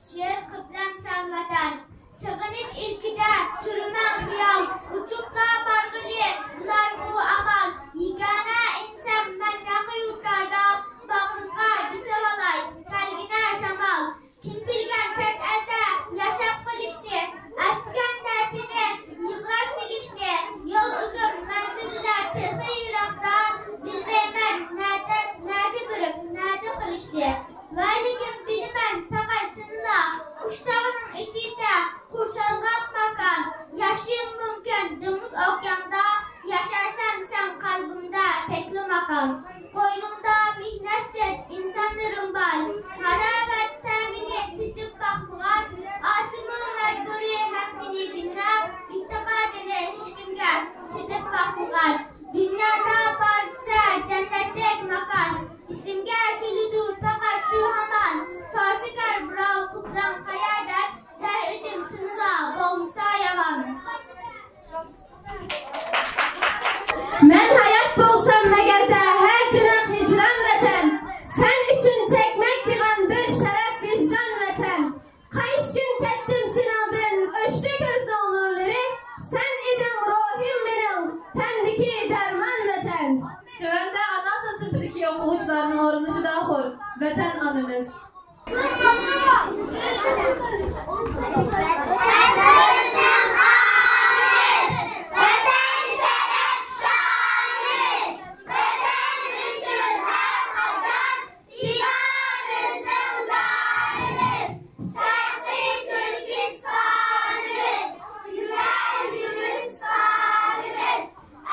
شېئىر قىبلەم سەن ۋەتەن. سېغىنىش ئىلكىدە سۈرىمەن خىيال، ئۇچۇپلا بارغىلى قىلارمۇ ئامال؟ يېگانە ئىنسان مەن ياقا يۇرتلاردا، باغرىمغا بېسىۋالاي كەلگىنە شامال. كىم بىلگەن چەت ئەلدە ياشاپ قېلىشنى، ئەسكەندە سېنى يىغلاپ سېلىشنى، يول ئۇزۇن، مەنزىللەر تېخى يىراقتا، بىلمەيمەن نەدە، نەدە بېرىپ، نەدە قېلىشنى. ۋەلىكىن بىلىمەن پەقەت سېنىلا، ئۇچتاغنىڭ ئىچىدە قورشالغان ماكان، ياشىيىڭ مۇمكىن دېڭىز ئوكياندا، ياشارسەن سەن قەلبىمدە تەكلا ماكان. قوينۇڭدا مېھنەتسىز ئىنسانلىرىڭ بار، ھاراۋەت تەمىنى تېتىپ باقمىغان، ئاسىمۇ مەجبۇرىي ھەققىنى دىنلەپ، ئېتىقادىنى ھېچكىمگە سېتىپ باقمىغان. دۇنيادا بار دېسە جەننەتتەك ماكان، ئېسىمگە كېلىدۇ پەقەت شۇ ھامان، سازىكار بىراۋ قىبلەڭ قەيەردە، دەر ئىدىم سېنىلا بولمىسا يامان. مەن ھايات بولسام ئەگەردە ھەر كۈنۈڭ ھىجران ۋەتەن، سەن ئۈچۈن چەكمەك پىغان بىر شەرەپ ۋىجدان ۋەتەن. قايسى كۈن كەتتىم سېنىڭدىن ئۆچتى كۆزنىڭ نۇرلىرى، سەن ئىدىڭ روھىم مېنىڭ تەندىكى دەرمان ۋەتەن. تۆۋەندە ئانا تىل سىنىپىدىكى ئوقۇغۇچىلارنىڭ ئورۇنلىشىدا خور ۋەتەن ئانىمىز.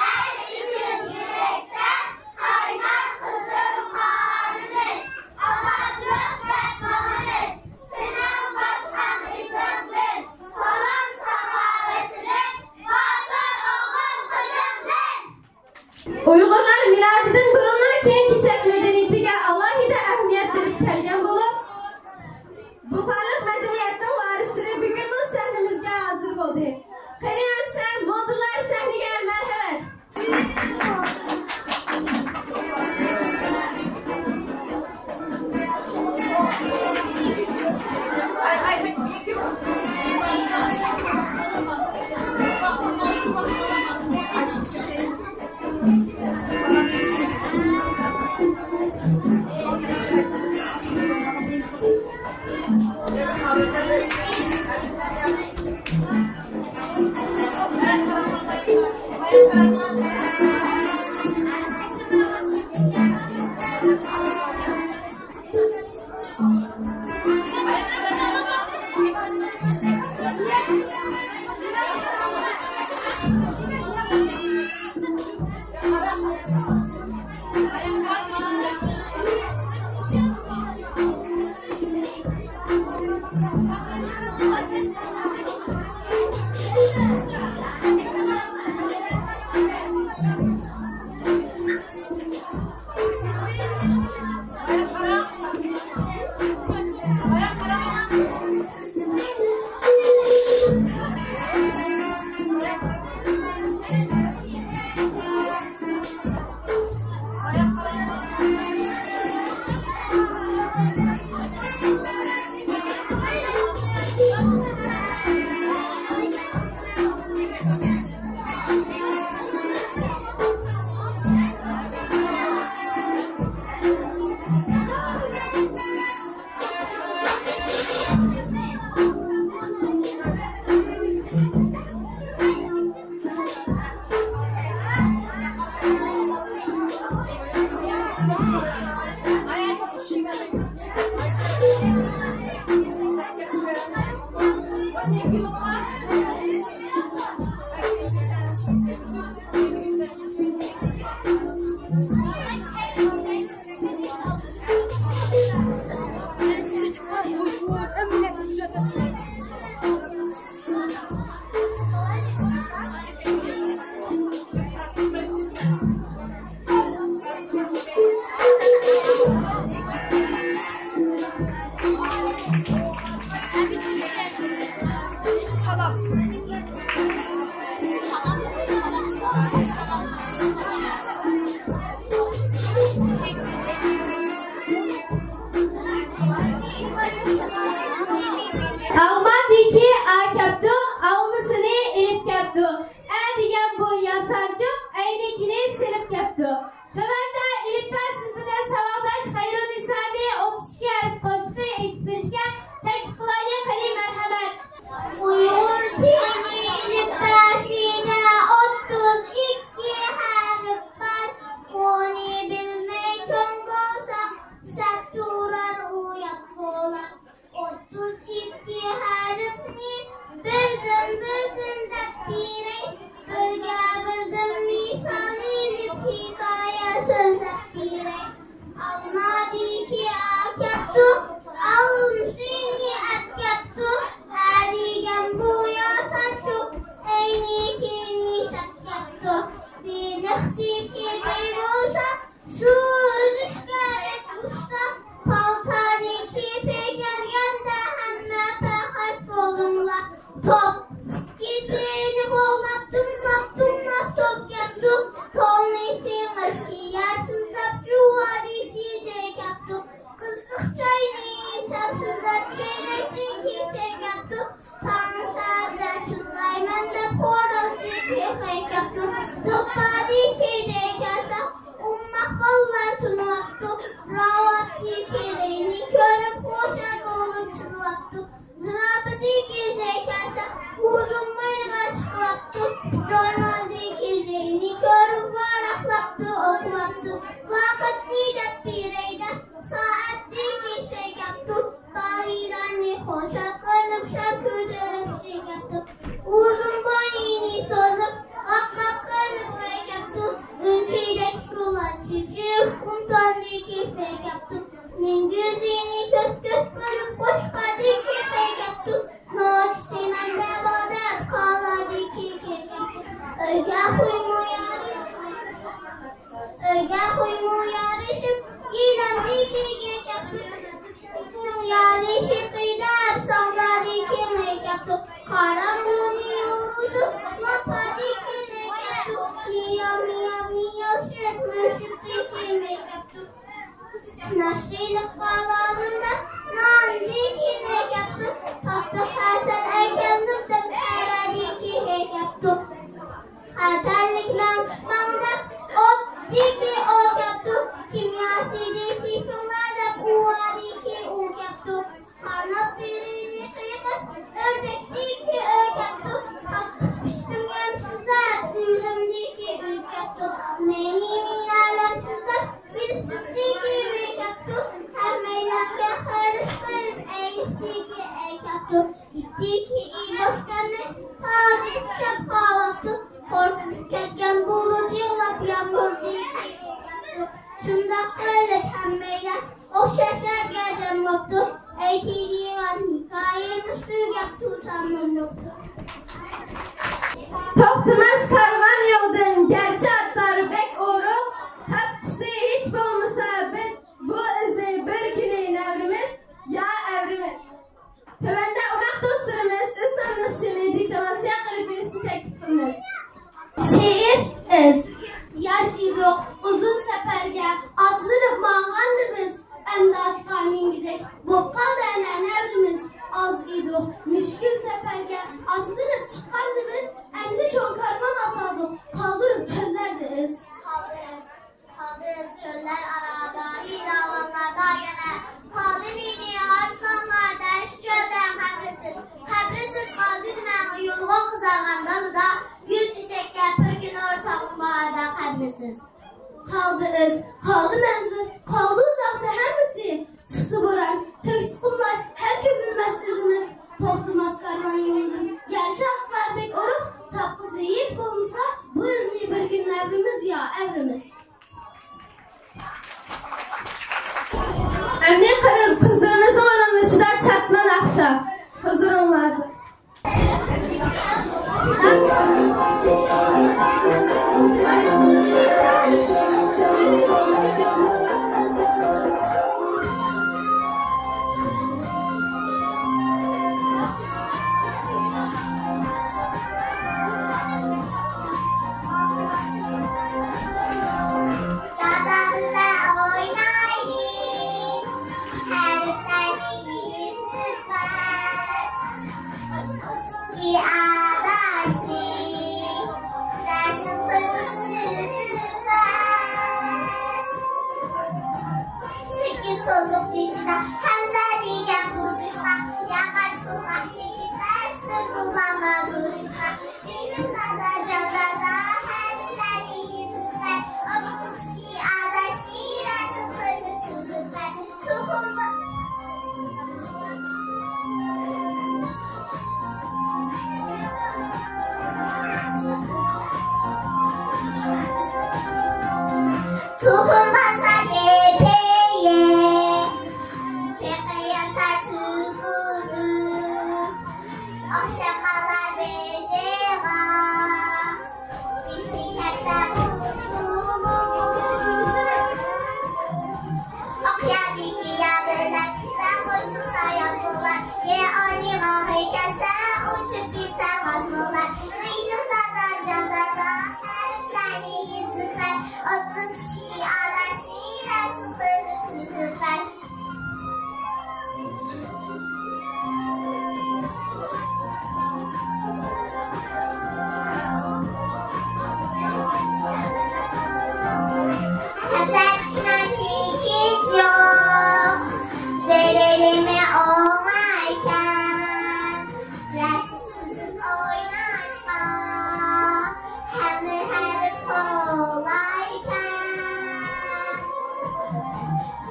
ئەل ئۈچۈن يۈرەكتە قاينار قىزىل قانىمىز. ئازادلىق ۋە كى ئا كەپتۇ، ئالمىسىنى ئېلىپ كەپتۇ. ئە دېگەن بۇ ياسانچۇق ئەينىكىنى سېلىپ كەپتۇ. تۆۋەندە ئېلىپبە سىنىپىدىن ساۋاقداش خەيرۇننىسانى ئوتتۇز ئىككى ھەرپ قوشۇقى ئېيتىپ بېرىشكە تەكلىپ قىلايلى، قېنى، مەرھەمەت. ئۇيغۇر تىلى ئېلىپبەسىدە ئوتتۇز ئىككى ھەرپ بار. ئۇنى بىلمەي چوڭ بولساق، سەت تۇرار ئۇ يات بولاپ. ئوتتۇز ئىككى ھەرپنى بىردىن-بىردىن دەپ بېرەي، بىرگە بىردىن مىسال ئېلىپ ھېكايە سۆزلەپ بېرەي. ئالمادىكى ئا كەپتۇ، ئالمىسىنى ئەپ كەپتۇ، ئە دېگەن بۇ ياسانچۇق ئەينىكىنى سەپ كەپتۇ. بېلىقتىكى بەي بولسا، سۇ ئۈزۈشكە بەك ئۇستا، پالتادىكى پېي كەلگەندە ھەممە پەخەس بولۇڭلار. توپ ئىككى تېيىنى قوغلاپ، دۇملاپ، دۇملاپ توپ كەپتۇ. تونى سىڭىپ كىيەرسىز دەپ، شۇۋادىكى جەي كەپتۇ. قىزىق چاينى ئىچەمسىز دەپ، چەينەكتىكى جەي كەپتۇ. ساڭا سادە چىللايمەن دەپ، خورازدىكى خەي كەپتۇ. دوپپادىكى دەي كەلسە، ئوماق بالىلار سۇنۇۋاپتۇ. راۋابتىكى رەينى كۆرۈپ، خۇشال بولۇپ چىللاپتۇ. زىراپىدىكى زەي كەلسە، ئۇزۇن مايغا چىقىۋاپتۇ. ژۇرنالدىكى زەينى كۆرۈپ، ۋاراقلاپتۇ، ئوقۇۋاپتۇ. ۋاقىتنى دەپ بېرەي دەپ، سائەتنى كېسەي كەپتۇ. بالىلارنى خۇشال قىلىپ، شال كۆتۈرۈپ چېكەپتۇ. ئۇزۇن بوينىنى سوزۇپ، ۋاق-ۋاق قىلىپ ۋەي كەپتۇ. ئۈنچىدەك سۇلار چېچىپ، قۇمتاندىكى پەي كەپتۇ. مىڭگۈزىنى كۆس-كۆس قىلىپ، قوچقاردىكى پەي كەپتۇ. نوچىسى مەندە بار دەپ، كالادىكى كېكەپتۇ. ئۆيگە خۇيمۇ يارىشىپ، ئۆيگە خۇيمۇ يارىشىپ، گىلەمدىكى كېكەپتۇ. يارىشىپ دەپ، ساڭزادىكى مەي كەپتۇ. قاراڭغۇنى يورۇتۇپ، لاپادىكى نەي كەپتۇ. مىياۋ، مىياۋ، مىياۋ، شىر مۈشۈكتىكى مەي كەپتۇ. ناشتىلىق بالا مۇنداق ناندىكىنى كەپتۇ، قاتتىق ھەسەل ئەكەلدىم دەپ، قەرەدىكى كەپتۇ. خەتەرلىك مەن تۇتماڭ دەپ، ئوتتىكى ئو كەپتۇ. كىمياسىدىكى كۆڭلەر دەپ، ئۇۋادىكى ئۇ كەپتۇ. قانات سېرىنى قىيقىپ، ئۆردەكتىكى ئۆ كەپتۇ. قاتتىق پىشتىم يەمسىز دەپ، ئۈزۈمدىكى ئۈز كەپتۇ. مېنى مېنى ئالەمسىز دەپ، بىلسىزدىكى بىر كەپتۇ. ھەممەيلەنگە خىرىس قىلىپ، ئەيىبتىكى ئەي كەپتۇ. ئىتتىكى ئى بوشكەننى تازا چاپقاۋاپتۇ. قورقۇپ كەتكەن بۇلۇت يىغلاپ، يامغۇردىكى ئەي كەپتۇ. شۇنداق قىلىپ ھەممەيلەن ئوخشاش يەرگە جەم بوپتۇ. ئەيتىلىدىغان ھېكايىمىز تۈگەپتۇ، تاماملىنىپتۇ. توختىماس كارۋان يولدىن، گەرچە ئاتلار بەك ئورۇق، تاپقۇسى ھېچ بولمىسا بىر، بۇ ئىزنى بىر كۈنى نەۋرىمىز يا ئەۋرىمىز. تۆۋەندە ئوماق دوستلىرىمىز ئۆز تونۇشىنى دىكتاماسىيە قىلىپ بېرىشنى تەكلىپ قىلىمىز. شېئىر ئىز. ياش ئىدۇق، ئۇزۇن سەپەرگە ئاتلىنىپ ماڭغاندا بىز، ئەمدى ئاتقا مىنگۈدەك بولۇپ قالدى ئەنە نەۋرىمىز. ئاز ئىدۇق، مۈشكۈل سەپەرگە ئاتلىنىپ چىققاندا بىز، ئەمدى چوڭ كارۋان ئاتالدۇق، قالدۇرۇپ چۆللەردە ئىز. قالدى ئىز، قالدى ئىز چۆللەر ئارا، گاھى داۋانلاردا يەنە. قالدى نى-نى ئارسلانلار دەشت-چۆلدە قەبرىسىز. قەبرىسىز قالدى دېمەڭ، يولغا قىزارغان دالىدا، گۈل-چېچەككە پۈركىنۇر تاغمۇ باھاردا قەبرىسىز. قالدى ئىز، قالدى مەنزىل، قالدى ئۇزاقتا ھەممىسى. چىقسا بوران، تۆكسە قۇملار، ھەر كۆمۈلمەس ئىزىمىز. توختىماس كارۋان يولىدىن، گەرچە ئاتلار بەك ئورۇق، تاپقۇسى ھېچ بولمىسا، بۇ ئىزنى بىر كۈن نەۋرىمىز يا ئەۋرىمىز. ئەمدى قىز-، قىزلىرىمىزنىڭ ئورۇنلىشىدا چاتما ناخشا. ھۇزۇرۇڭلاردا. داداملا ئوينايلى، ھەر سوزۇق بېشىدا ھەمزە دېگەن بۇ دۇشقا، ياغاچ قۇلاق چېكىپ، بەشتىن بولالماس ئۇرۇشقا. جېنىم دادا، جان دادا، ھەرپلەرنى يېزىپ بەر، ئوتتۇز ئىككى ئاداشنى رەسىم قىلىپ سىزىپ بەر. تۇخۇم با-، تۇخۇم باسار بېپىيىم، سېقىيىم تارتۇقۇنۇم، ئوخشاپ قالار بېشىغا. بېشى كەتسە بۇ تۇلۇم. ئاق ياردىكى يار بىلەن سەن قوشۇلسا ياز بولار. يەر ئارنى ماڭا كەتسە ئۇچۇپ كېتەر ماز بولار. جېنىم دادا، جان دادا، ھەرپلەرنى يېزىپ بەر. ئوتتۇز ئىككى ئاداشنى رەسىم قىلىپ سىزىپ بەر. ھەسەت چىشمە چېكىت يوق، دېرىلىمە ئوڭايكەن. رەسىم سىزىپ ئويناشقا ھەممە ھەرپ قولايكەن.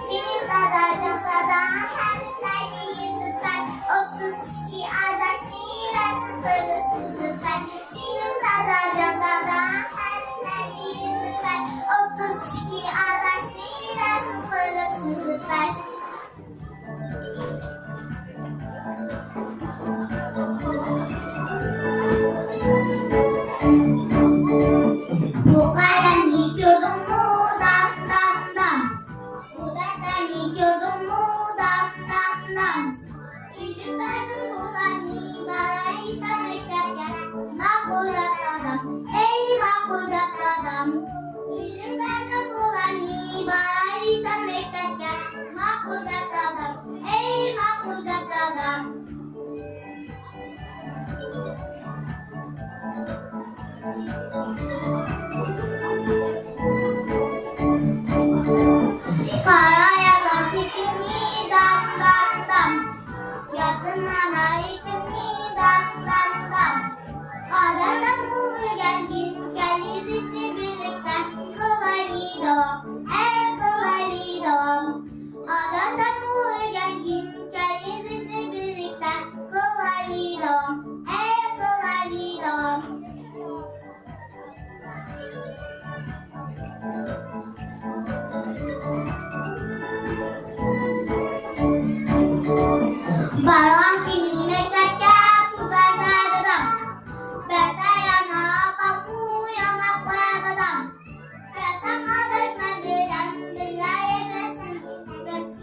جېنىم دادا، جان دادا، ھەرپلەرنى يېزىپ بەر. ئوتتۇز ئىككى ئاداشنى رەسىم قىلىپ سىزىپ بەر. جېنىم دادا، جان دادا، ھەرپلەرنى يېزىپ بەر. ئوتتۇز ئىككى ئاداشنى رەسىم قىلىپ سىزىپ بەر. بۇ قەلەمنى كۆردۈڭمۇ، دام، دام، دام؟ بۇ دەپتەرنى كۆردۈڭمۇ، دام، دام، دام؟ ئېلىپ بەردىم بۇلارنى، بارايسەن مەكتەپكە، ماقۇل دەپ دادام، ئەي ماقۇل دەپ دادام. ئېلىپ بەردىم بۇلارنى، بارايسەن مەكتەپكە، ماقۇل دەپ دادام، ئەي ماقۇل دەپ دادام. قارا يازغان خېتىمنى دام، دام، دام. يازىمەن ھەر ھېسابنى دام، دام، دام. ئادەم ئۆگەنگىن كەل يېزىشنى بىرلىكتە قىلايلى داۋام، ئەي قىلايلى داۋام. ئادەم ئۆگەنگىن كەل يېزىشنى بىرلىكتە قىلايلى داۋام، ئەي قىلايلى داۋام. بارغان كۈنى مەكتەپكە پۇل بەرسە دادام، بەرسە يەنە ئاپاممۇ ياڭاق بەر دادام. كەلسەڭ ئاداش مەن بىلەن بىللە يەيمىز.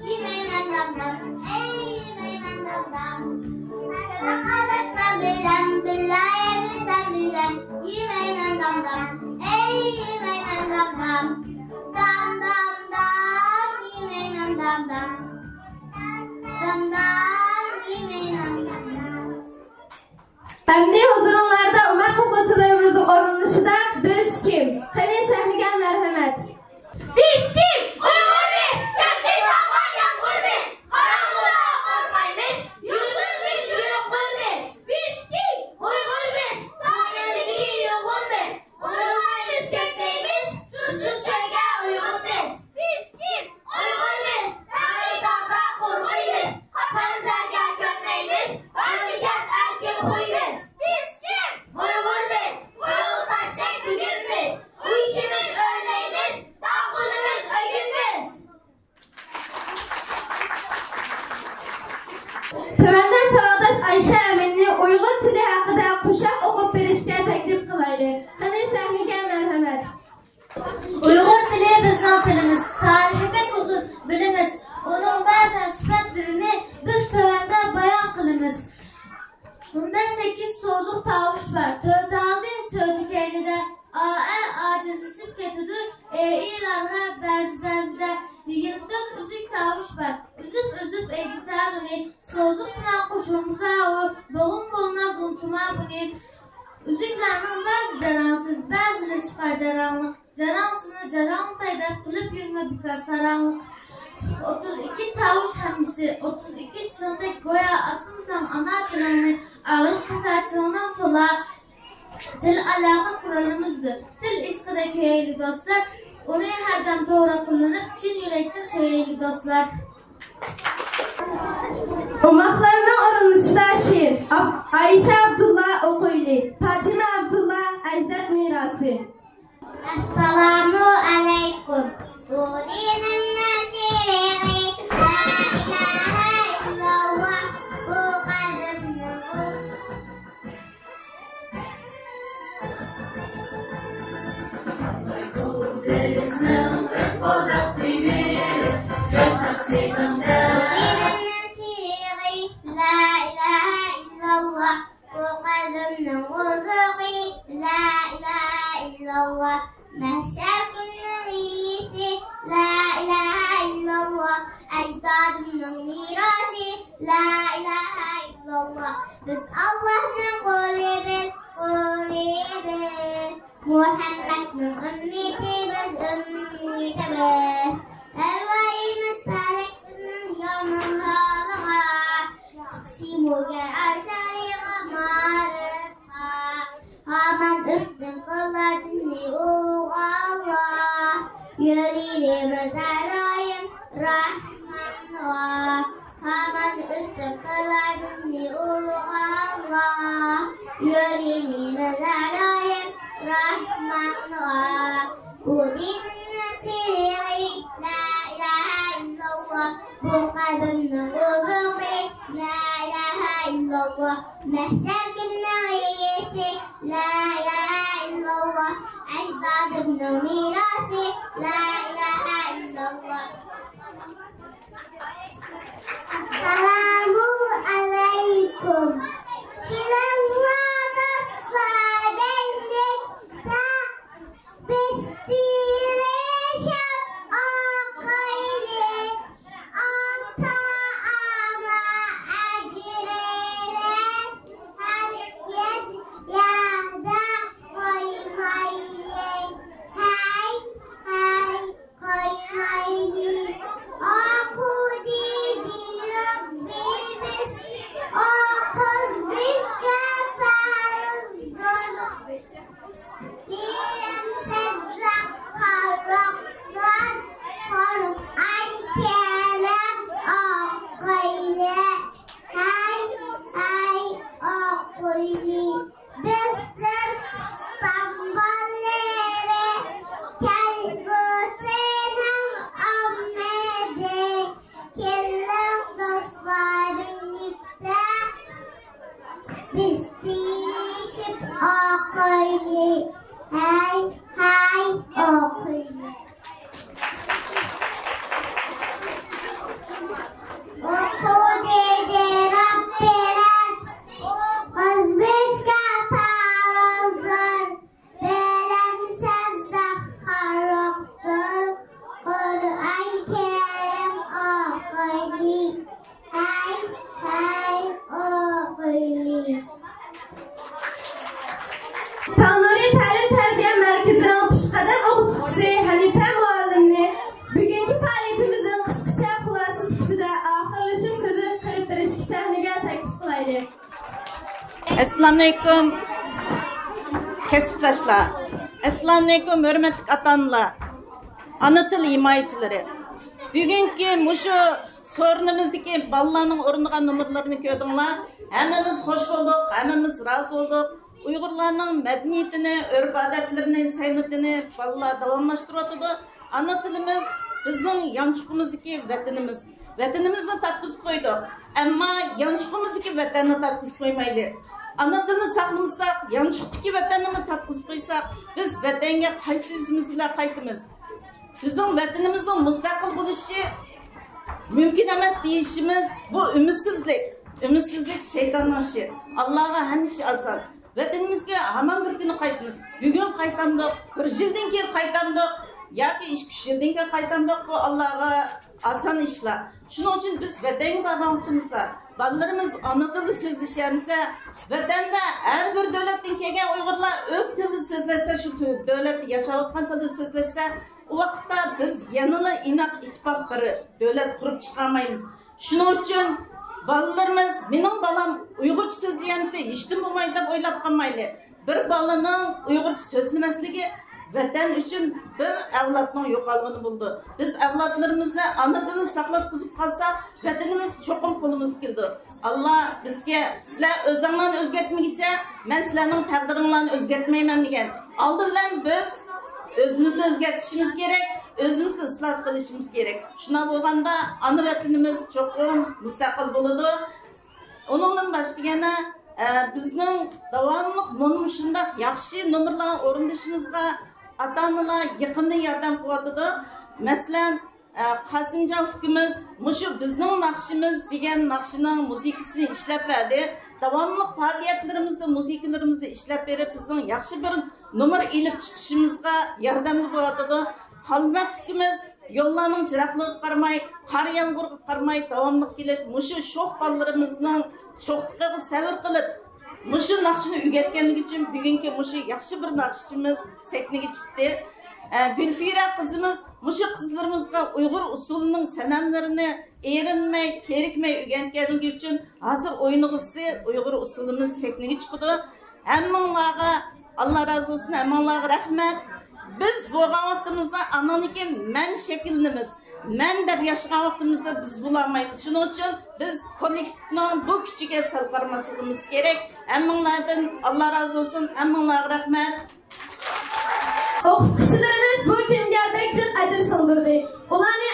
يېمەيمەن دامدام، ئەي يېمەيمەن دامدام. كەلسەڭ ئاداش مەن بىلەن بىللە يەيمىز سەن بىلەن. يېمەيمەن دامدام، ئەي يېمەيمەن دامدام. دام، دام، دام، يېمەيمەن دامدام. دام، دام، يېمەيمەن دامدام. ئەمدى ھۇزۇرۇڭلاردا ئوماق ئوقۇغۇچىلىرىمىزنىڭ ئورۇنلىشىدا بىز كىم؟ قېنى سەھنىگە مەرھەمەت. بىز كىم؟ ئۇيغۇرمىز، كۆكتىن ياغقان يامغۇرمىز، قاراڭغۇدا قورقمايمىز، يۇلتۇزمىز، يورۇقلىرىمىز. بىز كىم؟ ئۇيغۇرمىز، تارىخىدىكى يۇلغۇنمىز، قۇرۇمايمىز، كۆكلەيمىز، سۇسىز چۆلگە ئۇيغۇنمىز. بىز كىم؟ ئۇيغۇرمىز، تەڭرى تاغدا قورغىيمىز، قاپقان زەرگە كۆنمەيمىز، بارمىكەن ئەركىن خۇيمىز. بىز كىم؟ ئۇيغۇرمىز، ئۇيغۇر تاشتەك بۈگۈنمىز، ئۇيۇشىمىز، ئۆرلەيمىز، تاغ بولىمىز، ئۆگۈنمىز. تۆۋەندە ساۋاقداش ئايشە ئەمىننى ئۇيغۇر تىلى ھەققىدە قوشاق ئوقۇپ بېرىشكە تەكلىپ قىلايلى. قېنى، سەھنىگە مەرھەمەت. ئۇيغۇر تىلى بىزنىڭ تىلىمىز، تارىخى بەك ئۇزۇن، بىلىمىز. ئۇنىڭ بەزى سۈپەتلىرىنى بىز تۆۋەندە بايان قىلىمىز. بۇندا سەككىز سوزۇق تاۋۇش بار. تۆت ئالدى، تۆت كەينىدە، ئا، ئە، ئاجىزلىشىپ كېتىدۇ. ئېئىلارغا بەزى، بەزىدە يىگىرمە تۆت ئۈزۈك تاۋۇش بار. ئۈزۈپ، ئۈزۈپ ئېيتسا ئۇنى، سوزۇق بىلەن قوشۇلمىسا ئۇ، بوغۇم بولماس، ئۇنتۇما بۇنى. ئۈزۈكلەرنىڭ بەزى جاراڭسىز، بەزىلىرى چىقار جاراڭلىق. جاراڭسىزنى جاراڭلىتاي دەپ قىلىپ يۈرمە بىكار ساراڭلىق. ئوتتۇز ئىككى تاۋۇش ھەمزىسى، ئوتتۇز ئىككى چىڭدەك گويا ئاسمىساڭ ئانا تىلىڭنى، ئاغرىق پىساچىڭنىڭ تولا تىل ئالاقە قورالىمىزدۇر. تىل ئىشقىدا كۆيەيلى دوستلار، ئۇنى ھەردەم توغرا قوللىنىپ، چىن يۈرەكتىن سۆيەيلى دوستلار. ئوماقلارنىڭ ئورۇنلىشىشىدا شېئىر. ئاپ-، ئايشە ئابدۇللا ئوقۇيلى. پاتىمە ئابدۇللا، ئەجداد مىراسى. ئەسسالامۇ ئەلەيكۇم. بۇ دىنىمنىڭ تىرىغى، لا ئىلاھە ئىللاللا، بۇ قەلبىمنىڭ ئۇ- بۇ دىنىمنىڭ تىرىغى، لا ئىلاھە ئىللاللا، بۇ قەلبىمنىڭ ئوزۇقى، لا ئىلاھە ئىللاللا، مەھشەر كۈننىڭ ئىيسى، لا ئىلاھە ئىللاللا، ئەجدادىمنىڭ مىراسى، لا ئىلاھە ئىللاللا، بىز ئاللاھنىڭ قۇلى بىز، قۇلى بىز. مۇھەممەدنىڭ ئۈممىتى بىز، ئۈممىتى بىز. پەرۋايىمىز پەلەك بىزنىڭ يامان ھالىغا. چىقسىمۇ گەر ئەرشارىغا مارىسقا. ھامان ئۈستۈن قىلار بىزنى ئۇلۇغ ئاللا. يۆلىيلىمىز ھەر دائىم راھمانغا. ھامان ئۈستۈن قىلار بىزنى ئۇلۇغ ئاللا. يۆلىيلىمىز ھەر دائىم راھمانغا. بۇ دىنىمنىڭ تىرىغى، لا ئىلاھە ئىللاللا، بۇ قەلبىمنىڭ ئوزۇقى، لا ئىلاھە ئىللاللا، مەھشەر كۈننىڭ ئىگىسى، لا ئىلاھە ئىللاللا، ئەجدادىمنىڭ مىراسى، لا ئىلاھە ئىللاللا. ئەسسالامۇ ئەلەيكۇم. كېلىڭلار دوستلار، بىرلىكتە بىز تىرىشىپ ئوقۇيلى. ئاتا-ئانا ئەجرىنى ھەرگىز يەردە قويمايلى. ھەي، ھەي، قويمايلى. ئوقۇ دېدى رەببىمىز، ئوقۇش بىزگە پەرزدۇر. بىلىمسىزلىك قارلىقتۇر، قۇرئان كەرىم ئوقۇيلى. ھەي، ھەي، ئوقۇيلى. بىز تۈركىستان بالىلىرى، كەلگۈسىنىڭ ئۈمىدى. كېلىڭ دوستلار، بىرلىكتە بىز تىرىشىپ ئوقۇيلى. ھەي، ھەي، ئوقۇيلى. ئوقۇ دېدى رەببىمىز، ئوقۇش بىزگە پەرزدۇر. بىلىمسىزلىك قارلىقتۇر، قۇرئان كەرىم ئوقۇيلى. ھەي، ھەي، ئوقۇيلى. تاڭ نۇرى تەلىم تەربىيە مەركىزىنىڭ پېشقەدەم ئوقۇتقۇچىسى ھەنىپە مۇئەللىمنى بۈگۈنكى پائالىيىتىمىزنىڭ قىسقىچە خۇلاسىسى سۈپىتىدە ئاخىرلىشىش سۆزىنى قىلىپ بېرىشكە سەھنىگە تەكلىپ قىلايلى. ئەسسالامۇئەلەيكۇم، كەسىپداشلار. ئەسسالامۇئەلەيكۇم، ھۆرمەتلىك ئاتا-ئانىلار، ئانا تىل ھىمايىچىلىرى. بۈگۈنكى مۇشۇ سورۇنىمىزدىكى بالىلارنىڭ ئورۇندىغان نومۇرلىرىنى كۆردۈڭلار. ھەممىمىز خوش بولدۇق، ھەممىمىز رازى بولدۇق. ئۇيغۇرلارنىڭ مەدەنىيىتىنى، ئۆرپ-ئادەتلىرىنى، سەنئىتىنى بالىلار داۋاملاشتۇرۇۋاتىدۇ. ئانا تىلىمىز بىزنىڭ يانچۇقىمىزدىكى ۋەتىنىمىز. ۋەتىنىمىزنى تارتقۇزۇپ قويدۇق، ئەمما يانچۇقىمىزدىكى ۋەتەننى تارتقۇزۇپ قويمايلى. ئانا تىلنى ساقلىمىساق، يانچۇقتىكى ۋەتەننىمۇ تارتقۇزۇپ قويساق، بىز ۋەتەنگە قايسى يۈزىمىز بىلەن قايتىمىز؟ بىزنىڭ ۋەتىنىمىزنىڭ مۇستەقىل بولۇشى مۇمكىن ئەمەس دېيىشىمىز، بۇ ئۈمىدسىزلىك. ئۈمىدسىزلىك شەيتاننىڭ ئىشى. ئاللاغا ھەممە ئىش ئاسان. ۋەتىنىمىزگە ھامان بىر كۈنى قايتىمىز. بۈگۈن قايتامدۇق، بىر يىلدىن كېيىن قايتامدۇق ياكى ئىككى-ئۈچ يىلدىن كېيىن قايتامدۇق، بۇ ئاللاغا ئاسان ئىشلار. شۇنىڭ ئۈچۈن بىز ۋەتەنگە بارغان ۋاقتىمىزدا بالىلىرىمىز ئانا تىلدا سۆزلىشەلمىسە، ۋەتەندە ھەر بىر دۆلەتتىن كەلگەن ئۇيغۇرلار ئۆز تىلىدا سۆزلەشسە، شۇ تۆ-، دۆلەتتە ياشاۋاتقان تىلدا سۆزلەشسە، ئۇ ۋاقىتتا بىز يەنىلا ئىناق، ئىتتىپاق بىر دۆلەت قۇرۇپ چىقالمايمىز. شۇنىڭ ئۈچۈن بالىلىرىمىز، مېنىڭ بالام ئۇيغۇرچە سۆزلىيەلمىسە، ھېچنېمە بولمايدۇ دەپ ئويلاپ قالمايلى. بىر بالىنىڭ ئۇيغۇرچە سۆزلىمەسلىكى ۋەتەن ئۈچۈن بىر ئەۋلادنىڭ يوقالغىنى بولىدۇ. بىز ئەۋلادلىرىمىزنى ئانا تىلىنى ساقلاتقۇزۇپ قالساق، ۋەتىنىمىز چوقۇم قولىمىزغا كېلىدۇ. ئاللا بىزگە، «سىلەر ئۆزۈڭلارنى ئۆزگەرتمىگۈچە، مەن سىلەرنىڭ تەقدىرىڭلارنى ئۆزگەرتمەيمەن» دېگەن. ئالدى بىلەن بىز ئۆزىمىزنى ئۆزگەرتىشىمىز كېرەك، ئۆزىمىزنى ئىسلاھ قىلىشىمىز كېرەك. شۇنداق بولغاندا ئانا ۋەتىنىمىز چوقۇم مۇستەقىل بولىدۇ. ئۇنىڭدىن باشقا يەنە، ئە، بىزنىڭ داۋاملىق مانا مۇشۇنداق ياخشى نومۇرلارنى ئورۇندىشىمىزغا ئاتا-ئانىلار يېقىندىن ياردەم قىلىۋاتىدۇ. مەسىلەن، ئە، قاسىمجان ئۇكىمىز مۇشۇ بىزنىڭ ناخشىمىز دېگەن ناخشىنىڭ مۇزىكىسىنى ئىشلەپ بەردى. داۋاملىق پائالىيەتلىرىمىزدە، مۇزىكىلىرىمىزنى ئىشلەپ بېرىپ، بىزنىڭ ياخشى بىر نومۇر ئېلىپ چىقىشىمىزغا ياردەمدە بولۇۋاتىدۇ. خالمۇرات ئۇكىمىز يوللارنىڭ جىراقلىقىغا قارىماي، قار يامغۇرغا قارىماي، داۋاملىق كېلىپ، مۇشۇ شوخ بالىلىرىمىزنىڭ شوخلۇقىغا سەۋر قىلىپ، مۇشۇ ناخشىنى ئۆگەتكەنلىكى ئۈچۈن بۈگۈنكى مۇشۇ ياخشى بىر ناخشىچىمىز سەھنىگە چىقتى. ئە، گۈلفىرە قىزىمىز مۇشۇ قىزلىرىمىزغا ئۇيغۇر ئۇسسۇلىنىڭ سەنەملىرىنى ئېرىنمەي، تېرىكمەي ئۆگەنگەنلىكى ئۈچۈن ھازىر ئوينىغۇسى ئۇيغۇر ئۇسسۇلىمىز سەھنىگە چىقىدۇ. ھەممىڭلارغا ئاللا رازى بولسۇن، ھەممىڭلارغا رەھمەت. بىز بولغان ۋاقتىمىزدا ئانىڭدىن كېيىن مەن شەكىللىنىمىز. مەن دەپ ياشىغان ۋاقتىمىزدا بىز بولالمايمىز. شۇنىڭ ئۈچۈن بىز كوللېكتىپنىڭ بۇ كۈچىگە سەل قارىماسلىقىمىز كېرەك. ھەممىڭلاردىن ئاللا رازى بولسۇن، ھەممىڭلارغا رەھمەت. ئوقۇتقۇچىلىرىمىز بۇ كۈنگە بەك جىق ئەجىر سىڭدۈردى. ئۇلارنى